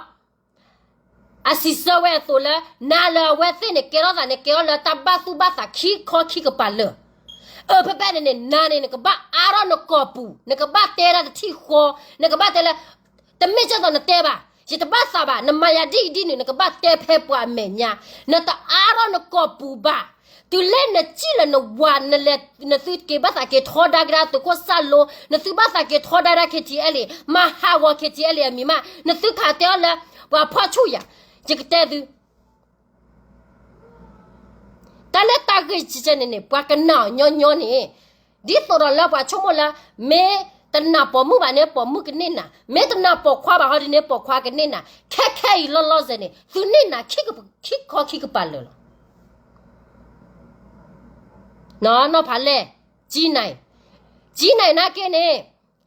အစံးဆၢဝဲအသိးလၢ နၤလၢအဝဲသ့ၣ်န့ၣ် ကဲထီၣ်သးန့ၣ် ကဲထီၣ်လၢတၢ်ဘၣ်သူၣ်ဘၣ်သးခံခီခံကပၤလၢာ်. အၢ ဖဲဖဲန့ၣ်န့ၣ် နၤန့ၣ် နကဘၣ်အါထီၣ်နကိာ်ပူၤ, နကဘၣ်တဲတၢ်တထံၣ်ဃီ, နကဘၣ်တဲလၢ တမ့ၢ်ကဲသိးနတဲဘၣ်, ယတဘၣ်သးဘၣ်, နမၤယၤဒ်အံၤဒ်နုၤ နကဘၣ်တဲဖဲပှၤအမဲာ်ညါ, နတအါထီၣ်နကိာ်ပူၤဘၣ်. တုၤလၢနစံၣ်လၢနဝၤ နလဲၤ နသုက့ၤဘၣ်သးက့ၤထီဒါကဒါသုးခိၣ်စၢ်လိ, နသုဘၣ်သးက့ၤထီဒါဒၣ် KTLA, မၤဟးဂီၤ KTLA အမံၤမး, နသုခးတဲအီၤလၢ ပှၤဖီၣ်ဆူၣ်ယၤ, ယကတဲသု တၢ်လၢတၢ်ဂ့ၢ်ကဲန့ၣ်န့ၣ် ပှၤကနၣ်အီၤညီညီန့ၣ်, ဒ်သိးဒီးလၢပှၤဆိကမိၣ်လၢ မ့ၢ်တနာ်ပိာ်မုၣ်ဘၣ်န့ၣ် ပိာ်မုၣ်ကန့ၢ်နၤ, မ့ၢ်တနာ်ပိာ်ခွါဘၣ်ဟီဒ်န့ၣ် ပိာ်ခွါကန့ၢ်နၤ, ခဲခဲအံၤလီၤလီၤဆဲးန့ၣ် သုန့ၢ်နၤ ခံခီခံကပၤလၢာ်လီၤ. နီၢ်နီၢ်ဖးလဲၢ်, ကၠံနၤ, ကၠံနၤနာ်က့န့ၣ်,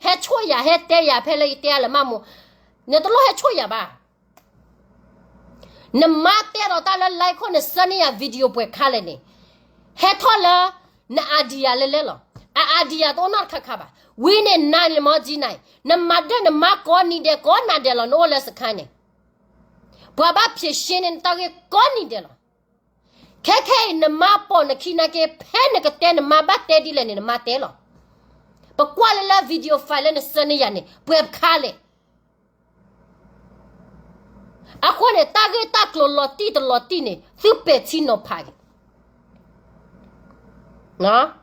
ဟဲဆိၣ်ယၤ ဟဲတဲယၤဖဲလၢယတဲအါလၢမးမိၢ်, နတလိၣ်ဟဲဆိၣ်ယၤဘၣ်. နမါတဲဒီးတၢ်လၢ line ခိၣ် နဆှၢန့ၢ်ယၤ video ပှဲၤခါလဲၣ်န့ၣ်, ဟဲထီၣ်လၢ န idea လဲၣ်လဲၣ်လီၤ. အ idea တအိၣ်နီတခါခါဘၣ်. ဝံၤန့ၣ်နၤန့ၣ်မ့ၢ်ကၠံနၤ, နမၤဒၢၣ်နမါကိးနံၤဒဲး ကိးနၤဒဲးလီၤ နအိၣ်လၢစခါန့ၣ်, ပှၤဘၣ်ဖြေရှင်းန့ၢ်နတၢ်ဂ့ၢ်ကိးနံၤဒဲးလီၤ. ခဲခဲအံၤ နမါပိာ်နခံနာ်က့ ဖဲနကတဲနမါဘၣ်တဲဒ်လဲၣ်န့ၣ် နမါတဲလီၤ. ပကွၢ်လၢလၢ video file လၢနဆှၢန့ၢ်ယၤန့ၣ် ပှဲၤခါလဲၣ်. အဃိန့ၣ် တၢ်ဂ့ၢ်တၢ်ကျိၤလီၤတံၢ်တလီၤတံၢ်န့ၣ် သုပဲာ်ထံနီၤဖးက့ၤ.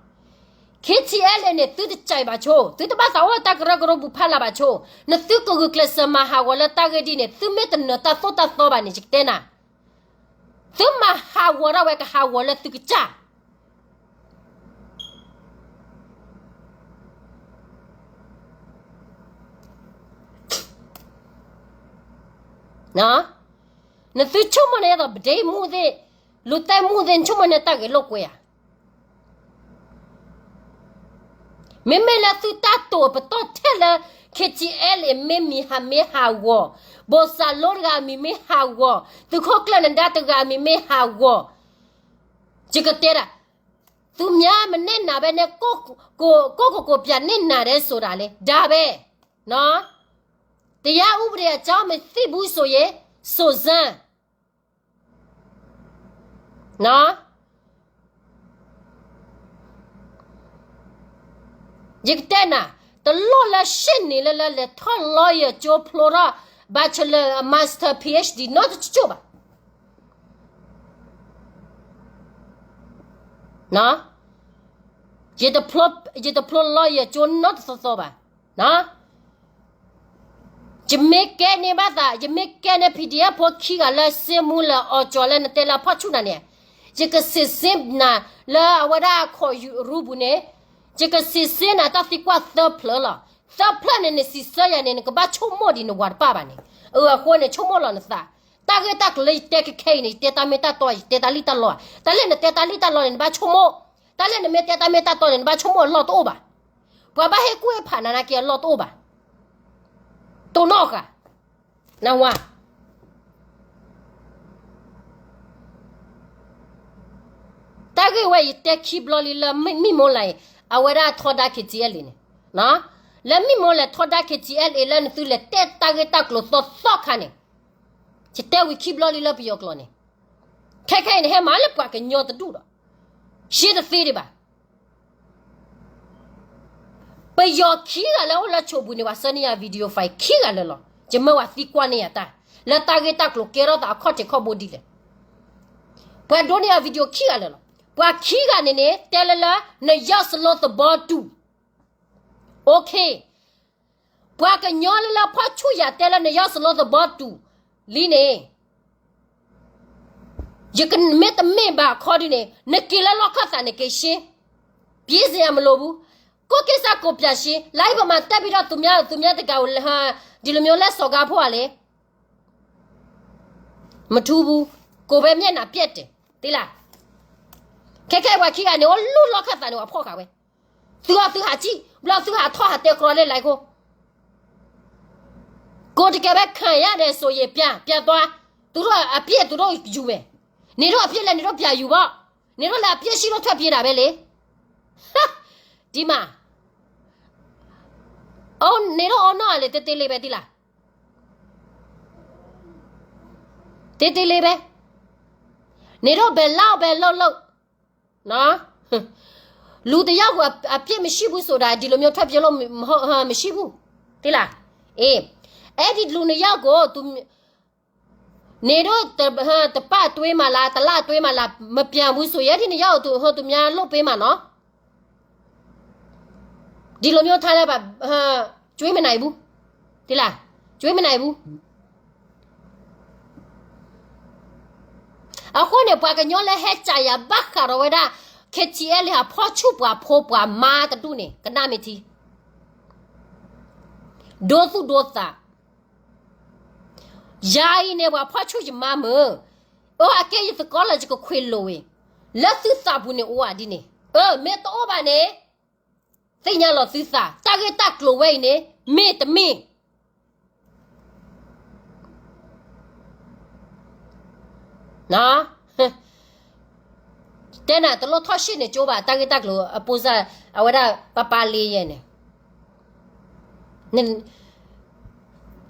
ခံထံအဲလ့ၣ်န့ၣ် သုတကးဘၣ်ဆိ, သုတဘၣ်သးအိၣ်တၢ်ကရၢကရိပူၤဖးလၢ်ဘၣ်ဆိ, နသုကဂုာ်ကျဲးစၢးမၤဟးဂီၤလၢတၢ်ဂ့ၢ်ဒ်န့ၣ် သုမ့ၢ်တနၢၤတၢ်သိၣ်တၢ်သီဘၣ်န့ၣ် ယကတဲနၤ, သုမၤဟးဂီၤဒၣ်ဝဲကဟးဂီၤလၢသုကစၢ် နသုဆိကမိၣ်န့ၣ်ဒီး ပဒ့မူၣ်သ့ၣ်, လူၤတဲမူၣ်သ့ၣ် နဆိကမိၣ်န့ၣ်တၢ်ဂ့ၢ်လိာ်ကွဲဧါ. မ့မ့ၢ်လၢသုတၢ်တိာ်ပတီၢ်ထဲလၢ KTLA မ့ၢ်မံၤဟးမ့ၢ်ဟးဂီၤ, ဘိၣ်စၢ်လိတဂၤအမံၤမ့ၢ်ဟးဂီၤ, သုးခိၣ်ကျၢၢ်နဒါတဂၤအမံၤမ့ၢ်ဟးဂီၤ, ယကတဲဒၣ်, သူများမနစ်နာဘဲနဲ့ ကိုယ့်ကိုယ် ကိုယ့်ကိုယ်ကိုယ်ပြန်နစ်နာတယ်ဆိုတာလေ ဒါပဲနော်. တရားဥပဒေအကြောင်းမသိဘူးဆိုရင် စုံစမ်းနော်. ယကတဲနၤ, တလိၣ်လၢရှေ့နေလၢလၢလဲၤထီၣ် lawyer ကၠိဖျိထီၣ် bachelor master PhD နီတကၠိၣ်ဘၣ်. ယတဖျိ lawyer ကၠိနီတသီသီဘၣ်. ယမ့ၢ်ကဲန့ၢ်ဘၣ်သး ယမ့ၢ်ကဲန့ၢ် PDF ဖိခံဂၤလၢစ့မူလၢအီၤကၠီၤလၢနတဲလၢအဖီၣ်ဆူၣ်နၤန့ၣ်, ယကစံးဆၢနၤလၢအဝဲဒၣ် court room ပူၤန့ၣ်, ယကစံးဆၢနၤတၢ်သံကွၢ်သၢဖျၢၣ်လီၤ. သၢဖျၢၣ်န့ၣ် နစံးဆၢယၤန့ၣ် နကဘၣ်ဆိကမိၣ်ဒံးနဝၤတပၣ်ဘၣ်န့ၣ်. အဃိန့ၣ် ဆိကမိၣ်လီၤနသး, တၢ်ဂ့ၢ်တၢ်ကျိၤလၢယတဲခဲခဲအံၤန့ၣ် ယတဲတၢ်မ့ၢ်တၢ်တီ, ယတဲတၢ်လံၣ်တၢ်လီဧါ. တၢ်လၢနတဲတၢ်လံၣ်တၢ်လီန့ၣ် နဘၣ်ဆိကမိၣ်, တၢ်လၢနမ့ၢ်တဲတၢ်မ့ၢ်တၢ်တီန့ၣ် နဘၣ်ဆိကမိၣ်အလီၢ်တအိၣ်ဘၣ်. ပှၤဘၣ်ဟ့ၣ်ကူၣ်ဟ့ၣ်ဖးနၤနာ်က့အလီၢ်တအိၣ်ဘၣ်. တိၢ်နီၣ်ဃာ်, နဝၤ တၢ်ဂ့ၢ်ဝဲယတဲခံဘျီလံလၢမံမီၢ်လဲၣ်အံၤ, အဝဲဒၣ်ထီဒါ KTLA န့ၣ်, လၢမံမီၢ်လဲၣ်ထီဒါ KTLA လၢနသုလဲၤတဲတၢ်ဂ့ၢ်တၢ်ကျိၤသီသီခါန့ၣ်, ယတဲဝံၤခံဘျီလံလၢပယီၤကျိာ်န့ၣ်, ခဲခဲအံၤန့ၣ် ဟဲမၤလၢပှၤကညီတဒူၣ်ဒီး, ရှဲတသ့ဒံးဘၣ်. ပယီၤခံဂၤလၢအိၣ်လၢဆိးပူၤန့ၣ် ပှၤဆှၢန့ၢ်ယၤ video file ခံဂၤလၢာ်လီၤ. ယမၢဝဲသံကွၢ်န့ၢ်ယၤတၢ်, လၢတၢ်ဂ့ၢ်တၢ်ကျိၤကဲထီၣ်သးအခီၣ်ထံးခီၣ်ဘိဒ်လဲၣ်. ပှၤဒိးန့ၢ်ယၤ video ခံဂၤလၢာ်လီၤ. ပှၤခံဂၤန့ၣ်န့ၣ် တဲလၢလၢ နယီၢ်စလီသဘီတူၢ် OK, ပှၤကညီလၢလၢဖီၣ်ဆူၣ်ယၤတဲလၢနယီၢ်စလီသဘီတူၢ်လံန့ၣ်, ယကမ့ၢ်တမ့ၢ်ဘၣ်အခီဒ်န့ၣ် နက့ၤလၢလီၢ်ခၢၣ်သးန့ၣ်က့ၤရှင်း, ပျ့စရာမလိုဘူး, ကိုယ့်ကိစ္စကိုယ်ပြန်ရှင်း, လိုက်ဗမာတက်ပြီးတော့ သူများသူများတကာကို ဒီလိုမျိုးလက်စော်ကားဖို့ကလေ မထူးဘူး, ကိုယ်ပဲမျက်နှာပျက်တယ်, သိလား. ခဲခဲပှၤခံဂၤန့ၣ် အိၣ်လူလီၢ်ခၢၣ်သးန့ၣ် ပှၤဖီၣ်ဃာ်ဝဲ, သုအီၣ်သုဟးစံၣ်, ဘျီသုဟးထီၣ်ဟးတဲကြီလၢ like ခိၣ်, ကိုယ်တကယ်ပဲခံရတယ်ဆိုရင် ပြန်, ပြန်သွား, သူတို့အပြစ်သူတို့ယူမယ်, နင်တို့အပြစ်လည်း နင်တို့ပြန်ယူပေါ့, နင်တို့လည်း အပြစ်ရှိလို့ ထွက်ပြေးတာပဲလေ. ဒီမှာ, အိ န့ၣ်ဒိၣ်အီနီၢ်အလံ တတ့လ့ဘဲတံၢ်လၢ်, တတ့လ့ဘဲ, န့ၣ်ဒိၣ်ဘဲလၢဘဲလၢလၢ, လူတယောက်ကိုအပြစ်မရှိဘူးဆိုတာ ဒီလိုမျိုးထွက်ပြေးလို့မရှိဘူး, တံၢ်လၢ်, အ့, အဲဒီလူနှစ်ယောက်ကို နင်တို့တပတ်အတွင်းမှာလား တစ်လအတွင်းမှာလား မပြန်ဘူးဆိုရင် အဲဒီနှစ်ယောက်ကို သူများလွှတ်ပေးမှာနော်. ဒီလိုမျိုးထားလိုက်ပါ, ကျွေးမနိုင်ဘူး, တံၢ်လၢ်, ကျွေးမနိုင်ဘူး. အဃိန့ၣ် ပှၤကညီလၢဟဲစံးယၤဘၣ်ဃးဒီးဝဲဒၣ် ခ့ထံအဲလ့ဟး ဖီၣ်ဆူၣ်ပှၤဖိပှၤမါတဒူၣ်န့ၣ် ကနၣ်မ့ၢ်ထံ, ဒိသူၣ်ဒိသး ယၤအံၤန့ၣ် ပှၤဖီၣ်ဆူၣ်ယမါမုၢ်, အိၣ်အကဲယသကိးလၢယကခွ့လိာ်ဝံၤ, လၢသုသးပူၤန့ၣ်အိၣ်ဝဲဒ်န့ၣ်, အၢ မ့ၢ်တအိၣ်ဘၣ်န့ၣ် သ့ၣ်ညါလီၤသုသး, တၢ်ဂ့ၢ်တၢ်ကျိၤဝဲအံၤန့ၣ် မ့ၢ်တမ့ၢ် တဲနၤ တလိၣ်ထီၣ်ရှ့ၣ်န့ၣ်ကၠိဘၣ် တၢ်ဂ့ၢ်တၢ်ကျိၤအပိစၢ် အဝဲဒၣ်ပၢ်ပၢ်လ့ယဲန့ၣ်,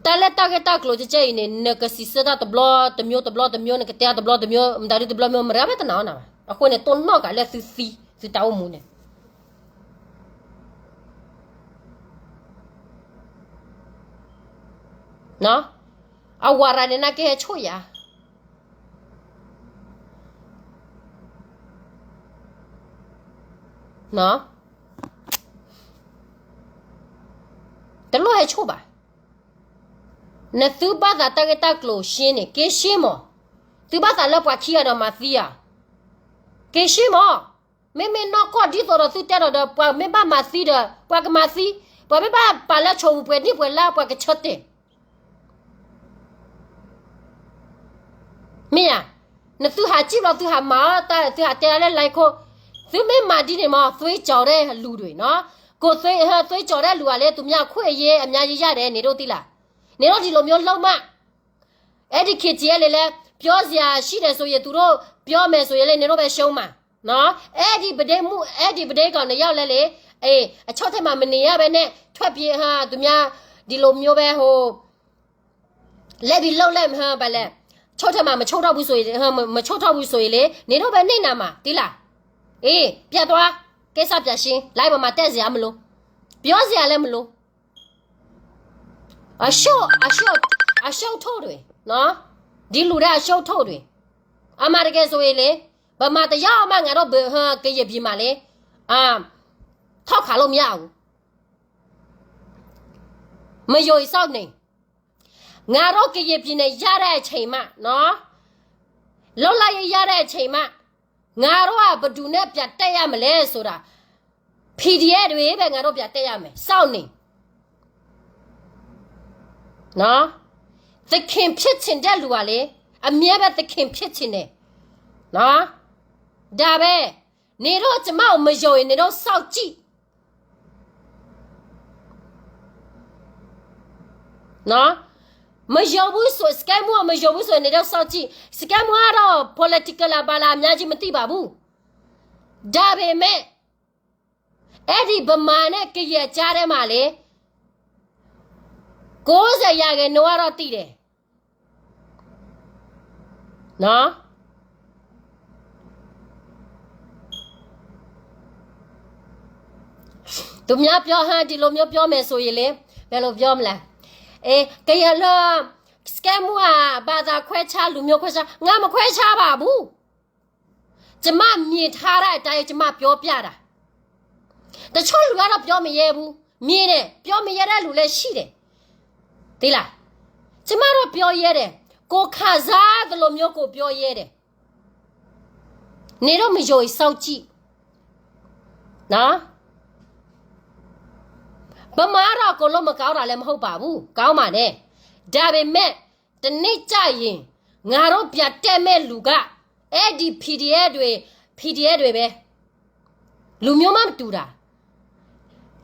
တၢ်လၢတၢ်ဂ့ၢ်တၢ်ကျိၤကဲကဲအံၤန့ၣ် နကစံးဆၢတၢ်တဘျီတမျိုးတဘျီတမျိုး နကတဲတဘျီတမျိုး မတၤဒ်တဘျီမျိုး မရၤဘၣ်တနာ်အီၤနၤဘၣ်. အဃိန့ၣ် တိၢ်နီၣ်ကးလၢသုသံ သုတၢ်အိၣ်မူန့ၣ် အဝၤရၤန့ၣ် နကဟဲဆိၣ်ယၤ တလိၣ်ဟဲဆိၣ်ဘၣ်. နသုဘၣ်သးတၢ်ဂ့ၢ်တၢ်ကျိၤရှင်းန့ၣ် က့ၤရှင်းမး. သုဘၣ်သးလၢပှၤခံဂၤဒီးမၤသံဧါ, က့ၤရှင်းမး. မ့မ့ၢ်နီၢ်ကီၢ်ဒ်သိးဒီးသုတဲဒီး ပှၤမ့ၢ်ဘၣ်မၤသံဒီး ပှၤကမၤသံ, ပှၤမ့ၢ်ဘၣ်ပာ်လၢဆိပူၤပှဲၤနံၣ်ပှဲၤလါ ပှၤကဆၢတဲာ် မ့ၢ်ဧါ. နသုဟးစံၣ်ဘျီ သုဟးမၤအီၤတၢ် သုဟးတဲလၢလါခိၣ်, သုမ့ၢ်မၤဒ်န့ၣ်မး သွေးကြော်တဲ့လူတွေနော်, ကိုယ်သွေး, သွေးကြော်တဲ့လူကလည်း သူများအခွင့်အရေး အများကြီးရတယ် နေတို့သိလား, နေတို့ဒီလိုမျိုးလုပ်မှ အဲဒီ ခ့ထံအဲလ့ လည်း ပြောစရာရှိတယ်ဆိုရင် သူတို့ပြောမယ်ဆိုရင်လည်း နေတို့ပဲရှုံးမှာနော်. အဲဒီပဒိၣ်မှူး, အဲဒီပဒိၣ်ကောင်နှစ်ယောက်လည်းလေ, အေး, အချုပ်ထဲမှာမနေရဘဲနဲ့ ထွက်ပြေး, ဟာ, သူများဒီလိုမျိုးပဲ, ဟို, လဲပြီးလုပ်လိုက်, ဟာ, ဘာလဲ, ချုပ်ထဲမှာမချုပ်တော့ဘူးဆိုရင်, မချုပ်တော့ဘူးဆိုရင်လေ, နေတော့ပဲနေနာမှာ, သိလား. အေး, ပြတ်သွား, ကိစ္စပြတ်ရှင်း, လိုက်ပေါ်မှာတက်စရာမလို, ပြောစရာလည်းမလို. အရှုံး, အရှုံး, အရှုံးထုတ်တွေနော်, ဒီလူတွေအရှုံးထုတ်တွေ, အမှန်တကယ်ဆိုရင်လေ, ဗမာတစ်ယောက်မှငါတို့ဘယ်, ဟို, ကရင်ပြည်မှာလေ, အာ, ထောက်ခံလို့မရဘူး. မယုံရင်စောင့်နေ, ငါတို့ကရင်ပြည်နယ်ရတဲ့အချိန်မှနော်, လွတ်လပ်ရေးရတဲ့အချိန်မှ, ငါတို့ကဘယ်သူနဲ့ပြန်တက်ရမလဲဆိုတာ, PDF တွေပဲ ငါတို့ပြန်တက်ရမယ်, စောင့်နေ. နော်, သခင်ဖြစ်ချင်တဲ့လူကလေ, အမြဲပဲသခင်ဖြစ်ချင်တယ်, နော်, ဒါပဲ, နေတော့ကျမကိုမယုံရင်နေတော့စောင့်ကြည့်. နော်, မယုံဘူးဆို, စကဲမူကမယုံဘူးဆိုရင်နေတော့စောင့်ကြည့်. စကဲမူကတော့ political လားဘာလား အများကြီးမသိပါဘူး. ဒါပေမဲ့, အဲ့ဒီဗမာနဲ့ကရင်အကြားထဲမှာလေ, ကိုးဆယ်ရာခိုင်နှုန်းကတော့သိတယ်. နော်, သူများပြောဟန်ဒီလိုမျိုးပြောမယ်ဆိုရင်လေ, ဘယ်လိုပြောမလဲ, အေး, ကရင်လၢ, စကဲမူက ဘာသာခွဲခြား, လူမျိုးခွဲခြား, ငါမခွဲခြားပါဘူး. ကျမမြင်ထားတဲ့အတိုင်း ကျမပြောပြတာ. တချို့လူကတော့ပြောမရဲဘူး, မြင်တယ်, ပြောမရဲတဲ့လူလည်းရှိတယ်, သိလား. ကျမတော့ပြောရဲတယ်, ကိုယ်ခံစားသလိုမျိုးကိုပြောရဲတယ်. နေတော့မယုံရင်စောင့်ကြည့်, နော်. ဗမာကတော့အကုန်လုံးမကောင်းတာလည်းမဟုတ်ပါဘူး, ကောင်းပါတယ်. ဒါပေမဲ့, တနေ့ကျရင်, ငါတို့ပြန်တက်မဲ့လူက, အဲ့ဒီ PDF တွေ, PDF တွေပဲ, လူမျိုးမှမတူတာ.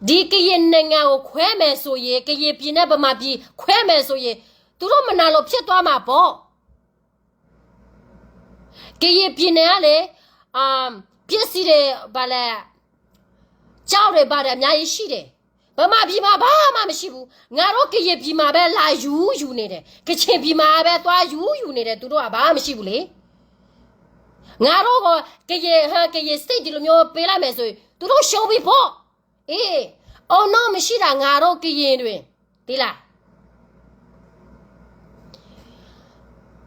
ဒီကရင်နိုင်ငံကိုခွဲမယ်ဆိုရင်, ကရင်ပြည်နဲ့ဗမာပြည်ခွဲမယ်ဆိုရင်, သူတို့မနာလို့ဖြစ်သွားမှာပေါ့. ကရင်ပြည်နယ်ကလေ, ပစ္စည်းတွေ, ဘာလဲ, ကျောက်တွေဘာတွေအများကြီးရှိတယ်. ဗမာပြည်မှာ ဘာမှမရှိဘူး. ငါတို့ကရင်ပြည်မှာပဲ လာယူယူနေတယ်. ကချင်ပြည်မှာပဲ သွားယူယူနေတယ်. သူတို့က ဘာမှမရှိဘူးလေ. ငါတို့က ကရင် ဟဲ ကရင် state ဒီလိုမျိုးပေးလိုက်မယ်ဆိုရင် သူတို့ရှုံးပြီပေါ့. အေး, အုံနောက်မရှိတာ ငါတို့ကရင်တွေ သိလား.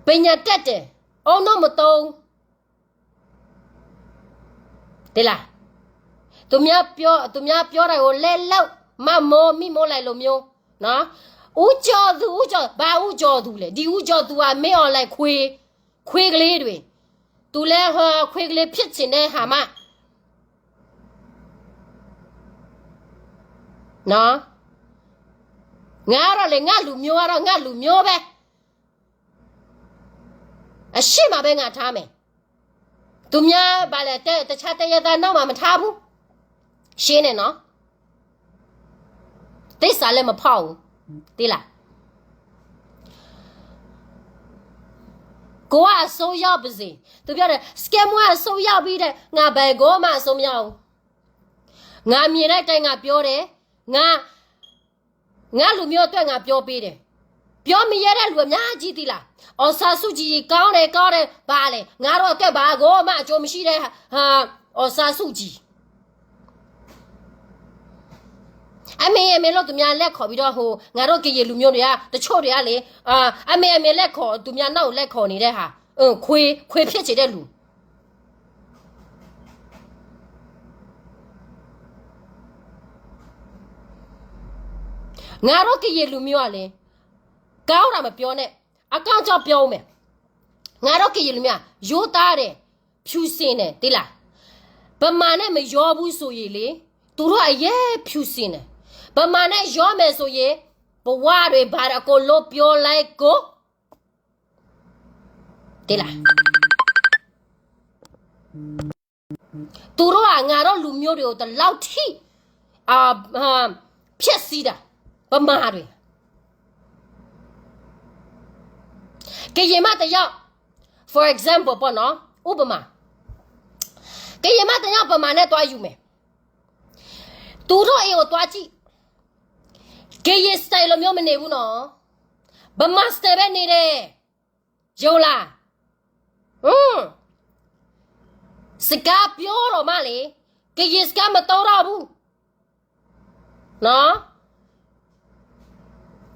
ပညာတတ်တယ်, အုံနောက်မသုံး သိလား. သူများပြော, သူများပြောတာကို လက်လုပ်, မမိုး, မိမိုးလိုက်လိုမျိုးနော်. ဦးကျော်သူ, ဦးကျော်, ဘာဦးကျော်သူလဲ. ဒီဦးကျော်သူက မင်းအောင်လှိုင်ခွေး, ခွေးကလေးတွေ. သူလည်း ဟို ခွေးကလေးဖြစ်ချင်တဲ့ဟာမှနော်. ငါကတော့လေ ငါလူမျိုးကတော့ ငါလူမျိုးပဲ. အရှေ့မှာပဲ ငါထားမယ်. သူများ ဘာလဲ တခြားတိုင်းရင်းသား နောက်မှာ မထားဘူး. ရှင်းနေနော်. သစ္စာလည်း မဖောက်ဘူး. သိလား. ကိုယ်က အစိုးရပါစေ. သူပြောတယ်, စကဲမွဲ အစိုးရပြီးတဲ့ ငါ ဘယ်ကိုမှ အစိုးမရဘူး. ငါမြင်တဲ့အတိုင်း ငါပြောတယ်. ငါ ငါလူမျိုးအတွက် ငါပြောပေးတယ်. ပြောမရဲတဲ့လူ အများကြီး သိလား. အောင်ဆန်းစုကြည် ကောင်းတယ်, ကောင်းတယ်, ဘာလဲ. ငါတို့အတွက် ဘာကိုမှ အကျိုးမရှိတဲ့ ဟာ, အောင်ဆန်းစုကြည်. အမင်းအမင်းလို့ သူများလက်ခေါ်ပြီးတော့ ဟို ငါတို့ကရင်လူမျိုးတွေက တချို့တွေကလေ, အာ, အမင်းအမင်းလက်ခေါ်, သူများနောက်ကို လက်ခေါ်နေတဲ့ဟာ, အင်း, ခွေး, ခွေးဖြစ်ချင်တဲ့လူ. ငါတို့ကရင်လူမျိုးကလေ, ကောင်းတာမပြောနဲ့, အကောင်းကြောင်းပြောဦးမယ်. ငါတို့ကရင်လူမျိုးက ရိုးသားတယ်, ဖြူစင်တယ်, သိလား. ဗမာနဲ့ မရောဘူးဆိုရင်လေ, သူတို့က အရမ်းဖြူစင်တယ်. ဗမာနဲ့ ရောမယ်ဆိုရင် ဘဝတွေ ဘာတွေ အကုန်လုံး ပြောလိုက်ကို သိလား. သူတို့က ငါတို့လူမျိုးတွေကို ဒီလောက်ထိ အာ, အာ, ဖျက်ဆီးတာ, ဗမာတွေ. ကရင်မတစ်ယောက်, for example ပေါ့နော်, ဥပမာ, ကရင်မတစ်ယောက် ဗမာနဲ့ သွားယူမယ်. သူတို့အိမ်ကို သွားကြည့်. ကရင် style လိုမျိုး မနေဘူးနော်. ဗမာ style ပဲ နေတယ်. ယုံလား. อืม, စကားပြောတော့မှလေ, ကရင်စကား မသုံးတော့ဘူးနော်.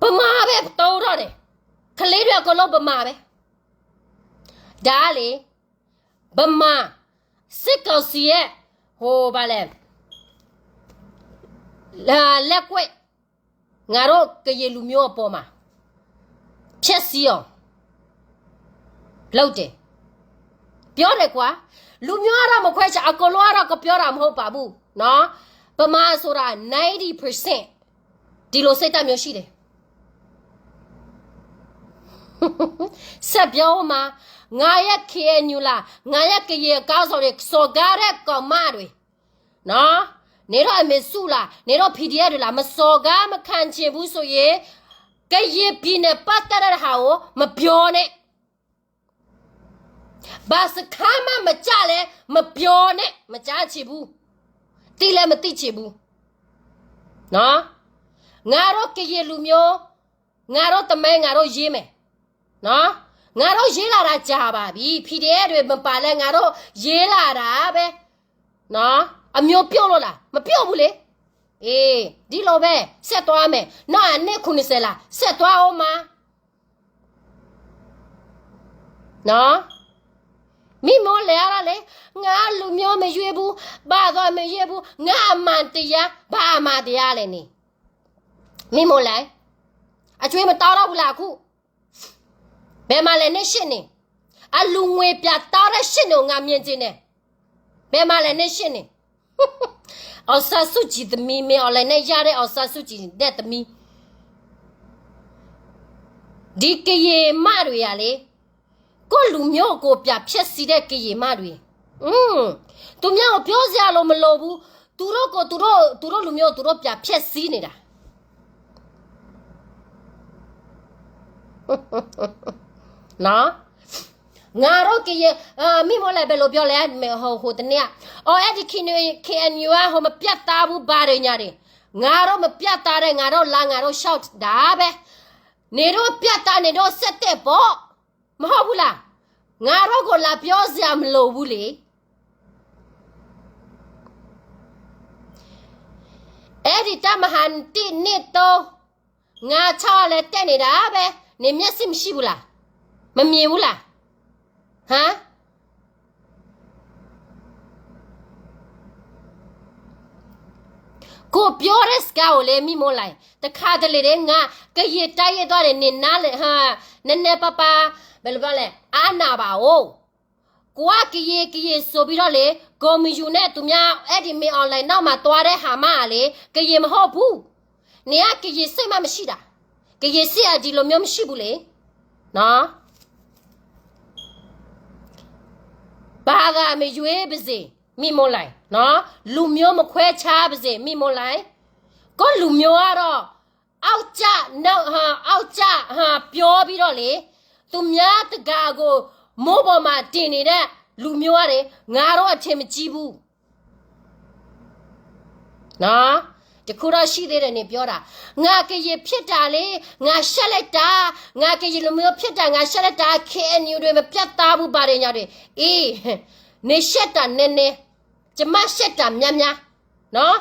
ဗမာပဲ သုံးတော့တယ်. ကလေးတွေ အကုန်လုံး ဗမာပဲ. ဒါလေ, ဗမာစစ်ကောင်စီရဲ့ ဟို ဘာလဲ, လက်ကွက်, ငါတို့ကရင်လူမျိုးအပေါ်မှာ ဖျက်ဆီးအောင် လုပ်တယ်. ပြောတယ်ကွာ. လူမျိုးကတော့ မခွဲခြား, အကုန်လုံးကတော့ ကပြောတာ မဟုတ်ပါဘူးနော်. ဗမာဆိုတာ ninety percent ဒီလိုစိတ်ဓာတ်မျိုးရှိတယ်. ဆက်ပြောဦးမှာ, ငါရဲ့ KNU လား, ငါရဲ့ ကရင်အကောင်းဆောင်တွေ, စော်ကားတဲ့ ကောင်မတွေနော်. နင်တို့ အမေစုလား, နင်တို့ PDF တွေလား, မစော်ကား မခံချင်ဘူးဆိုရင်, ကရင်ပြည်နယ် ပတ်သက်တဲ့ဟာကို မပြောနဲ့. ဘာစခန်းမှ မကျလဲ, မပြောနဲ့, မကြားချင်ဘူး, သိလည်း မသိချင်ဘူးနော်. ငါတို့ ကရင်လူမျိုး, ငါတို့ သမိုင်း ငါတို့ ရေးမယ်နော်. ငါတို့ ရေးလာတာ ကြာပါပြီ. PDF တွေ မပါလဲ ငါတို့ ရေးလာတာပဲနော်. အမျိုးပြုတ်လို့လား? မပြုတ်ဘူးလေ. အေး, ဒီလိုပဲ ဆက်သွားမယ်. နောက်အနှစ် ခုနှစ်ဆယ် လား, ဆက်သွားဦးမှာနော်. မိမိုးလဲၤရလေ, ငါလူမျိုး မရွေးဘူး, ဘာသာ မရွေးဘူး, ငါအမှန်တရား, ဘာအမှန်တရားလဲန့ၣ်. မိမိုးလဲၤ, အကြွေး မတောင်းတော့ဘူးလား အခု? ဘယ်မှာလဲ နှစ်ရှစ်နှစ်. အလူငွေ ပြန်တောင်းတဲ့ ရှစ်နှစ်ကို ငါမြင်ချင်တယ်. ဘယ်မှာလဲ နှစ်ရှစ်နှစ်. အောင်ဆန်းစုကြည် သမီး, မင်းအောင်လှိုင်နဲ့ ရတဲ့ အောင်ဆန်းစုကြည်နဲ့ သမီး. ဒီကရင်မတွေကလေ, ကိုယ့်လူမျိုးကို ပြန်ဖျက်ဆီးတဲ့ ကရင်မတွေ. อืม, သူများကို ပြောစရာလို မလိုဘူး. သူတို့ကို သူတို့, သူတို့လူမျိုးကို သူတို့ ပြန်ဖျက်ဆီးနေတာ. နော်. ငါတို့ကရင်, မိမိုးလဲၤ ဘယ်လိုပြောလဲ, ဟို, ဟိုတနေ့က, အော်, အဲ့ဒီ KNU က ဟို မပြတ်သားဘူး, ဘာတွေညာတွေ. ငါတို့မပြတ်သားတဲ့ ငါတို့လမ်း ငါတို့လျှောက်တာပဲ နင်တို့ပြတ်သား နင်တို့ဆက်တက်ပေါ့ မဟုတ်ဘူးလား ငါတို့ကိုလာပြောစရာမလိုဘူးလေ အဲ့ဒီတပ်မဟာတစ် နှစ် သုံး ငါး ခြောက် လည်းတက်နေတာပဲ နင်မျက်စိမရှိဘူးလား မမြင်ဘူးလား ဟမ် ကိုပြောတဲ့စကားကိုလည်း မိမိုးလိုင် တခါတလေတဲ့ ငါ ကရင်တိုင်းရင်းသားတွေနဲ့ နားလည် ဟမ် နည်းနည်းပါးပါး ဘယ်လိုပြောလဲ အားနာပါဦး ကိုက ကရင် ကရင် ဆိုပြီးတော့လေ ဂုဏ်မယူနဲ့ သူများ အဲ့ဒီ မင်းအောင်လှိုင် နောက်မှာသွားတဲ့ဟာမှလေ ကရင်မဟုတ်ဘူး နင်က ကရင်စိတ်မှမရှိတာ ကရင်စိတ်က ဒီလိုမျိုးမရှိဘူးလေ နော် ဘာသာမရွေးပါစေ မိမိုးလိုင် နော် လူမျိုးမခွဲခြားပါစေ မိမိုးလိုင် ကိုယ့်လူမျိုးကတော့ အောက်ကျ နောက် ဟာ အောက်ကျ ဟာ ပြောပြီးတော့လေ သူများတကာကို မိုးပေါ်မှာတင်နေတဲ့ လူမျိုးကလေ ငါတို့အထင်မကြီးဘူး နော် တစ်ခုတော့ရှိသေးတယ် နင်ပြောတာ ငါကရင်ဖြစ်တာလေ ငါရှက်လိုက်တာ ငါကရင်လူမျိုးဖြစ်တာ ငါရှက်လိုက်တာ KNU တွေမပြတ်သားဘူး ဘာတွေညာတွေ အေး နင်ရှက်တာနည်းနည်း ကျမရှက်တာများများ နော်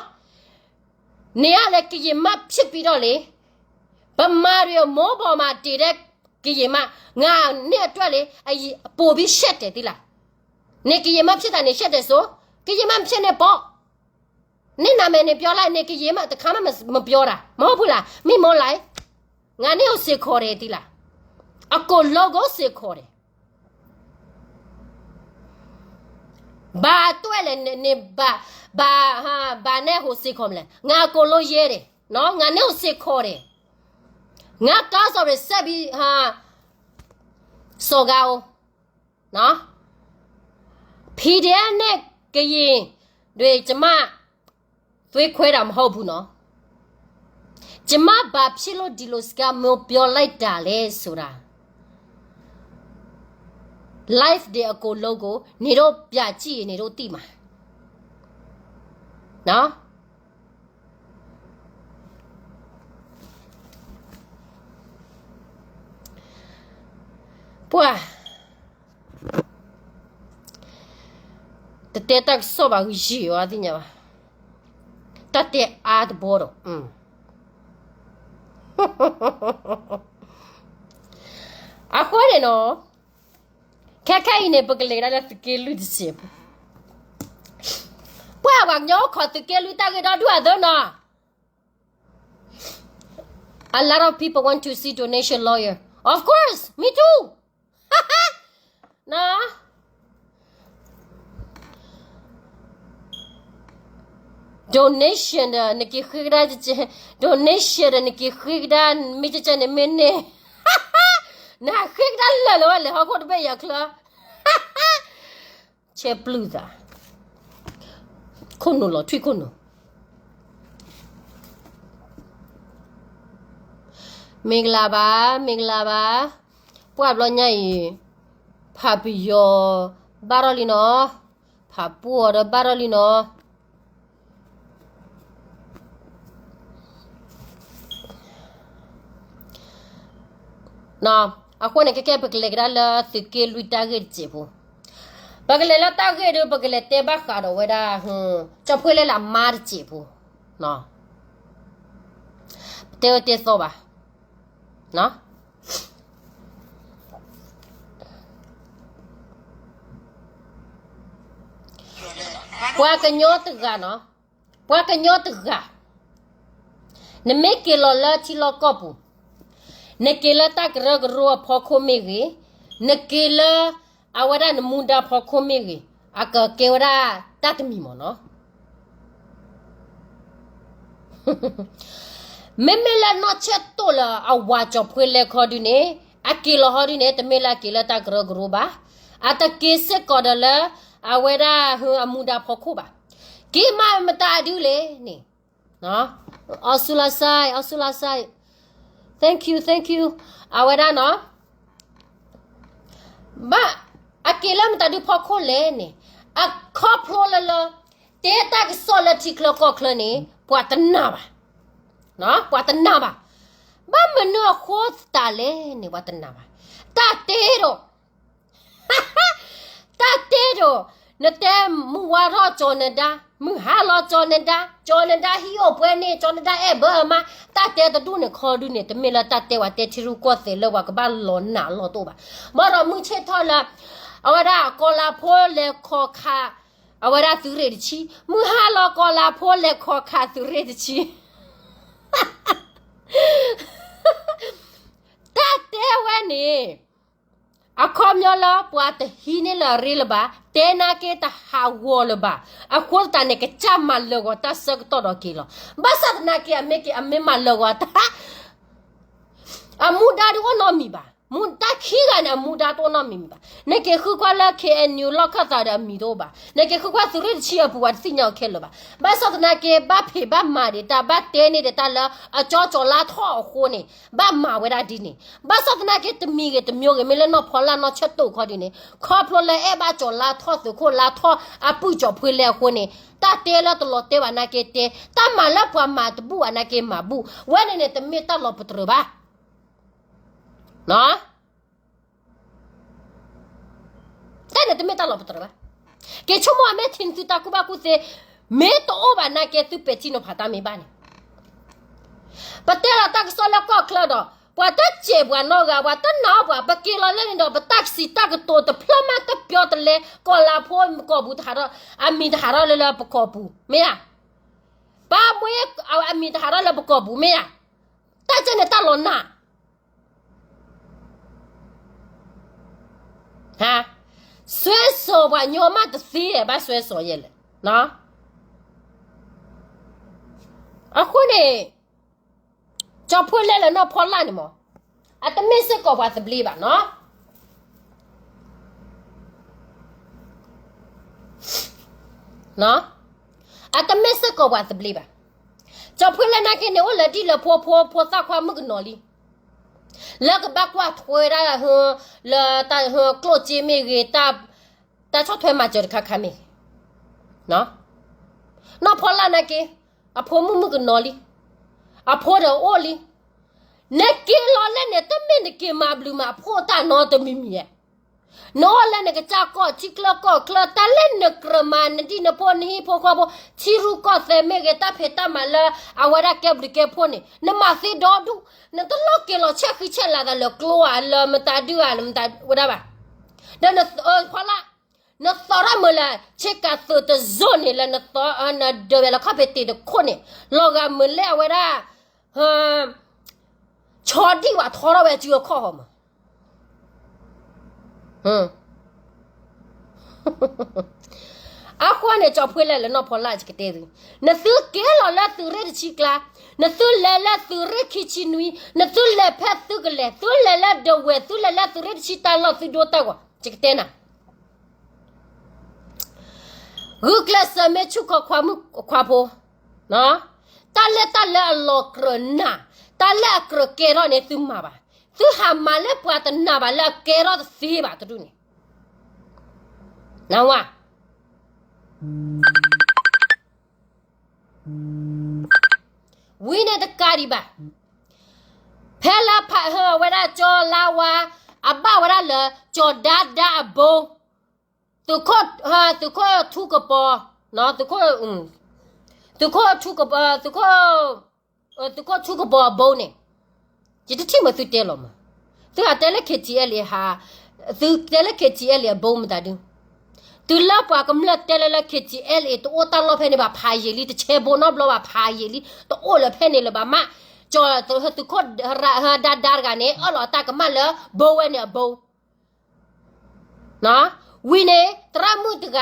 နင်ကလည်း ကရင်မဖြစ်ပြီးတော့လေ ဗမာတွေကို မိုးပေါ်မှာတင်တဲ့ ကရင်မ ငါ နင့်အတွက်လေ အရင် ပိုပြီးရှက်တယ် သိလား နင်ကရင်မဖြစ်တာ နင်ရှက်တယ်ဆို ကရင်မဖြစ်နဲ့ပေါ့ နင့်နာမည် နင်ပြောလိုက် နင်ကရင်မ တခါမှမ မပြောတာ မဟုတ်ဘူးလား မိမိုးလိုင် ငါ နင့်ကို စင်ခေါ်တယ် သိလား အကုန်လုံးကို စင်ခေါ်တယ် ဘာအတွက်လဲ နင် နင် ဘာ ဘာ ဟာ ဘာနဲ့ ဟို စင်ခေါ်မလဲ ငါ အကုန်လုံး ရဲတယ် နော် ငါ နင့်ကို စင်ခေါ်တယ် ငါ ကောင်းဆောင်တွေ ဆက်ပြီး ဟာ စော်ကားဦး နော် PDF နဲ့ ကရင်တွေ ကျမ သွေးခွဲတာမဟုတ်ဘူးနော် ကျမ ဘာဖြစ်လို့ ဒီလိုစကားမျိုး ပြောလိုက်တာလဲဆိုတာ live တွေ အကုန်လုံးကို နင်တို့ ပြန်ကြည့်ရင် နင်တို့ သိမှာ နော် ပှၤ တတဲတၢ်ကစီၣ်ဘၣ် ဂယံၤဝဲ သ့ၣ်ညါဘၣ်, တၢ်တဲအါတဘီဒီး, အဃိန့ၣ်နီၤ, ခဲခဲအံၤန့ၣ် ပကလဲၤကဒါလၢသုးက့လွံၢ်တစဲးဖိ, ပှၤပှၤကညီအိၣ်ခိးသုးက့လွံၢ်တၢ်ဂ့ၢ်ဒီဒူၣ်အသိးနီၤ. A lot of people want to see donation lawyer. Of course, me too. နီၤ, donation ဒီး နက့ၤဃ့ကဒါ, donation ဒီး နက့ၤဃ့ကဒါ, မ့ၢ်ကကန့ၣ်မ့ၢ်န့ၣ်, နဃ့ကဒါလၢာ်လၢၤဝဲလဲၣ် ဟီၣ်ခိၣ်တဘ့ၣ်ယၤချၢ ဆဲပျုၢ်သး, ခိၣ်နူာ်လီၤထွံၣ်ခိၣ်နူာ်, မ့ၢ်ကလၤဘၣ်, မ့ၢ်ကလၤဘၣ်, ပှၢ်ဘျီညါအံၤ, ဖးပယီၤဘၣ်ထီၣ်လံနီၤ, ဖးပူၣ်အီၤဒီးဘၣ်ထီၣ်လံနီၤ. အဃိန့ၣ် ခဲကဲ ပကလဲၤကဒါလၢသုးက့လွံၢ်တၢ်ဂ့ၢ်တစဲးဖိ, ပကလဲၤလၢတၢ်ဂ့ၢ်ဒီး ပကလဲၤတဲဘၣ်ဃးဒီးဝဲဒၣ် ကၠီၣ်ဖှ့လၢလၢမါတစဲးဖိ, တဲဝဲတဲသီဘၣ်. ပှၤကညီတဂၤနီၤ, ပှၤကညီတဂၤ, နမ့ၢ်က့ၤလီၤလၢထံလီၢ်ကီၢ်ပူၤ, နက့ၤလၢတၢ်ကရၢကရိအဖီခိၣ်မ့ၢ်ဂ့ၤ, နက့ၤလၢအဝဲဒၣ်နမူဒါဖီခိၣ်မ့ၢ်ဂ့ၤ, အကကဲဝဲဒၣ်တၢ်တမံၤမးနီၤ. မ့မ့ၢ်လၢနီၢ်ဆဲးတိၣ်လၢအဝၤကၠီၣ်ဖှ့လဲခီဒုန့ၣ်, အက့ၤလီၤဟီဒုန့ၣ် တမ့ၢ်လၢအက့ၤလၢတၢ်ကရၢကရိဘၣ်, အတက့ၤစ့ၢ်ကီးဒီးလၢ အဝဲဒၣ်အမူဒါဖီခိၣ်ဘၣ်, က့ၤမးမတၤဒုလဲၣ်န့ၣ်, အီစူလါစဲ, အီစူလါစဲ, thank you, thank you, အဝဲဒၣ်နီၤ, ဘၣ်, အက့ၤလၢမတၤဒုဖီခိၣ်လဲၣ်န့ၣ်, အခီဖျိလၢလၢ, တဲတၢ်ကစီၣ်လၢထံချၢကီၢ်ချၢန့ၣ် ပှၤတနာ်ဘၣ်. ပှၤတနာ်ဘၣ်. ဘၣ်မနုၤအဃိသတးလဲၣ်န့ၣ် ပှၤတနာ်ဘၣ်. တၢ်တဲဒီး တၢ်တဲဒီး နတဲမုၢ်ဝါထီၣ်ကၠီၤနဒါ, မုၢ်ဟါလီၤကၠီၤနဒါ, ကၠီၤနဒါဟံၣ်အိၣ်ပှဲၤန့ၣ် ကၠီၤနဒါအဲၣ်ဘၢအမါ, တၢ်တဲတဒူၣ်န့ၣ်ခီဒုန့ၣ် တမ့ၢ်လၢတၢ်တဲဝဲတဲထံရူၢ်ကီၢ်သဲးလၢ ပှၤကဘၣ်လီၤနာ်အလီၢ်တအိၣ်ဘၣ်. ဘၣ်ဒီးမုၢ်ဆ့ၣ်ထီၣ်လၢ အဝဲဒၣ်ကီၤလၤဖိလဲၤခီၣ်ခး အဝဲဒၣ်သုးရ့ၣ်တဆံ, မုၢ်ဟါလီၤကီၤလၤဖိလဲၤခီၣ်ခးသုးရ့ၣ်တဆံ တၢ်တဲဝဲန့ၣ် အခီပညီလၢပှၤတဟံးန့ၢ်လၢအရ့လၢၤဘၣ်, တဲနာ်က့တဟးဂီၤလၢၤဘၣ်. အဃိသတးန့ၣ် ကစၢ်မၤလၢာ်ဂီၤတၢ်ဆၢကတီၢ်ဒီးက့ၤလီၤ. ဘၣ်ဆၣ်သနာ်က့ အမ့ၢ်က့ၤ အမ့ၢ်မၤလၢာ်ဂီၤတၢ် အမူဒါဒုးအိၣ်နီတမံၤဘၣ်. မူဒါခံဂၤန့ၣ် အမူဒါတအိၣ်နီတမံၤဘၣ်. နက့ၤဃုကွၢ်လၢ KNU လီၢ်ခၢၣ်သးဒီးအမံၤတအိၣ်ဘၣ်. နက့ၤဃုကွၢ်သုးရ့ၣ်တဆံအပူၤ ပှၤတသ့ၣ်ညါအီၤခဲလၢာ်ဘၣ်. ဘၣ်ဆၣ်သနာ်က့ ဘၣ်ဖံးဘၣ်မၤဒံးတၢ် ဘၣ်တဲန့ၢ်ဒံးတၢ်လၢအကၠီကၠီၤလါထီၣ်အဃိန့ၣ် ဘၣ်မၤဝဲဒၣ်ဒ်န့ၣ်. ဘၣ်ဆၣ်သနာ်က့ တမံၤဂ့ၤတမံၤဂ့ၤ မ့ၢ်လၢနီၢ်ဖီလာ်နီၢ်ဆၢၣ်တိၣ်ခီဒ်န့ၣ် ခီဖျိလၢအဲၣ်ဘၣ်ကၠီၤလါထီၣ်သုးခိၣ်လါထီၣ်အပုၢ်ကၠီၤဖှ့လဲၣ်အဃိန့ၣ် တၢ်တဲလၢတလီၤတဲာ်ဘၣ်နာ်က့တဲ, တၢ်မၤလၢပှၤမၤတဘူၣ်ဘၣ်နာ်က့မၤဘူၣ်, ဝဲန့ၣ်န့ၣ် တမ့ၢ်တၢ်လီၤပတြၢၤဘၣ်. တၢ်န့ၣ်တမ့ၢ်တၢ်လီၤပတြၢၤဘၣ်. က့ၤဆိကမိၣ်အမ့ၢ်ထံၣ်န့ၣ် သုတၢ်ကူၣ်ဘၣ်ကူၣ်သ့ မ့ၢ်တအိၣ်ဘၣ်နာ်က့ သုပဲာ်ထံနီၤဖးတၢ်မ့ၢ်ဘၣ်န့ၣ် ပတဲလီၤတၢ်ကစီၣ်လၢကီၢ်ချၢဒီး ပှၤတစဲးပှၤနီတဂၤ ပှၤတနာ်အီၤပှၤ ပက့ၤလီၤလၢန့ၣ်ဒီး ပတၢ်ကစံးတၢ်ကတိၤတဖျၢၣ်မးတပျီတလဲ ကီၤလၤဖိကီၢ်ပူၤတဟးထီၣ် အမံၤတဟးထီၣ်လၢလၢပကီၢ်ပူၤ မ့ၢ်ဧါ. ပၢ်မွေး အမံၤတဟးထီၣ်လၢပကီၢ်ပူၤ မ့ၢ်ဧါ. တၢ်ကဲန့ၣ်တၢ်လီၤနာ် စွဲစိာ်ပှၤညီမးတသ့ ဘၣ်စွဲစိာ်ယဲလဲၣ်. အဃိန့ၣ် ကၠီၤဖှ့လဲၣ်လၢနီၢ်ဖီလာ်န့ၣ်မး အတမ့ၢ်စ့ၢ်ကီးပှၤသဘျ့ဘၣ်နီၤ. အတမ့ၢ်စ့ၢ်ကီးပှၤသဘျ့ဘၣ်. ကၠီၤဖှ့လဲၣ်နာ်က့န့ၣ် အိၣ်လၢဒံၣ်လၢဖိ ဖိ ဖိသၣ်ခွါမုၣ်ကနီၤလံ လၢကဘၣ်ကွၢ်ထွဲဒၣ် လၢတၢ် ကျိၣ်စ့မ့ၢ်ဂ့ၤ တၢ်ဆီၣ်ထွဲမၤစၢၤတခါခါမ့ၢ်ဂ့ၤ နီၢ်ဖီလာ်နာ်က့ အဖိမုၣ်မုၣ်ကနီၤလံ အဖိဒီးအိၣ်လံ နက့ၤလီၤလဲၣ်န့ၣ် တမ့ၢ်နက့ၤမၤဘျုးမၤဖှိၣ်တၢ်နီတမံၤမံၤဧါ. နအိၣ်လၢနကစၢ်ကီၢ်ထံချၢကီၢ်ချၢ တၢ်လၢနကြၢးမၤနဒံၣ်နဖိနဟံၣ်ဖိဃီဖိ ထံရူၢ်ကီၢ်သဲးမ့ၢ်ဂ့ၤ တၢ်ဖံးတၢ်မၤလၢအဝဲဒၣ်ကဲဘျုးကဲဖှိၣ်န့ၣ် နမၤသ့ဒီဒူၣ် နတလိၣ်က့ၤလီၤဆဲးဃံဆဲးလၤသးလၢကျိဧါ လၢမတၤဒုဧါ လၢမတၤဝဲဒၣ်ဘၣ်. ဒီးနဖီလာ် နသီထီၣ်မုာ်လၢ ဆ့ကၤသုးတစိၢ်န့ၣ် လၢနသီ နဒၢးဝဲလၢခီၣ်ဖံးတ့ၢ်တခိၣ်န့ၣ် လီၤဂာ်မုာ်လၢအဝဲဒၣ် ဆီဒံၣ်ဝဲထီထီၣ်ဝဲစုအခီၣ်ဟီမး. အဃိန့ၣ် ကၠီၤဖှ့လဲၣ်လၢနီၢ်ဖီလာ် ယကတဲသု, နသုက့ၤလီၤလၢသုးရ့ၣ်တဆံကျါ, နသုလဲၤလၢသုးရ့ၣ်ခံဆံနွံ, နသုလဲၤဖဲသုကလဲၤ, သုလဲၤလၢဒဝဲၢ်, သုလဲၤလၢသုးရ့ၣ်တဆံတၢ်လီၢ်သုဒိတၢ်ဂီၤ, ယကတဲနၤ ဂုာ်ကျဲးစၢးမ့ၢ်ဆူၣ်ခီခွါမုၣ်ခွါဖိ, တၢ်လၢတၢ်လၢအလီၤကြၢးနၢ်, တၢ်လၢအကြၢးကဲထီၣ်န့ၣ်သုမၤဘၣ်, သုဟးမၤလၢပှၤတနာ်ဘၣ်လၢအကဲထီၣ်တသ့ဘၣ်တဒူၣ်န့ၣ်, နဝၤ ဝံၤန့ၣ်တကးဒံးဘၣ်, ဖဲလၢဖးဟၢဝဲဒၣ်ကၠီလါဝါ, အဘၣ်ဝဲဒၣ်လၢ ကၠီၤဒါဒါအဘိ, သုးခိၣ်, သုးခိၣ်ထူကပီၤ, သုးခိၣ်, သုးခိၣ်ထူကပီၤ, သုးခိၣ်, သုးခိၣ်ထူကပီၤအဘိန့ၣ်, ယတထံၣ်မးသုတဲလီၤမး, သုဟးတဲလၢ KTLA ဟး, သုတဲလၢ KTLA အဘိမတၤဒု, တုၤလၢပှၤကမျၢၢ်တဲလၢလၢ KTLA တအိၣ်တၢ်လီၢ်ဖဲန့ၣ်ဘၣ်ဖးယံာ်လံ, တဆဲဘိနီတဘျီဘၣ်ဖးယံာ်လံ, တအိၣ်လၢၤဖဲန့ၣ်လၢၤဘၣ်မး, ကၠီၤသုးခိၣ်ဒါဒါတဂၤန့ၣ် အၢၣ်လီၤတၢ်ကမၣ်လၢဘိဝဲန့ၣ်အဘိ ဝံၤန့ၣ် သရၣ်မုၣ်တဂၤ,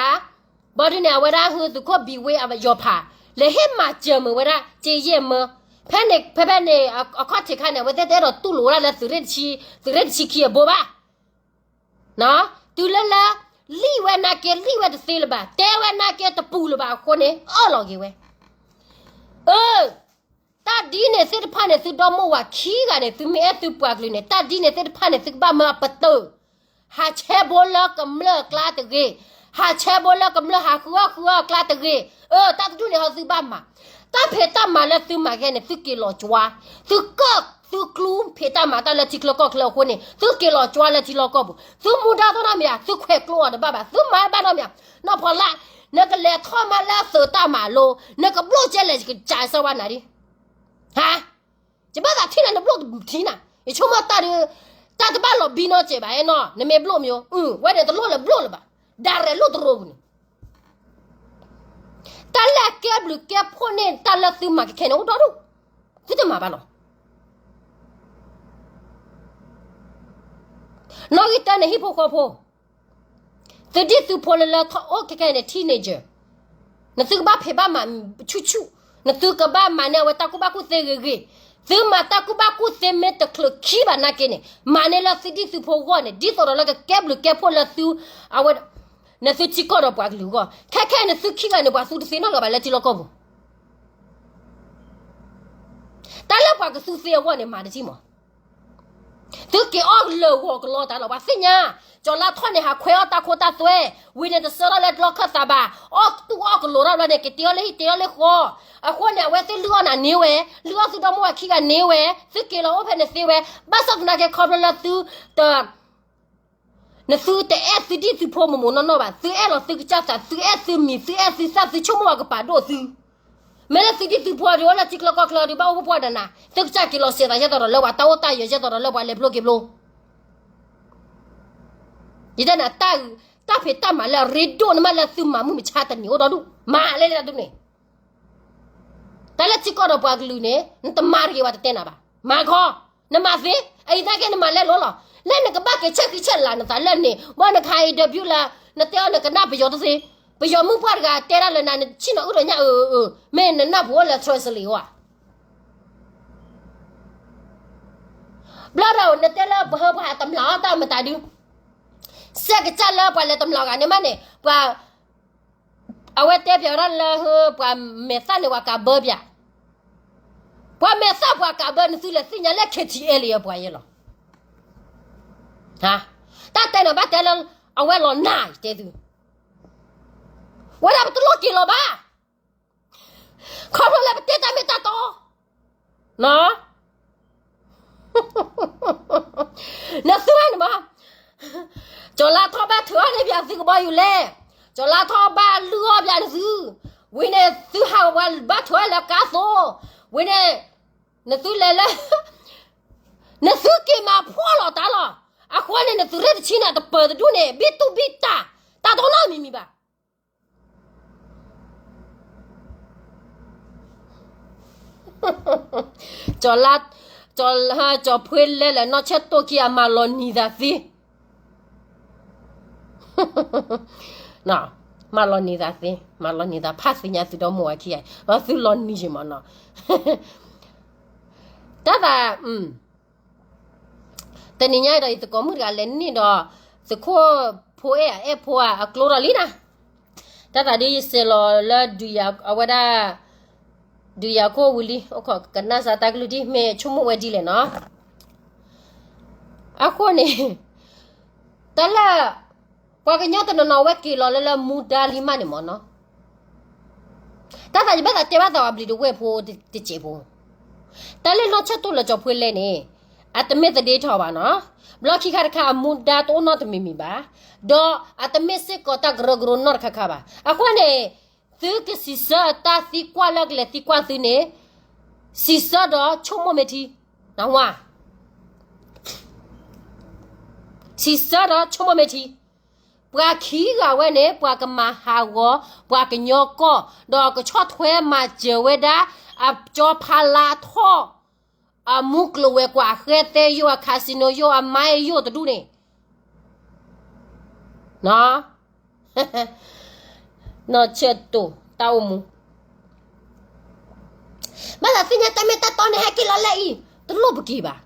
ဘၣ်ဒုးန့ၣ် အဝဲဒၣ်ဟုသုးခိၣ်ဘံၤဝ့အယီၤဖး, လဲၤဟ့ၣ်မၤစၢၤမုာ်ဝဲဒၣ် က့ယဲၢ်မၢ, ဖဲန့ၣ် ဖဲဖဲန့ၣ် အခီၣ်ထံးခါန့ၣ် အဝဲသ့ၣ်တအဲၣ်ဒိးတူၢ်လိာ်ဝဲဒၣ်လၢသုးရ့ၣ်တဆံ, သုးရ့ၣ်တဆံခံအဘိဘၣ်, တုၤလၢလၢ, လံၣ်ဝဲနာ်က့ လံၣ်ဝဲတသ့လၢၤဘၣ်, တဲဝဲနာ်က့တပူၤလၢၤဘၣ်အဃိန့ၣ် အၢၣ်လီၤက့ၤဝဲ, အၢ တၢ်ဒ်န့ၣ်သ့ၣ်တဖၣ်န့ၣ် သုဒီမိၢ်ဝၤခံဂၤန့ၣ် သုမ့ၢ်အဲၣ်သုပှၤကလုာ်န့ၣ် တၢ်ဒ်န့ၣ်သ့ၣ်တဖၣ်န့ၣ် သုကဘၣ်မၢအပတၢၢ်, ဟးဆဲဘိလၢကမျၢၢ်အကျါတဂ့ၤ, ဟးဆဲဘိလၢကမျၢၢ်ဟးဃုအီၣ်ဃုအီအကျါတဂ့ၤ, အၢ တၢ်တဒူၣ်န့ၣ်ဟီသုဘၣ်မၤ, တၢ်ဖံးတၢ်မၤလၢသုမၤခဲန့ၣ် သုက့ၤလီၤကွၢ်, သုကၢၣ်သုကျူဖံးတၢ်မၤတၢ်လၢထံချၢကီၢ်ချၢအဃိန့ၣ် သုက့ၤလီၤကွၢ်လၢထံလီၢ်ကီၢ်ပူၤ, သုမူဒါသီၣ်နီတမံၤဧါ, သုခွဲးကျိအီၤတဘၣ်ဘၣ်, သုမၤဘၣ်နီတမံၤဧါ, နီၢ်ဖီလာ်, နကလဲၤထီၣ်မၤလၢသုးတၢ်မၤလိ, နကဘျိၣ်ကဲလဲၣ်ကစးစၢ်ဝဲနၤဒ်, ဟါ, ယဘၣ်သးထံၣ်နၤ နဘျိၣ်တထံၣ်နၤ, ယဆိကမိၣ်တၢ်ဒုး, တၢ်တဘၣ်လီၤဘံနီတစဲးဘၣ်နီၤ, နမ့ၢ်ဘျိၣ်မ့ၢ်, ဝဲန့ၣ်တလိၣ်လၢဘျိၣ်လၢၤဘၣ်, ဒၣ်ရဲၣ်လိၣ်တရိပူၤန့ၣ် တၢ်လၢကဲဘျုးကဲဖှိၣ်န့ၢ်တၢ်လၢသုမၤကခဲန့ၣ်အိၣ်ဒီဒူၣ်, သုတမၤဘၣ်လီၤ. နီၣ်ဂံၢ်တၢန့ၣ်ဟံၣ်ဖိဃီဖိ, သုဒံၣ်သုဖိလၢလၢထီၣ်အိၣ်ခဲခဲန့ၣ် teenager, နသုကဘၣ်ဖံးဘၣ်မၤဆူၣ်ဆူၣ်, နသုကဘၣ်မၤန့ၢ်အဝဲတၢ်ကူၣ်ဘၣ်ကူၣ်သ့ဂ့ၤဂ့ၤ, သုမၤတၢ်ကူၣ်ဘၣ်ကူၣ်သ့မ့ၢ်တချုးခံဘၣ်နာ်က့န့ၣ် မၤန့ၢ်လၢသုဒံၣ်သုဖိဂီၢ်န့ၣ် ဒ်သိးဒီးလၢကကဲဘျုးကဲဖှိၣ်လၢသု, အဝဲ နသုထံကီၢ်ဒီးပှၤကလုာ်အဂီၢ်, ခဲခဲနသုခံဂၤန့ၣ် ပှၤသူတသ့နီတဂၤဘၣ်လၢထံလီၢ်ကီၢ်ပူၤ, တၢ်လၢပှၤကသူသ့အဂီၢ်န့ၣ် မၤတထံၣ်မး, သုက့ၤအီၣ်လၢာ်ဂီၤကလီတၢ်လီၤ ပှၤသ့ၣ်ညါ, ကၠီၤလါထီၣ်န့ၣ် ဟးခွဲးအီၣ်တၢ်ခိတၢ်သွဲ, ဝံၤန့ၣ်တဆၢထီၣ်လၢလီၢ်ခၢၣ်သးဘၣ်, အီၣ်တူၢ်အီၣ်ကလိၤထီၣ်ဘျီန့ၣ် က့ၤတ့အီၣ်လၢဟံၣ်တ့အီၣ်လၢဃီ, အဃိန့ၣ် အဝဲသ့ၣ်လုၢ်အီၣ်နၤန့ၢ်ဝဲ, လုၢ်အီၣ်သုဒီမိၢ်ဝၤခံဂၤန့ၢ်ဝဲ, သုက့ၤလီၤအိၣ်ဖဲန့ၣ်သ့ဝဲ, ဘၣ်ဆၣ်သနာ်က့ခီဖျိလၢသုတ နသုတအဲၣ်သုဒံၣ်သုဖိမိၢ်မိၢ်နီၢ်နီၢ်ဘၣ်, သုအဲၣ်လီၤသုကစၢ်သး, သုအဲၣ်သုမံၤ, သုအဲၣ်သုသၣ်, သုဆိကမိၣ်အကပၤဒိၣ်သု, မ့ၢ်လၢသုဒံၣ်သုဖိဒုးအိၣ်လၢထံချၢကီၢ်ချၢဒုး ဘၣ်အိၣ်ဖှိၣ်ဖှိၣ်ဒီးနၤ, သုကစၢ်က့ၤလီၤစဲးသးယဲၢ်သီးဒီးလၢပှၤတၢ်အိၣ်တၢ်ယၢၤ ယဲၢ်သီးဒီးလၢပှၤလဲၤဖျိက့ၤဖျိ, ယတဲနၤ, တၢ်ဖံးတၢ်မၤလၢအရ့ဒိၣ်န့ၣ်မး လၢသုမၤမုၢ်မဆါတနံၤအိၣ်ဒီဒူၣ်, မၤလၢလၢဒုန့ၣ် တၢ်လၢထံကီၢ်ဒီးပှၤကလုာ်န့ၣ် နတမၤတဂ့ၤ ပှၤတတဲနၤဘၣ်. မၤခီ, နမၤသ့, အအံၤသနာ်က့နမၤလဲလိာ်လီၤ. လၢနကဘၣ်က့ၤဆဲးဃံဆဲးလၤနသးလၢန့ၣ်, ဘၣ်နခးအံၤဒီးဘျုးလၢ နတဲအီၤနကနၣ်ပယီၤတသ့, ပယီၤမုၣ်ပှၢ်တဂၤတဲဒၣ်လၢနၤ နဆ့ၣ်နီၤအုၣ်ဒီးညၣ်အၢအၢ, မ့ၢ်နနၢ်ပူၤအိၣ်လၢ translate ဧါ. ဘျီဒီးနတဲလၢပဟၢပှၤဟးတမျၢ်အီၣ်တၢ်မတၤဒု, စဲးကစၢ်လၢပှၤလဲၤတမျၢ်ဂၤန့ၣ်မးန့ၣ်, ပှၤ အဝဲတဲပၠးဝဲဒၣ်လၢ ပှၤမဲာ်သၣ်န့ၣ် ပှၤကးဘၢပၠး, ပှၤမဲာ်သၣ်ပှၤကးဘၢ နသုလဲၤသ့ၣ်ညါလၢ KTLA ပှၤယဲလီၤ. တၢ်တဲန့ၣ်ဘၣ်တဲလၢ အဝဲလီၤနၢ်တဲသု, ဝဲဒၣ်ပတလိၣ်က့ၤလီၤဘၣ်. ခီဖျိလၢပတဲတၢ်မ့ၢ်တၢ်တီ, နသုဝဲန့ၣ်မး, ကၠီၤလါထီၣ်ဘၣ်ထုးအီၣ်န့ၢ်ပၠး သုကဘီယူၤလဲၣ်, ကၠီၤလါထီၣ်ဘၣ်လုၢ်အီၣ်ပၠးနသု, ဝံၤန့ၣ်သုဟးဝဲဘၣ်ထုးအီၣ်လၢကါသိ, ဝံၤန့ၣ် နသုလဲၤလၢ နသုက့ၤမၤဖှီၣ်လီၤတၢ်လီၤ. အဃိန့ၣ် နသုးရ့ၣ်တဆံန့ၣ် တပၢၤတဒူၣ်န့ၣ် ဘံၣ်တူၢ်ဘံၣ်တၢ် တၢ်တနီတမံၤမံၤဘၣ်. ကၠီၤလါ, ကၠီၤ, ကၠီၤဖှ့လဲလဲၣ် နီၢ်ဆၢၣ်တိၢ်ခံဂၤ မၤလီၤနံၤသးသ့, မၤလီၤနံၤသးသ့, မၤလီၤနံၤသး ဖးသ့ၣ်ညါသုဒီမိၢ်ဝၤခံဂၤ, ဘၣ်သုလီၤနံၤယံၤမးနီၤ. တၢ်သး တနံၤညါဒီး ယသကိးမုၣ်တဂၤလဲၤန့ၢ်ဒီး သုးခိၣ်ဖိအဲၣ်အအဲၣ်ဖိဧါ အကျိဒီးလံနၤ, တၢ်သးဒ်ယစဲးလီၤလၢ အဝဲဒၣ် ဒုးယၤခိၣ်ဝံၤလံ အိၣ်ခိးကနၣ်စၢ်တၢ်ကလုၢ်ဒ် မ့ၢ်ဆိကမိၣ်ဝဲဒ်လဲၣ်နီၤ. အဃိန့ၣ် တၢ်လၢ ပှၤကညီတနီၤနီၤ အဝဲက့ၤလီၤလၢလၢမူဒါလံမးန့ၣ်မးနီၤ. တၢ်သးယဘၣ်သးတဲဘၣ်သးအီၤဘျံၤတဝဲၢ်ဖိတစဲးဖိ, တၢ်လၢနီၢ်ဆၢၣ်တိၢ်လၢကၠီၤဖှ့လဲန့ၣ် အတမ့ၢ်သဒ့ထီၣ်ဘၣ်နီၤ. ဘျီခံခါတခါ အမူဒါတအိၣ်နီတမံၤမံၤဘၣ်, ဒီးအတမ့ၢ်စ့ၢ်ကီးတၢ်ကရၢကရိနီတခါခါဘၣ်. အဃိန့ၣ် သုကစံးဆၢတၢ်သံကွၢ်လၢကလဲၤသံကွၢ်သုန့ၣ်, စံးဆၢဒီးဆိကမိၣ်မ့ၢ်ထံ, နဝါ စံးဆၢဒီးဆိကမိၣ်မ့ၢ်ထံ, ပှၤခံဂၤဝဲန့ၣ် ပှၤကမၤဟးဂီၤ ပှၤကညီကီၢ်, ဒီးကဆီၣ်ထွဲမၤစၢၤဝဲဒၣ် အကၠီဖးလါထီၣ်, အမူကျိၤဝဲၤကွာ်အဃဲသဲယိာ် အcasinoယိာ် အမါယိာ်တဒူၣ်န့ၣ် နီၢ်ဆၢၣ်တိၢ်တၢ်အိၣ်မူ ဘၣ်သးသ့ၣ်ညါတၢ်မ့ၢ်တၢ်တီန့ၣ် ဟဲက့ၤလီၤလၢအံၤ တလိၣ်ပက့ၤဘၣ်.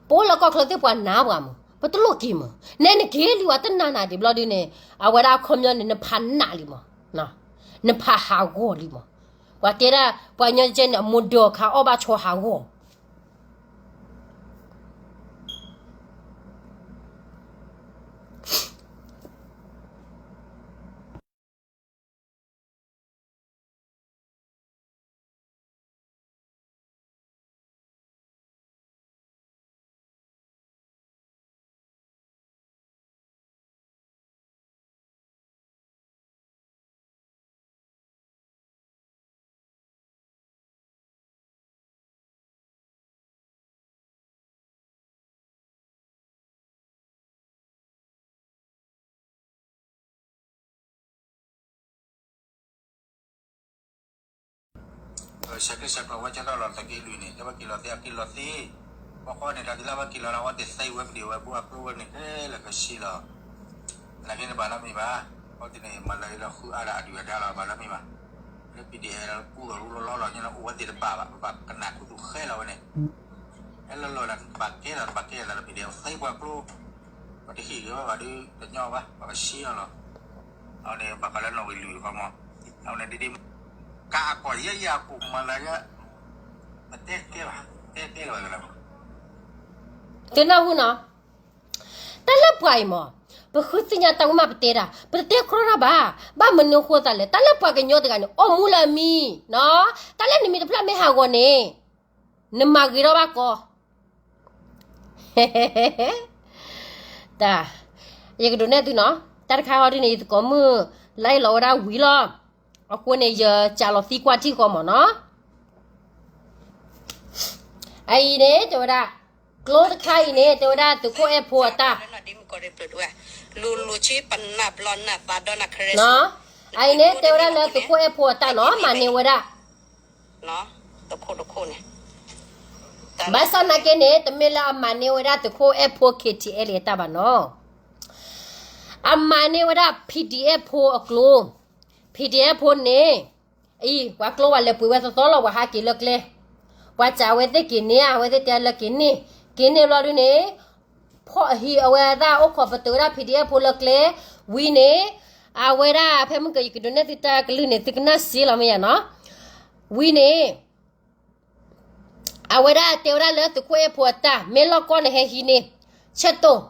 ပအိၣ်လၢကီၢ်ချၢသ့ၣ်ပှၤနာ်ပှၤမး ပတလိၣ်က့ၤမး နဲနက့ၤလံဝဲတနၤနၤဒံးဘျီဒုန့ၣ် အဝဲဒၣ်အခီပညီန့ၣ် နဖးနးလံမး နဖးဟးဂီၤလံမး. ပှၤတဲဒၣ် ပှၤကညီကဲန့ၣ် အမိၢ်ဒၢးခးအီၣ်ဘၣ်ဆီဟးဂီၤ ဆဲးကျၢဆဲးကျိးဝဲကၠီထီၣ်လီၤသးက့လွံၢ်န့ၣ် တဲဝဲက့ၤလီၤသ့အက့ၤလီၤသ့, ပှၤဃီန့ၣ် တၢ်ဒ်လၢဝဲက့ၤလီၤလၢအဝဲသ့ၣ်သ့ဝဲပဒံးဝဲဘူးအကျိဝဲန့ၣ် ခဲလၢာ်ကဆှီလီၤ. နာ်က့န့ၣ်ဘၣ်လၢမ့ၢ်ဘၣ်, အဝဲသ့ၣ်န့ၣ် မၤလၢလၢဃုအါဒီးအဒုၣ်အဒါလီၤ ဘၣ်လၢမ့ၢ်ဘၣ်, လၢ ပီၣ်ဒံၣ်အဲၣ် ကူၣ်လီၤရူလီၤလီလီၤ ညါလၢအိၣ်ဝဲသ့ၣ်တဘၣ်ဘၣ် ပဘၣ်ကနၣ်ခူသူၣ်ဃဲလီၤဝဲန့ၣ်, ဟဲလီၤလီၤန့ၣ် တဘၣ်ကဲလီၤ တဘၣ်ကဲလီၤလၢ ပီၣ်ဒံၣ်အဲၣ် သ့ပှၤကျိ, ပတဟ့ၣ်ဂ့ၤဝဲဘၣ်ဒုး တညီဘၣ် ပကဆှံအီၤလီၤ. အဝဲန့ၣ် ဘၣ်ဃးလၢနီၣ်ဂံၢ်လွံၢ်တခီမး, အဝဲန့ၣ်ဒ်ဒ် ကးအကိာ်ယဲယဲအကိာ်မၤလၢယဲ, ပတဲကဲဘၣ် တဲကဲလီၤဝဲကလၢ သုနၢ်ဟူနီၤ, တၢ်လၢပှၤအံၤမး, ပဃုသ့ၣ်ညါတၢ်ဝံၣ်မးပတဲတၢ် ပတတဲကြီတၢ်ဘၣ်, ဘၣ်မနုၤအဃိသတးလဲၣ် တၢ်လၢပှၤကညီတဂၤန့ၣ် အိၣ်မူလၢအမံၤ, တၢ်လၢနမံၤတဖျၢၣ်မ့ၢ်ဟးဂီၤန့ၣ်, နမၤဂ့ၤထီၣ်ဘၣ်ကီ, တၢ်, ယကဒုးနဲၣ်သုနီၤ, တၢ်တခါဃီဒ်န့ၣ် ယသကိးမုၣ် လါယလီၤဝဲဒၣ်ဝံၤလီၤ, အဃိန့ၣ် ယကးလီၤသံကွၢ်ထံၣ်ဃီမးနီၤ. အအံၤန့ၣ် တဲဝဲဒၣ်, ကျိတခါအံၤန့ၣ် တဲဝဲဒၣ်သုးခိၣ်အဲၣ်ဖိအတၢ်, အအံၤန့ၣ် တဲဝဲဒၣ်လၢသုးခိၣ်အဲၣ်ဖိအတၢ်နီၤ မၤန့ၢ်ဝဲဒၣ် ဘၣ်ဆၣ်သနာ်က့န့ၣ် တမ့ၢ်လၢအမၤန့ၢ်ဝဲဒၣ်သုးခိၣ်အဲၣ်ဖိ ခ့ထံအဲလ်အတၢ်ဘၣ်နီၤ, အမၤန့ၢ်ဝဲဒၣ် ဖံဒံးအဲၣ်ဖိအကျိ, ဖံဒံးအဲၣ်ဖိန့ၣ်, အံၤ ပှၤကျိဝဲလဲၤပှ့ၤဝဲသီသီလီၤ ပှၤဟးက့ၤလၢကျဲ, ပှၤစံးဝဲသ့ၣ်က့ၤန့ၢ်ဧါ အဝဲသ့ၣ်တဲလၢက့ၤန့ၢ်, က့ၤန့ၢ်ဘျီဒုန့ၣ်, ဖီၣ်ဟံးအဝဲသ့ၣ်အိၣ်ခိးပတုာ်ဝဲဒၣ် ဖံဒံးအဲၣ်ဖိလၢကျဲ, ဝံၤန့ၣ်, အဝဲဒၣ်ဖဲမုၢ်ကယကဒုးနဲၣ်သုတၢ်ကလုၢ်န့ၣ် သုကနၣ်စ့လီၤမ့ၢ်ယါနီၤ, ဝံၤန့ၣ် အဝဲဒၣ်တဲဝဲဒၣ်လၢသုးခိၣ်အဲၣ်ဖိအတၢ် မ့ၢ်လီၢ်ကီၢ်န့ၣ်ဟဲဟံးန့ၢ်, ဆၢတိၢ်,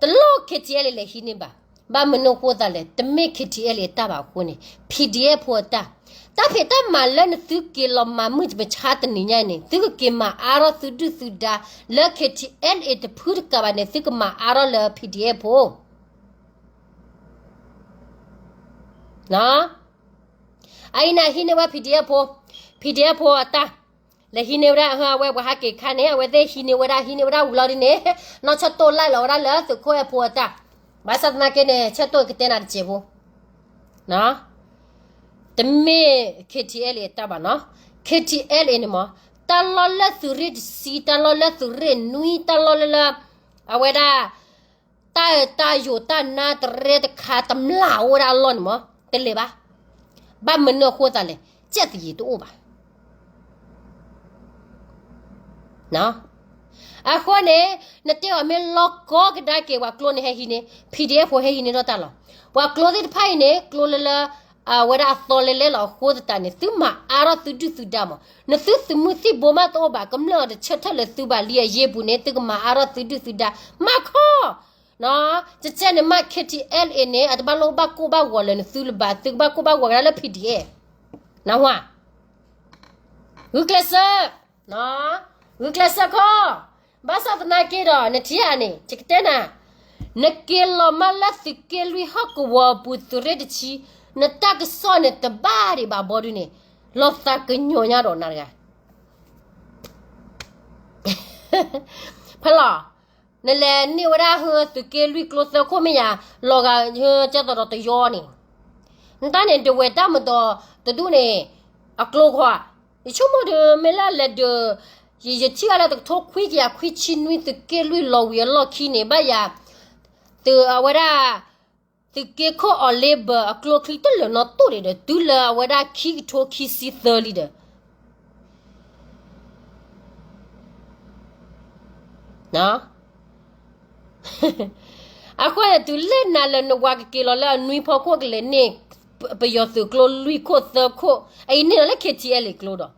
တလိၣ် ခ့ထံအဲလ် လဲၤဟံးန့ၢ်ဘၣ်, ဘၣ်မနုၤအဃိသတးလဲၣ် တမ့ၢ် ခ့ထံအဲလ် အတၢ်ဘၣ်အဃိန့ၣ် ဖံဒံးအဲၣ်ဖိအတၢ်, တၢ်ဖံးတၢ်မၤလၢနသုက့ၤလီၤမၤမုၢ်တပဆါတနံၤညါအံၤန့ၣ် သုကက့ၤမၤအါထီၣ်သုဒုၣ်သုဒါ, လၢ ခ့ထံအဲလ် တဖုတကးဘၣ်န့ၣ် သုကမၤအါထီၣ်လၢ ဖံဒံးအဲၣ်ဖိ အအံၤန့ၣ်ဟံးန့ၢ်ဝဲ ဖံဒံးအဲၣ်ဖိ, ဖံဒံးအဲၣ်ဖိအတၢ်, လဲၤဟံးန့ၢ်ဝဲဒၣ် အဝဲပှၤဟးက့ၤခါန့ၣ် အဝဲသ့ၣ်ဟံးန့ၢ်ဝဲဒၣ် ဟံးန့ၢ်ဝဲဒၣ်ဝံၤလီၤဒ်န့ၣ်, နီၢ်ဆၢတိၢ်လၢ်လီၤဝဲဒၣ်လၢသုးခိၣ်အဲၣ်ဖိအတၢ်, ဘၣ်ဆၣ်သနာ်က့န့ၣ် ဆၢတိၢ်ကတဲနၤတစဲးဖိ, တမ့ၢ် ခ့ထံအဲလ် အတၢ်ဘၣ်နီၤ, ခ့ထံအဲလ် န့ၣ်မး, တၢ်လီၢ်လၢသုးရ့ၣ်တဆံ တၢ်လီၢ်လၢသုးရ့ၣ်နွံ တၢ်လီၢ်လၢလၢ, အဝဲဒၣ် တၢ်အဲၣ်တၢ်ယိာ်တၢ်နါတရဲတခါတမျၢ်အိၣ်ဝဲဒၣ်အလီၢ်န့ၣ်မး တလဲၤဘၣ်, ဘၣ်မနုၤအဃိသတးလဲၣ် ကၠဲၣ်သယံၤတအိၣ်ဘၣ်, အဃိန့ၣ် နတဲအီၤမ့ၢ်လီၢ်ကီၢ်ကဒါက့ၤ ပှၤကျိန့ၣ်ဟဲဟံးန့ၢ် ဖံဒံးအဲၣ်ဖိ ဟဲဟံးန့ၢ်ထီၣ်တၢ်လီၤ, ပှၤကျိသ့ၣ်တဖၣ်အံၤန့ၣ် ကျိလၢလၢ အဝဲဒၣ်အသီလဲလဲလီၤအဃိသတးန့ၣ် သုမၤအါထီၣ်သုဒုၣ်သုဒါမး, နသုသုးမုၢ်သံၣ်ဘိမးတအိၣ်ဘၣ် ကမျၢၢ်အီၤတဆၢထၢၣ်လၢသုဘၣ်လံအယ့ၢ်ပူၤန့ၣ် သုကမၤအါထီၣ်သုဒုၣ်သုဒါ, မၤခီ ကကဲန့ၣ်မး ခ့ထံအဲလ် အံၤန့ၣ် အတဘၣ်လိၣ်ဘၣ်ကိၢ်ဘၣ်ဂီၤလၢနသုလၢၤဘၣ်, သုကဘၣ်ကိၢ်ဘၣ်ဂီၤကဒါလၢ ဖံဒံးအဲၣ်, နၢ်ဟူဧါ, ဂုာ်ကျဲးစၢး, ဂုာ်ကျဲးစၢးခီ, ဘၣ်ဆၣ်သနာ်က့ဒီး နထံၣ်ဧါန့ၣ် ယကတဲနၤ, နက့ၤလီၤမၢ်လၢသုးက့လွံၢ်ဟီၣ်ကဝီၤအပူၤ သုးရ့ၣ်တဆံ, နတၢ်ကစီၣ်န့ၣ်တဘၣ်ဒံးဘၣ်ဘီဒုန့ၣ်, လီၤသးကညီၤညါဒီးနၤတဂၤ ဖဲလီၤ, နလဲၤန့ၢ်ဝဲဒၣ်ဟၢသုးက့လွံၢ်ကျိသၢခိၣ်မ့ၢ်ယၤ, လီၤဂာ်ဟၢကဲသိးဒီး တယီန့ၣ်, နတၢ်န့ၣ်ဒဝဲၢ်တၢ်မတီၤတဒူၣ်န့ၣ်, အကျိခီဧါ, ယဆိကမိၣ်ဒီး မ့ၢ်လၢလဲၤဒီး, ယထံၣ်အါလၢတကထိခွံကယၤခွံဆံနွံ သုးက့လွံၢ်လီၤဝံၤအလီၢ်ခံန့ၣ် ဘၣ်ယၤ, သုးအဝဲဒၣ် သုးက့ခိၣ်အီၤလ့ဘၢၣ်အကျိချံတလၢာ်နီတိၣ်ဒံးဒီး တုၤလၢအဝဲဒၣ်ခံကထိခံဆံသၢလံဒီး အဃိန့ၣ် တုၤလၢနၤလၢနဝၤကက့ၤလီၤလၢအနွံဖီခိၣ်ကလဲၤန့ၢ်, ပယီၤသုးကျိလွံၢ်ခိၣ်သၢခိၣ်, အအံၤန့ၣ်လီၤလၢ ခ့ထံအဲလ် အံၤကျိဒီး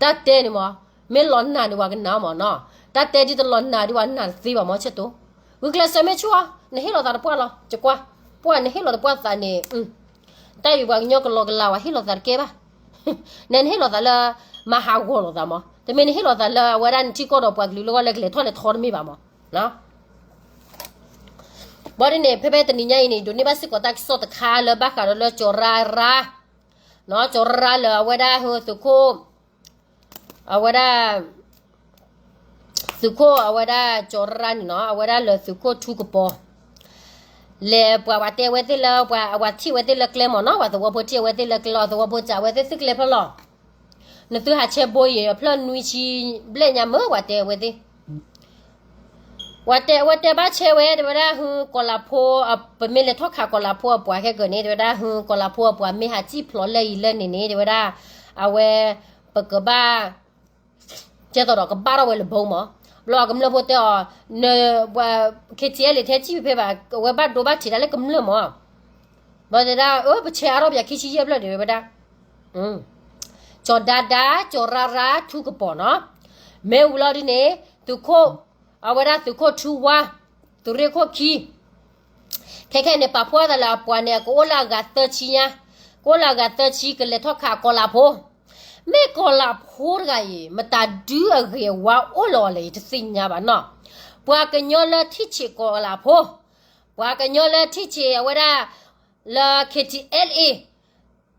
တၢ်တဲန့ၣ်မး, မ့ၢ်လီၤနာ်န့ၣ် ပှၤကနာ်မးနီၤ, တၢ်တဲဒ်တလီၤနာ်ဒ်ပှၤနာ်တသ့ဘၣ်မး ဆဲးတိၢ်, ဂုာ်ကျဲးစၢးမ့ၢ်ဆူၣ်အီၤ, နဟ့ၣ်လီၤသးတပှၢ်လီၤ, ယကွၢ်, ပှၢ်နဟ့ၣ်လီၤတပှၢ်သးန့ၣ်, တၢ်အံၤပှၤကညီကလီကလီ ပှၤဟ့ၣ်လီၤသးတကဲဘၣ်, နနဟ့ၣ်လီၤသးလၢ, မၤဟးဂီၤလိာ်သးမး, တမ့ၢ်နဟ့ၣ်လီၤသးလၢအဝဲဒၣ်နထံကီၢ်ဒီးပှၤကလုာ်လၢဂီၢ်လၢကလဲၤထီၣ်လဲၤထီတမ့ၢ်ဘၣ်မး ဘၣ်ဒ်န့ၣ် ဖဲဖဲတနံၤညါအံၤန့ၣ် ဒိးန့ၢ်ဘၣ်စ့ၢ်ကီးတၢ်ကစီၣ်တခါလၢဘၣ်ဃးဒီးလၢကၠီၤရါရါ, ကၠီၤရါရါလၢအဝဲဒၣ်ဟၢသုးခိၣ်, အဝဲဒၣ် သုးခိၣ်အဝဲဒၣ်ကၠီၤရါရါန့ၣ်နီၤ အဝဲဒၣ်လၢသုးခိၣ်ထူကပီၤ, လဲၤပှၤ ပှၤတဲအဝဲသ့ၣ်လၢ ပှၤ ပှၤထံၣ်အဝဲသ့ၣ်လၢကျဲမ့ၢ်နီၤ, ပှၤသဝီဖိထံၣ်အဝဲသ့ၣ်လၢကျဲလီၤ, သဝီဖိစံးအဝဲသ့ၣ်သုကျဲဖျၢၣ်လီၤ. နသုဟးဆဲဘိယံာ်ဖျၢၣ်နွံဆံဘျဲၣ်ညါမ့ၢ် ပှၤတဲအဝဲသ့ၣ် ပှၤတဲ အဝဲတဲဘၣ်ဆဲဝဲ တဲဝဲဒၣ်ဟု ကီၤလၤဖိ, ပမ့ၢ်လဲၤထီၣ်ခးကီၤလၤဖိအပှၤခဲကၢၤန့ၣ် တဲဝဲဒၣ်ဟု ကီၤလၤဖိအပှၤမ့ၢ်ဟးစံၣ်ဖျိးလၢအံၤလၢန့ၣ်န့ၣ် တဲဝဲဒၣ် အဝဲ ပကဘၣ် ကဲသိးဒီးကဘၣ်ထီၣ်ဝဲလၢဘိမး, ဘျီကမျၢၢ်ဖိတဲအီၤ န ပှၤ ခ့ထံအဲလ့း ထဲစံၣ်ဖဲဘၣ် အဝဲဘၣ်ဒိဘၣ်ထံးဒၣ်လၢကမျၢၢ်မး, ဘျီတဲဒၣ် အၢ ပဆဲးအါထီၣ်ပယၤခံဆံယဲၢ်ဖျၢၣ်ဒံးဝဲဒၣ် ကၠီၤဒါဒါ ကၠီၤရါရါ ထူကပီၤနီၤ, မ့ၢ်ဝံၤလီၤဒ်န့ၣ် သုးခိၣ်, အဝဲဒၣ်သုးခိၣ်ထူဝါ, သုးရ့ၣ်ခိၣ်ခံ ခဲခဲန့ၣ် ပာ်ဖှိၣ်သးလၢအပှၤန့ၣ် ကအိၣ်လၢအဂၤသၢဆံညါ, ကအိၣ်လၢအဂၤသၢဆံ ကလဲၤထီၣ်ခးကီၤလၤဖိ, မ့ၢ်ကီၤလၤဖိတဂၤအံၤ မတၤဒုအဂ့ၤအဝါအိၣ်လၢအီၤလဲၣ် ယတသ့ၣ်ညါဘၣ်နီၤ, ပှၤကညီလၢထံၣ်ဆံးကီၤလၤဖိ, ပှၤကညီလၢထံၣ်ဆံးအဝဲဒၣ် လၢ ခ့ထံအဲလ့း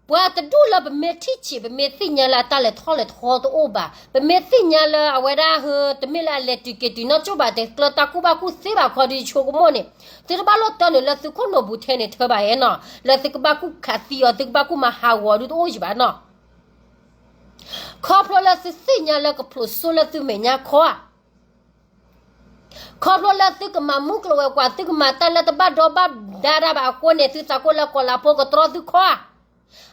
ပှၤတဒူၣ်လၢပမ့ၢ်ထံၣ်ဆံး ပမ့ၢ်သ့ၣ်ညါလၢအတၢ်လဲၤထီၣ်လဲၤထီတအိၣ်ဘၣ်, ပမ့ၢ်သ့ၣ်ညါလၢအဝဲဒၣ်ဟု တမ့ၢ်လၢအလဲၤတုၤက့ၤတုၤနီၢ်ကၠိၣ်ဘၣ် တကျၢၤတၢ်ကူၣ်ဘၣ်ကူၣ်သ့ဘၣ်ခီဒီး ယဆိကမိၣ်န့ၣ် သုတဘၣ်လိၣ်တၢနုာ်လၢသုးခိၣ်နူာ်ပူၤထဲန့ၣ်ထၢဘၣ်ယဲနီၤ, လၢသုကဘၣ်ကူၣ်ခးသံအီၤ သုကဘၣ်ကူၣ်မၤဟးဂီၤဒုတအိၣ်ယံၤဘၣ်နီၤ, ခီဖျိလၢသုသ့ၣ်ညါလၢကဖျိးစိလၢသုမဲာ်ညါခီဧါ ခီဖျိလၢသုကမၤမူကျိၤဝဲၤကွာ် သုကမၤတၢ်လၢတဘၣ်ဒီဘၣ်ဒါတၢ်ဘၣ်အဃိန့ၣ် သုသးကိၢ်လၢကီၤလၤဖိကတြီသုခီဧါ.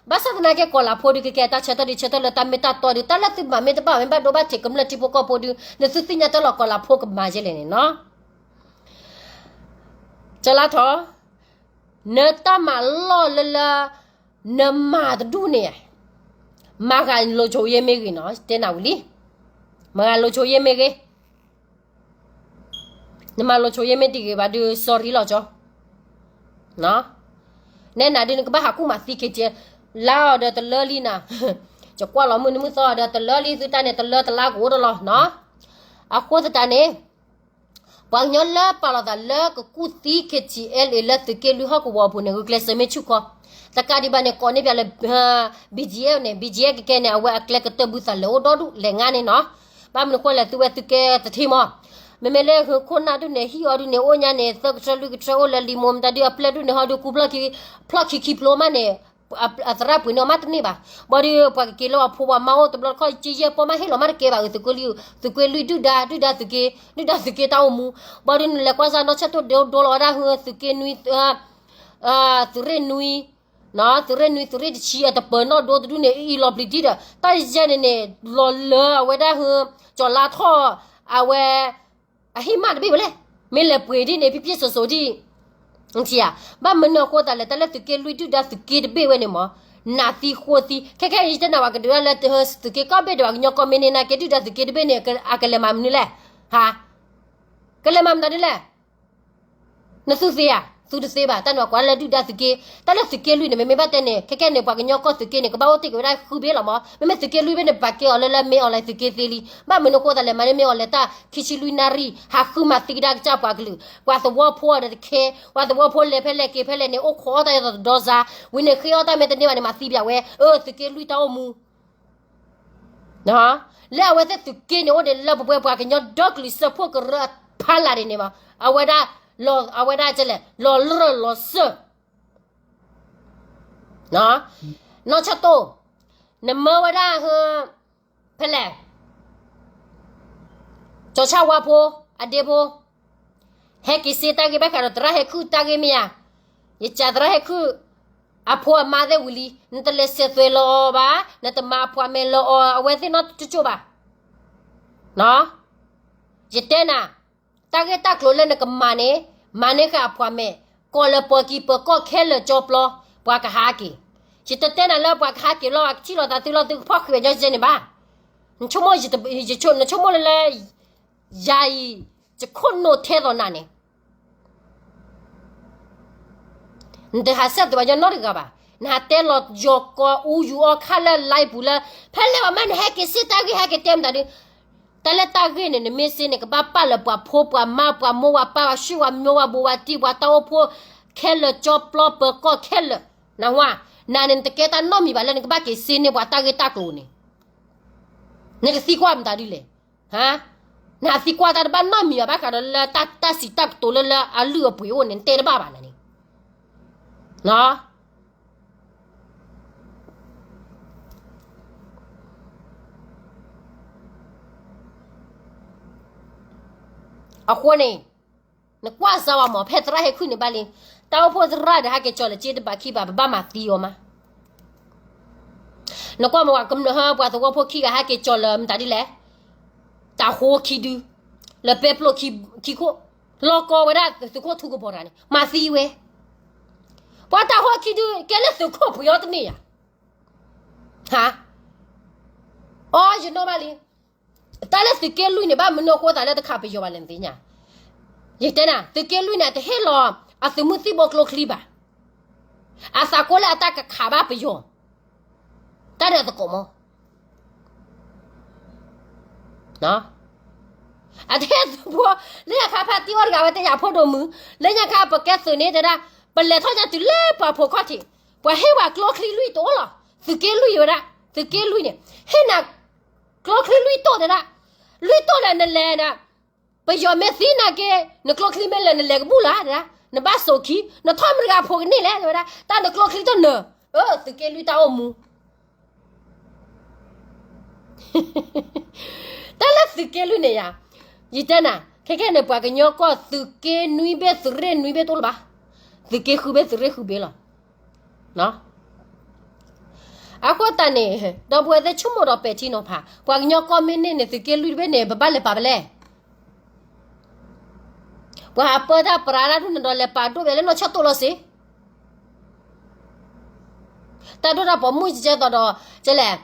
ဘၣ်ဆၣ်သနာ်က့ ကီၤလၤဖိဒုးကကဲတၢ်ဆၢထၢၣ်ဒုးဆၢထၢၣ်လၢတၢ်မ့ၢ်တၢ်တီဒုး တၢ်လၢသုမၤမ့ၢ်တဘၣ်မ့ၢ်ဘၣ်ဒိဘၣ်ထံးကမျၢၢ်ထံဖိကီၢ်ဖိဒုး နသုသ့ၣ်ညါတၢ်လီၤကီၤလၤဖိကမၤယဲလဲၣ်န့ၣ်နီၤ ကလါထီၣ် နတၢ်မၤလီၢ်လၢလၢ နမၤတဒူၣ်န့ၣ် မၤဂၤလိၤဆိယ့မ့ၢ်ဂ့ၤနီၤ တဲနၤဝံၤလံ မၤဂၤလိၤဆိယ့မ့ၢ်ဂ့ၤ နမၤလိၤဆိယ့မ့ၢ်တဂ့ၤဘၣ်ဒုး sorry လီၤကၠီ နဲနၤဒုးနကဘၣ်ဟးကူၣ်မၤသံက့ၤကဲ လါအီၤဒီးတလၢလံနၤ ယကွၢ်လီၤမုၢ်နံၤမုၢ်သီအီၤဒီးတလၢလံ သုတၢ်န့ၣ် တလၢတလါကအိၣ်တလီၤနီၤ အဃိသတးန့ၣ် ပှၤကညီလၢပာ်လီၤသးလၢကကူၣ်သံ ခ့ထံအဲလ့း လၢသုးက့လွံၢ်ဟီၣ်ကဝီၤအပူၤန့ၣ် ဂုာ်ကျဲးစၢးမ့ၢ်ဆူၣ်ခီ, တကးဒံးဘၣ်န့ၣ် ကိးန့ၢ်ပှၤလၢ ဘံၣ်ကၠံၣ်အဲၣ်န့ၣ် ဘံၣ်ကၠံၣ်အဲၣ် ကကဲန့ၣ် အဝဲအကျဲကတၢၢ်ဘုသးလဲၤအိၣ်ဒီဒူၣ်လဲၤငါန့ၣ်နီၤ, ဘၣ်မနုၤဃိလဲၣ် သုဝဲသုကဲတထံၣ်မး, မ့မ့ၢ်လၢဟၢခိၣ်နၢ်ဒူၣ်န့ၣ် ဟံၣ်အီၤဒူၣ်န့ၣ် အိၣ်ညါန့ၣ် သၢကထၢလွံၢ်ကထၢအိၣ်လၢလံၤမိၢ်မတၤဒုး အပျဲၢ်ဒူၣ်န့ၣ် ဟီဒုးကူဖျီၣ်ခံ ဖျီၣ်ခံခံဖျိမးန့ၣ် အသရၣ်ပှ့ၤန့ၢ်အီၤမးတန့ၢ်ဘၣ်, ဘၣ်ဒီးပှၤကက့ၤလၢအဖိပှၤမါအိၣ်တဘျီတခီၣ် ကယဲၢ်ပီၢ်မးဟ့ၣ်လီၤမးတကဲဘၣ် သုးကွ့လွံၢ် သုးကွ့လွံၢ်ဒုၣ်ဒါ ဒုၣ်ဒါသုးက့ ဒုၣ်ဒါသုးက့တၢ်အိၣ်မူ, ဘၣ်ဒီးနလဲၤကွၢ်စၢ်နီၢ်ဆၢၣ်တိၣ်ဒိဒိလီၤဝဲဒၣ်ဟု သုးက့နွံ သုးရ့ၣ်နွံ, သုးရ့ၣ်နွံ သုးရ့ၣ်တဆံအတပၢၤနီၣ်ဒိတဒူၣ်န့ၣ် အအံၤလီၤပျံၤဒံးဒီး တၢ်ယဲၢ်န့ၣ်န့ၣ် လီၤလၢအဝဲဒၣ်ဟု ကၠီၤလါထီၣ် အဝဲ အဟံၣ်မးတဘ့ၣ်ဝဲလဲၣ်, မ့ၢ်လဲၤပှ့ၤဒ်န့ၣ် ဖံဖံစိၤစိၤဒ် ထံဧါ, ဘၣ်မနုၤအဃိသတးလဲၣ် တၢ်လၢသုးက့လွံၢ်ဒုၣ်ဒါသုးက့တဘ့ၣ်ဝဲန့ၣ်မး, နးသံဃိသံ ခဲခဲအံၤယတဲနၤဝဲကဒုးလၢသုးက့ကီၢ်ဘ့ၣ်ဒီး ပှၤကညီကီၢ်မ့ၢ်န့ၢ်နာ်က့ဒုၣ်ဒါသုးက့တဘ့ၣ်န့ၣ် အကလဲၤမၤမနုၤလဲၣ်, ဟါ, ကလဲၤမၤမတၤဒ်လဲၣ် နသူသ့ဧါ, သူတသ့ဘၣ်, တၢ်န့ၣ်ကွၢ်လၢဒုၣ်ဒါသုးက့, တၢ်လၢသုးက့လွံၢ်န့ၣ် မ့မ့ၢ်ဘၣ်တဲန့ၣ် ခဲခဲန့ၣ် ပှၤကညီကီၢ်သုးက့န့ၣ် ကဘၣ်အိၣ်တ့ၢ်က့ၤဝဲဒၣ်ဃုဘ့ၣ်လီၤမး, မ့မ့ၢ်သုးက့လွံၢ်ဘ့ၣ်န့ၣ် ပာ်ကဲအီၤလၢလၢမ့ၢ်အီၤလဲၤသုးက့သ့လံ, ဘၣ်မနုၤအဃိသတးလဲၣ် မၤန့ၢ်မ့ၢ်အီၤလဲၤတၢ်ခံဆံလွံၢ်နၣ်ရံၣ် ဟးဃုမၤသံကဒါကစၢ်ပှၤကလုာ်, ပှၤသဝီဖိအီၤဒီးတခဲ, ပှၤသဝီဖိလဲၤဖဲလဲၣ်က့ၤဖဲလဲၣ်န့ၣ် အိၣ်ခိးအီၣ်တၢ်အသးတဒီစါ, ဝံၤန့ၣ်ဃ့အီၣ်တၢ်မ့ၢ်တန့ၢ်ဘၣ်န့ၣ် မၤသံပၠးဝဲ, အၢ သုးက့လွံၢ်တၢ်အိၣ်မူ လၢအဝဲသ့ၣ်သုးက့န့ၣ် အိၣ်ဒံးလၢပပှဲၤပှၤကညီဒီကလုာ်စၢဖှိၣ်ကရၢအဖီလာ်ဒ်န့ၣ်မး, အဝဲဒၣ်, အဝဲဒၣ်ကလဲၣ် လီၤလၢလီၤစၢၢ်, နီၢ်ဆၢၣ်တိၣ်, နမၢဝဲဒၣ်ဟၢ, ဖဲလဲၣ် ကၠီၤဆၣ်ဝါဖိ, အဒ့ဖိ, ဟဲက့ၤစ့တၢ်ဂ့ၢ်ဘၣ်ဃးဒီး သရၣ်ဟဲခုၣ်တၢ်ဂ့ၢ်မ့ၢ်ဧါ, ယကးသရၣ်ဟဲခုၣ်, အဖိအမါသ့ၣ်ဝံၤလံ, နတလဲၤစဲးသွဲးလၢအီၤဘၣ်, နတမၤအဖှၤမဲာ်လၢအီၤ အဝဲသ့ၣ်နီတကၠိၣ်ဘၣ်, ယတဲနၤ, တၢ်ဂ့ၢ်တၢ်ကျိၤလၢနကမၤန့ၣ်, မၤန့ၢ်ဃာ်အဖှၤမဲာ်, ကိးလၢပၢၤကံၤပၢၤကီၢ်ခဲလၢာ်ကၠီပျီ, ပှၤကဟးက့ၤ, ယတတဲနၤလၢပှၤကဟးက့ၤလီၤ အကထံၣ်လိာ်သးသုလီၤ သုကဖီၣ်ဃံးဝဲညီကဲန့ၣ်ဘၣ်, နဆိကမိၣ်လၢ ယၤအံၤ, ယခိၣ်နူာ်ထဲသိးနၤန့ၣ်, နတဟးစဲးသွဲးပှၤညီနီတဂၤဘၣ်, နဟးတဲလီၤယီၤကီအူယူၤအီခါလၢ live ပူၤလၢ, ဖဲလဲၣ်ပှၤမၢနဟဲက့ၤစ့တၢ်ဂ့ၢ် ဟဲက့ၤတဲမတၤဒုး, တၢ်လၢတၢ်ဂ့ၢ်န့ၣ် နမ့ၢ်စ့န့ၣ် ကဘၣ်ပာ်လၢပှၤဖိပှၤမါပှၤမိၢ်ပှၤပၢ်ပှၤဆှံပှၤမိၢ်ပှၤဘိးပှၤတံၢ်ပှၤတၢ်အိၣ်ဖှိၣ်ခဲလၢာ်ကၠီပျီပၢၤကီၢ်ခဲလၢာ်, နဝဲ, နၤန့ၣ်နတကဲတၢ်နီတမံၤဘၣ်လၢနကဘၣ်က့ၤစ့န့ၢ်ပှၤတၢ်ဂ့ၢ်တၢ်ကျိၤန့ၣ် နကသံကွၢ်မတၤဒုလဲၣ်, ဟါ, နဟးသံကွၢ်တၢ်တဘၣ်နီတမံၤဘၣ် ဘၣ်ဃးဒီးလၢတၢ်စံးတၢ်ကတိၤလၢလၢအလုၢ်အပှ့ၤအိၣ်န့ၣ် နတဲတဘၣ်ဘၣ်နၤန့ၣ်, နီၤ. အဃိန့ၣ် နကွၢ်စၢၤဝဲမး ဖဲသရၣ်ဟဲခွံၣ်န့ၣ်ဘၣ်လံ, တၢ်အိၣ်ဖှိၣ်သရၣ်ဒီးဟဲက့ၤကၠီၤလၢက့တဘးခံဘး ပဘၣ်မၤသံအီၤမး. နကွၢ်မး ပှၤသဝီဖိခံဂၤဟဲက့ၤကၠီၤလၢမတၤဒ်လဲၣ်, တၤဟိခံဒု, လၢပဲပျိၢ်ခံခိၣ်, လီၤကီဝဲဒၣ်သုးခိၣ်ထူကဘီတဂၤန့ၣ် မၤသံဝဲ. ပှၤတၤဟိခံဒု ကဲလၢသုးခိၣ်ပှ့ၤအီၤတမ့ၢ်ဧါ. ဟါ, အိ ယနီၣ်ဘၣ်လံ. တၢ်လၢသုးက့လွံၢ်န့ၣ် ဘၣ်မနုၤအဃိသးလၢတခးပယီၤဘၣ်လဲၣ်နသ့ၣ်ညါ. ယတဲနၤ သုးက့လွံၢ်န့ၣ် အတဟ့ၣ်လီၤအသုးမုၢ်သံၣ်ဘိကျိချံဘၣ်. အသးကိးလၢအတၢ်ကခးဘၣ်ပယီၤ တၢ်ဒီးသကိးမး အတဟ့ၣ်သုးဖိ, လၢညါခါဖါတံၢ်အီၣ်တဂၤဝဲတဲယၤဖိဒိၣ်မုၢ်, လၢညါခါပကဲသုးန့ၣ်တဲဒၣ်, ပလဲၤထီၣ်ညါတုၤလၢပှၤဖိခီၣ်ထံး, ပှၤဟ့ၣ်ဝဲကျိချံလွံၢ်တအိၣ်လီၤ. သုးက့လွံၢ်ဝဲဒၣ်, သုးက့လွံၢ်န့ၣ်, ဟ့ၣ်နၤကျိချံလွံၢ်တိၣ်တဲဒၣ်, လွံၢ်တိၣ်လဲၣ်နလဲၤနၤ, ပယီၤမ့ၢ်သံနၤက့ၤ, နကျိချံမ့ၢ်လဲၤနလဲၤကဘူၣ်လၢ်တဲဒၣ်, နဘၣ်စိာ်ခံ, နထီၣ်မတၤတဂၤဖိကန့ၢ်လဲၣ်တဲဝဲဒၣ်, တၢ်နကျိချံတနၢၤ, အၢ သုးက့လွံၢ်တၢ်အိၣ်မူ တၢ်လၢသုးက့လွံၢ်န့ၣ်ယၤ, ယတဲနၤ, ခဲကဲန့ၣ် ပှၤကညီကီၢ်သုးက့နွံဘ့ၣ်သုးရ့ၣ်နွံဘ့ၣ်တအိၣ်လၢၤဘၣ်, သုးက့ဃုဘ့ၣ်သုးရ့ၣ်ဃုဘ့ၣ်လီၤ. အဃိသတးန့ၣ် ဒီပုၢ်ဝဲၢ်သ့ၣ်ဆိကမိၣ်ဒီးပဲာ်ထံနီၤဖး, ပှၤကညီကီၢ်မ့ၢ်န့ၢ်န့ၣ် သုးက့လွံၢ်တဘ့ၣ်န့ၣ် ပဘၣ်လဲၤပာ်ပလဲၣ် ပှၤဟးပၢတၢ်ပြးတၢ်ဒုးနဒီးလဲၤပာ်ဒိၣ်ဝဲလၢနီၢ်ဆၢၣ်တိၢ်လီၤစ့ၢ်, တၢ်ဒိၣ်တၢ်ပိာ်မုၣ်ကဲသိးဒီး, ကဲလဲၣ်,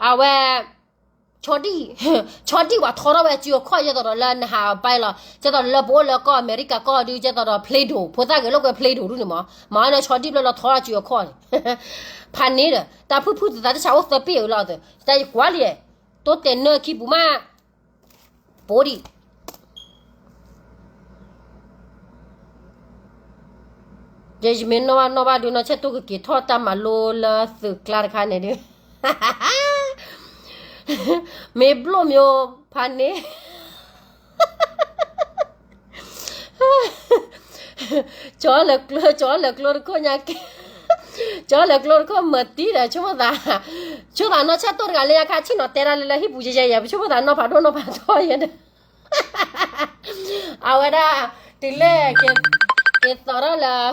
အဝဲ, ဆီဒံၣ်, ဆီဒံၣ်ပှၤထီထီၣ်ဝဲစုအခီၣ် ကဲသိးဒီးလၢနဟးပာ်လီၤ, ကဲသိးဒီးလၢပအိၣ်လၢကီၢ်အမဲရကၤကီၢ်ဒုး ကဲသိးဒီး Play-Doh ဖိသၣ်ဂဲၤလိာ်ကွဲ Play-Doh ဒုးန့ၣ်မး, မၤနီၢ်ဆီဒံၣ်ဘျီလီၤထီထီၣ်စုအခီၣ်န့ၣ်, ဖးန့ၣ်ဒီး တၢ်ဖုၣ်ဖုၣ်သးသးတဆးအိၣ်သၢပ့ၢ်အၢလီၤ, တၢ်ယကွၢ်လံ, တိတဲာ်နၢခံပူၤမး ပိဒံး, ယမ့ၢ်နီၣ်ဘၣ်နီၣ်ဘၣ်ဒုး နီၢ်ဆၢၣ်တိၢ်ကက့ၤထီၣ်တၢ်မၤလိလၢသုးကျါတခါန့ၣ်ဒုး, မ့ၢ်ဘျိၣ်မ့ၢ်ဖးန့ၣ် ကၠီလၢကျိ, ကၠီလၢကျိတခိၣ်ညါကဲ, ကၠီလၢကျိတခိၣ်မၤတံၢ်ဒီး ဆိကမိၣ်သး, ဆိကမိၣ်သးနီၢ်ဆၢၣ်တိၢ်တဂၤလၢညါခါ ဆ့ၣ်နီၤတဲဒၣ်လၢလၢဟံၣ်ပူၤယဲယဲယဲ ပဆိကမိၣ်သးနီၢ်ဖးဒိၣ်နီၢ်ဖးထီယဲဒီး, အဝဲဒၣ်, တုၤလၢ, က့ၤသီထီၣ်လၢ,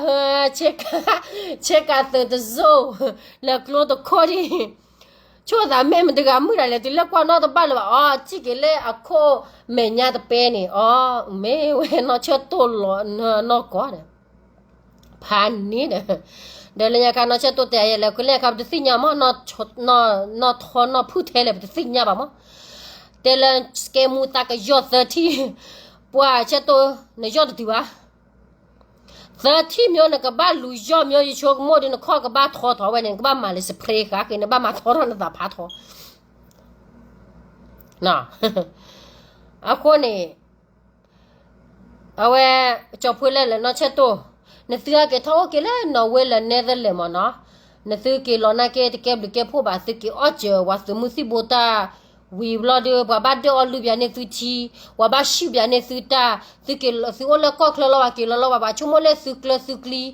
ဆ့ကၤသုးတစိၢ်, လၢကျိတခိၣ်ဒံး ဆိကမိၣ်သးမ့ၢ်မတဂၤမုၣ်ဒၣ်လဲာ် တုၤလၢကွၢ်နီၣ်တဘၣ်လၢၤဘၣ်အီၤ စံၣ်က့ၤလၢအခိၣ်မဲာ်ညါတပဲန့ၣ်အီၤ, မ့ၢ်ဝဲနီၢ်ဆၢၣ်တိၢ်လီၤနီၢ်ကီၢ်ဒီး, ဖးန့ၣ်ဒီး, ဒီးလၢညါခါနီၢ်ဆၢၣ်တိၢ်တဲယဲလဲၣ် ကလဲၤခါပတသ့ၣ်ညါမး, နီၢ်ထီနီၢ်ဖုၣ်ထဲလဲၣ် ပတသ့ၣ်ညါဘၣ်မး, တဲလၢစကဲမူသးကယီၢ်သၢထံၣ်, ပှၤဆၢၣ်တိၢ်နယီၢ်တတုၤဘၣ် သၢထံၣ်မ့ၢ် နကဘၣ်လူၤယီၢ်မ့ၢ် ယဆိကမိၣ်ဒီး နခီၣ်ကဘၣ်ထီထီၣ်ဝဲန့ၣ် နကဘၣ်မၤလၢ spray ဃာ်က့ၤ နဘၣ်မၤထီထီၣ်နသးဖးထီ, အဃိန့ၣ်, အဝဲ, ကၠီၤဖိလဲၣ်လၢနီၢ်ဆၢၣ်တိၢ်, နသုက့ၤထီၣ်အိၣ်က့ၤလၢနီၣ်ဝ့လၢ Netherlands မ့ၢ်နီၤ, နသုက့ၤလီၤနာ်က့ တကဲဘျုးကဲဖှိၣ်ဘၣ် သုက့ၤအီၣ်စၢၤ ပှၤသုးမုၢ်သံၣ်ဘိတၢ်ဝံၤဘျီဒီး ပှၤဘၣ်ဒၢၣ်အီၣ်လုၢ်ဘၣ်န့ၢ်သုထံ, ပှၤဘၣ်ဆံၣ်ဘၣ်န့ၢ်သုတၢ်, သုက့ၤသုအိၣ်လၢကီၢ်ချၢလီၤ ပှၤက့ၤလီၤလီၤ ပှၤဘၣ်ဆိကမိၣ်လၢသုကျၢၤသုကျံ,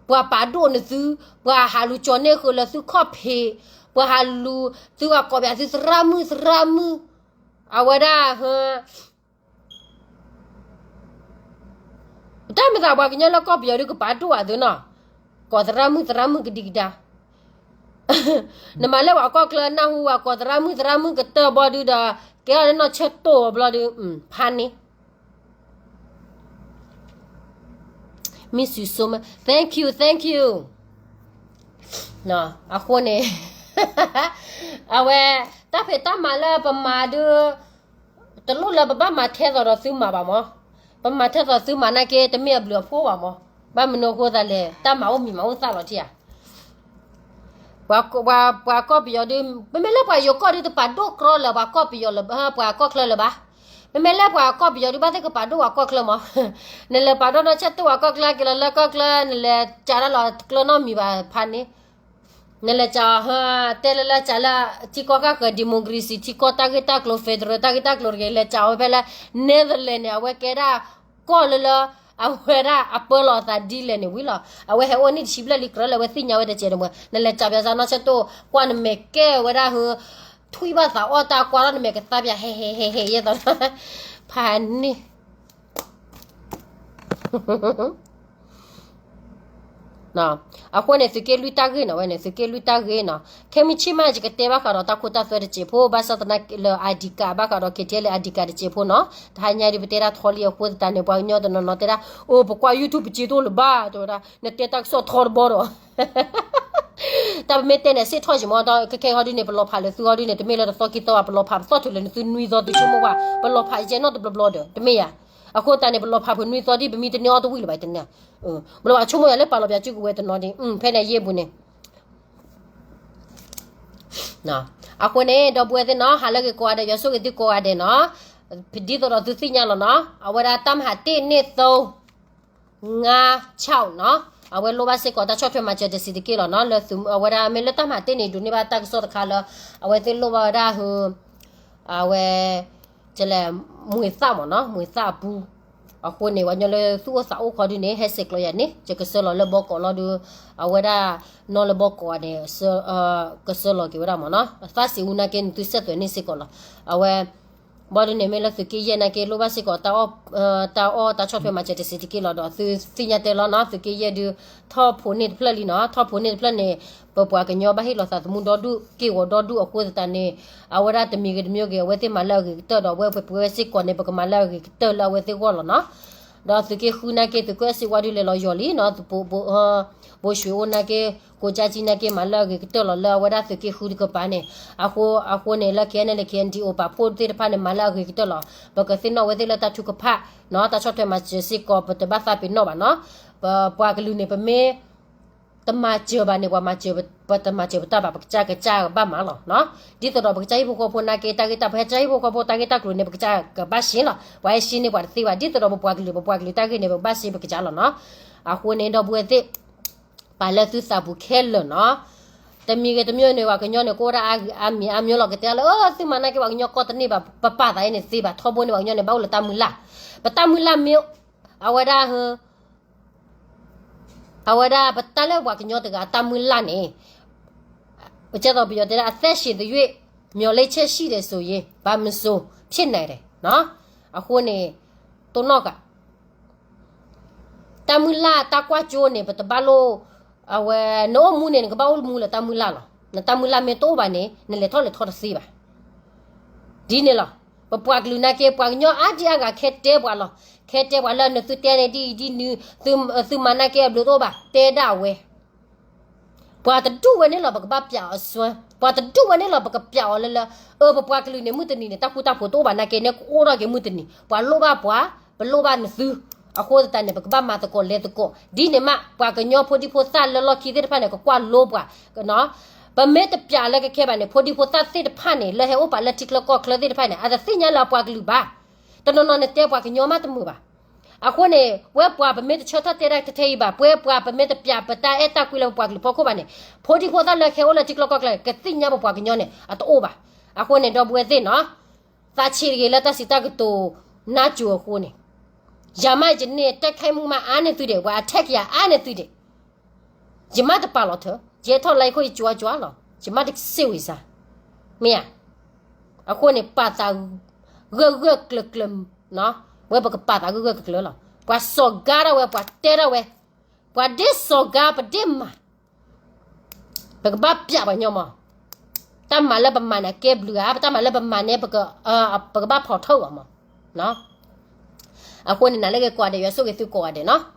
ပှၤပာ်ဒိၣ်နသု, ပှၤဟးလူၤကၠီၤန့ၢ်ဃုာ်လၢသုခီၣ်ဖံး, ပှၤဟးလူၤ, သုဝဲကိးပယၤသုသရၣ်မုၣ်သရၣ်မုၣ်, အဝဲဒၣ် တၢ်မ့ၢ်သးပှၤကညီလၢကီၢ်ပယီၤဒုးကပာ်ဒိၣ်အသုနီၤ, ကိးသရၣ်မုၣ်သရၣ်မုၣ်ကဒံကဒါ, နမၤလၢပှၤကီၢ်ချၢနၢ်ဟူဝဲကိးသရၣ်မုၣ်သရၣ်မုၣ်ကတၢၢ်ဘီဒုးဒီး, ကဲထီၣ်လၢနီၢ်ဆၢၣ်တိၢ်အဘျီဒုး, ဖးန့ၣ် miss you so much, thank you, thank you. အဃိန့ၣ်, အဝဲ, တၢ်ဖံးတၢ်မၤလၢပမၤဒုး, တလိၣ်လၢပဘၣ်မၤထဲသိးဒီးသုမၤဘၣ်မး, ပမၤထဲသိးသုမၤနာ်က့ တမ့ၢ်အဘျုးအဖှိၣ်ဘၣ်မး, ဘၣ်မနုၤအဃိသတးလဲၣ် တၢ်မၤအိၣ်မံၤမၤအိၣ်သၣ်လီၤထံဧါ ပှၤကီၢ်ပယီၤဒုး, မ့မ့ၢ်လၢပှၤယိၤကီၢ်ဒုးတပာ်ဒိၣ်ကြီလၢၤပှၤကီၢ်ပယီၤလၢၤဘၣ်, ပှၤကီၢ်ချၢလၢၤဘၣ်, မ့မ့ၢ်လၢပှၤကီၢ်ပယီၤဒုးဘၣ်သ့ၣ်ကပာ်ဒိၣ်ပှၤကီၢ်ချၢမး, နလဲၤပာ်ဒိၣ်နီၢ်ဆၢၣ်တိၢ်ပှၤကီၢ်ချၢက့ၤလီၤလၢကီၢ်ချၢ နလဲၤကးတၢ်လီၤကျၢၤနီတမံၤဘၣ်ဖးန့ၣ်, နလဲၤကး, တဲလၢလၢကးလၢ, ထံကီၢ်ဃၣ်ဃၢၤ democracy ထံကီၢ်တၢ်ဂ့ၢ်တၢ်ကျိၤ federal တၢ်ဂ့ၢ်တၢ်ကျိၤတဂ့ၤ လဲၤကးဝဲဖဲလၢ Netherlands န့ၣ် အဝဲကဲဒၣ်, ကီၢ်လၢလၢ အဝဲဒၣ်အပၢလီၤအသးဒ်လဲၣ်န့ၣ်ဝံၤလီၤ. အဝဲဟဲအိၣ်နံၣ်တဆံဘျဲၣ်လံ ကြၢးလၢအဝဲသ့ၣ်ညါဝဲတကဲးတမှဲၤ နလဲၤစးပၠးစးနီၢ်ဆၢတိၢ် ကွၢ်နမဲာ်ကဲဝဲဒၣ်ဟ ထွံၣ်ဘၣ်သးအီၣ်တၢ်ကွၢ်ထီၣ်နမဲာ်ကသါပၠး ဟဲဟဲဟဲဟဲယဲၢ်သီ ဖးန့ၣ် အဃိန့ၣ် သုးက့လွံၢ်တၢ်ဂ့ၢ်နီၤ ဝဲန့ၣ် သုးက့လွံၢ်တၢ်ဂ့ၢ်နီၤ ခဲမုၢ်ဆ့ၣ်မး ယကတဲဘၣ်ဃးဒီးတၢ်ခိတၢ်သွဲတစဲးဖိ ဘၣ်ဆၣ်သနာ်က့လၢ ID card ဘၣ်ဃးဒီး KTLA ID card တစဲးဖိနီၤ တဟါညါဒုးပတဲဒၣ်ထီလံအဃိသတးန့ၣ် ပှၤကညီတနီၤနီၤတဲဒၣ် အိ ပကွၢ် YouTube ပစ့တအိၣ်လၢၤဘၣ် တဲဝဲဒၣ် နတဲတၢ်ကစီၣ်ထီတဘီဒီး တၢ်ပမ့ၢ်တဲန့ၣ် စ့ၣ်ထီၣ်ယံၤမး ဒီးခဲခဲအံၤဟီဒုန့ၣ် ပလီၤဖးလၢသုဂီၢ်ဒုန့ၣ် တမ့ၢ်လၢတသီခံသီဘၣ် ပလီၤဖးပသီၣ်ထုးလၢနသုနွံသီသုဆိကမိၣ်ဝဲ ပလီၤဖးယဲၢ်နီၣ်တဘျီဘျီဒီး တမ့ၢ်ယၤ အဃိသတးန့ၣ် ပလီၤဖးပှဲၤနွံသီဒ် ပမ့ၢ်တန့ၢ်အီၣ်တဝံၣ်လၢၤဘၣ်တန့ၣ် ဘျီဘၣ်ဆိကမိၣ်ယၤလၢပာ်လီၤပၠးစုကဝဲၤတနီၤဒ် ဖဲန့ၣ်ယဲၢ်ပူၤန့ၣ် အဃိန့ၣ် ဒီပုၢ်ဝဲၢ်သ့ၣ်နီၤ ဟါလၢအဂ့ၤကိးဂၤဒဲး ယွၤဆိၣ်ဂ့ၤသုကိးဂၤဒဲးနီၤ ဒ်သိးဒီးသုသ့ၣ်ညါလီၤနီၤ အဝဲဒၣ် တပ်မဟာတစ် နှစ် သုံး ငါး ခြောက် နီၤ အဝဲလိၣ်ဘၣ်စ့ၢ်ကီးတၢ်ဆီၣ်ထွဲမၤစၢၤတဆံးတက့ၢ်လီၤနီၤ လၢသုး အဝဲဒၣ်မ့ၢ်လၢ တပ်မဟာတစ် န့ၣ် ဒိးန့ၢ်ဘၣ်တၢ်ကစီၣ်တခါလၢ အဝဲသ့ၣ်လိၣ်ဘၣ်ဝဲဒၣ်ဟ အဝဲ ကလဲၣ် မွေသၣ်မ့ၢ်နီၤ မွေသၣ်အပူၤ အဃိန့ၣ် ပှၤကညီလၢသူၣ်အိၣ်သးအိၣ်ခီဒုန့ၣ် ဟဲဆဲးကျိးယၤန့ၣ် ယကဆှၢလီၤလၢဘီကီးလီၤဒု အဝဲဒၣ် နီၢ်လၢဘီကီးန့ၣ် ကဆှၢလီၤက့ၤဝဲဒၣ်မ့ၢ်နီၤ သးစံးအူနာ်က့ နသုဆဲးသွဲးန့ၢ်စ့ၢ်ကီးလီၤ အဝဲ ဘီဒုန့ၣ်မ့ၢ်လၢသုးက့ယဲၢ်နာ်က့ လိၣ်ဘၣ်စ့ၢ်ကီး တၢ်အီၣ် တၢ်ဆီၣ်ထွဲမၤစၢၤတဆံးတက့ၢ်လီၤဒီး သုသ့ၣ်ညါတဲလီၤနီၤ သုးက့ယဲၢ်ဒု ထီၣ်ဖိးန့ၢ်တဖျၢၣ်လံနီၤ ထီၣ်ဖိးန့ၢ်တဖျၢၣ်န့ၣ် ပပှၤကညီဘၣ်ဟ့ၣ်လီၤသးသမူဒီဒူၣ် က့ၢ်ဂီၤဒီဒူၣ်အဃိသတးန့ၣ် အဝဲဒၣ်တမံၤဂ့ၤတမံၤဂ့ၤ အဝဲသ့ၣ်မၤလၢအဂ့ၤကတၢၢ်ဒီး အဝဲပှဲၤပှဲၤဝဲစ့ၢ်ကီးန့ၣ် ပကမၤလၢအဂ့ၤကတၢၢ်လၢအဝဲသ့ၣ်ဂီၢ်လီၤနီၤ ဒီးသုးက့ဃုနာ်က့ သုးခိၣ်အဲၣ်စ့ဝါဒုလဲၤလီၤယီၤလံနီၤ ဘိ ဘိ ဘိဆွေအိၣ်နာ်က့ ကိးကၠါကၠံနာ်က့ မၤလၢအဂ့ၤကတၢၢ်လီၤ လၢအဝဲဒၣ်သုးက့ဃုတကပၤန့ၣ် အဃိ အဃိန့ၣ် လၢ KNLA KNDO ပာ်ဖှိၣ်သ့ၣ်တဖၣ်န့ၣ် မၤလၢအဂ့ၤကတၢၢ်လီၤ ပကသ့ၣ်နီၣ်ဝဲသ့ၣ်လၢတၢ်ထုကဖၣ်နီၤ တၢ်ဆီၣ်ထွဲမၤစၢၤစ့ၢ်ကီး ပတဘၣ်သးပ့ၤနီၣ်ဘၣ်နီၤ ပပှၤကလုာ်န့ၣ် ပမ့ၢ် တမၤစၢၤဘၣ်န့ၣ် ပှၤမၤစၢၤ ပတမၤစၢၤပတၢ်ဘၣ် ပကစၢ်ကစၢ်ဘၣ်မးလီၤနီၤ ဒ်သိးဒီးပကစၢ်ဟံၣ်ဖိဃီဖိနာ်က့ တၢ်ဂ့ၢ်တၢ် ပဟဲကစၢ်ဟံၣ်ဖိဃီဖိတၢ်ဂ့ၢ်တၢ်ကျိၤန့ၣ် ပကစၢ်ကဘၣ်ရှင်းလီၤ ပှၤဟဲရှင်းန့ၢ်ပှၤတသ့ဘၣ် ဒ်သိးဒီးပပှၤကလုာ် ပပှၤကလုာ်တၢ်ဂ့ၢ်န့ၣ် ပကဘၣ်ရှင်းပကစၢ်လီၤနီၤ အဃိန့ၣ် ဒီပုၢ်ဝဲၢ်သ့ၣ် ပာ်လၢသုသးပူၤခဲလၢာ်နီၤ တမံၤဂ့ၤတမံၤန့ၣ် ပှၤကညီန့ၣ် ကအိၣ်ဒၣ်အါဂ့ၤအါမံၤအါမံၤလီၤ ကတဲလၢ အၢ သုမၤနာ်က့ ပှၤကညီကီၢ်တန့ၢ်ဘၣ် ပပာ်သးအံၤန့ၣ်သ့ဘၣ် ထီဘိန့ၣ် ပှၤကညီန့ၣ် ဘၣ်အိၣ်လၢတၢ်မုၢ်လၢ် ပတၢ်မုၢ်လၢ်မ့ၢ် အဝဲဒၣ် အဝဲဒၣ်ပတၢ်လၢပှၤကညီတဂၤအတၢ်မုၢ်လၢ်န့ၣ် ကဲသိးပယီၤတဲဒၣ် အသက်ရှင်သရွေ့ မျှော်လင့်ချက်ရှိတယ်ဆိုရင် ဘာမဆိုဖြစ်နိုင်တယ် အဃိန့ၣ် တိၢ်နီၣ်က တၢ်မုၢ်လၢ်တၢ်ကွၢ်ကၠိန့ၣ် ပတဘၣ်လိၣ် အဝဲ နအိၣ်မူန့ၣ် နကဘၣ်အိၣ်မူလၢတၢ်မုၢ်လၢ်လီၤ. နတၢ်မုၢ်လၢ်မ့ၢ်တအိၣ်ဘၣ်န့ၣ် နလဲၤထီၣ်လဲၤထီတသ့ဘၣ်. ဒ်န့ၣ်လီၤ. ပပှၤကလုာ်နာ်က့ ပှၤကညီအါဒံအါဂၤခဲတဲပှၤလီၤ. ခဲတဲပှၤလၢနသုတဲန့ၣ်ဒ်အံၤဒ်နုၤ သုမၤနာ်က့အဘျုးတအိၣ်ဘၣ် တဲဒၣ်ဝဲ ပှၤတဒူၣ်ဝဲန့ၣ်လီၤ ပကဘၣ်ပျးအီၤစွဲ, ပှၤတဒူၣ်ဝဲန့ၣ်လီၤ ပကပျးအီၤလၢလၢ အၢ ပပှၤကလုာ်န့ၣ် မုၢ်တနံၤန့ၣ် တၢ်ဃူတၢ်ဖိးတအိၣ်ဘၣ်နာ်က့န့ၣ် ကအိၣ်ထီၣ်က့ၤမုၢ်တနံၤ, ပှၤလိၣ်ဘၣ်ပှၤ, ပလိၣ်ဘၣ်နသု, အဃိသတးန့ၣ် ပကဘၣ်မၤသကိးလဲၤသကိး, ဒ်န့ၣ်မး ပှၤကညီဖိဒံဖိသၣ်လၢလီၢ်ခံသ့ၣ်တဖၣ်န့ၣ် ကကွၢ်လိပှၤ, ပမ့ၢ်တပျးလၢကခဲဘၣ်န့ၣ် ဖိဒံဖိသၣ်သ့ၣ်တဖၣ်န့ၣ် လၢဟဲအိၣ်ပာ်လၢထံချၢကီၢ်ချၢသ့ၣ်တဖၣ်န့ၣ် အတသ့ၣ်ညါလၢအပှၤကလုာ်ဘၣ်. တနီၤနီၤန့ၣ်တဲပှၤကညီမးတမုာ်ဘၣ်. အဃိန့ၣ် ဝဲပှၤပမ့ၢ်တဆၢထၢၣ်တဲဒၣ်ထဲအံၤဘၣ်, ပှၤပမ့ၢ်တပျးပတၢ်အဲၣ်တၢ်ကွံလၢပပှၤကလုာ်ဖီခိၣ်ဘၣ်န့ၣ်, ဖိဒံဖိသၣ်လၢဟဲအိၣ်လၢထံချၢကီၢ်ချၢ ကသ့ၣ်ညါပပှၤကညီန့ၣ် အတအိၣ်ဘၣ်. အဃိန့ၣ် ဒီပုၢ်ဝဲၢ်သ့ၣ်နီၤ, သးဆံးတဂ့ၤလၢတၢ်စံးတၢ်ကတိၤနါစိၤအဃိန့ၣ်, ယၤမးယန့ၢ်တဲခဲမုၢ်မးအါန့ၢ်သုဒဲး, ပှၤအထဲကယၤအါန့ၢ်သုဒဲး ယမ့ၢ်တပာ်လီၤထၢ, ယဲထီၣ်လၢယခိၣ်ယကွၢ်ကွၢ်လီၤ, ယမ့ၢ်တစ့ၢ်ဝံၤစါ, မ့ၢ်ဧါ. အဃိန့ၣ် ပာ်သးဂၢၢ်ဂၢၢ်ကျၢၤကျၢၤ, ဝဲပကပာ်သးဂၢၢ်ဂၢၢ်ကျၢၤကျၢၤလီၤ. ပှၤစီၤကါထီၣ်ဝဲ, ပှၤတဲထီၣ်ဝဲ, ပှၤဒ်စီၤကါပဒ်မၤ ပကဘၣ်ပျးပှၤကညီမး, တၢ်မၤလၢပမၤန့ၣ် အကဲဘျုးဧါ, ပတၢ်မၤလၢပမၤန့ၣ် ပကဘၣ်ဖီၣ်ထီၣ်အီၤမး. အဃိန့ၣ် နၤလၢဂ့ၤကိးဂၤဒဲး ယွၤဆိၣ်ဂ့ၤသုကိးဂၤဒဲးနီၤ.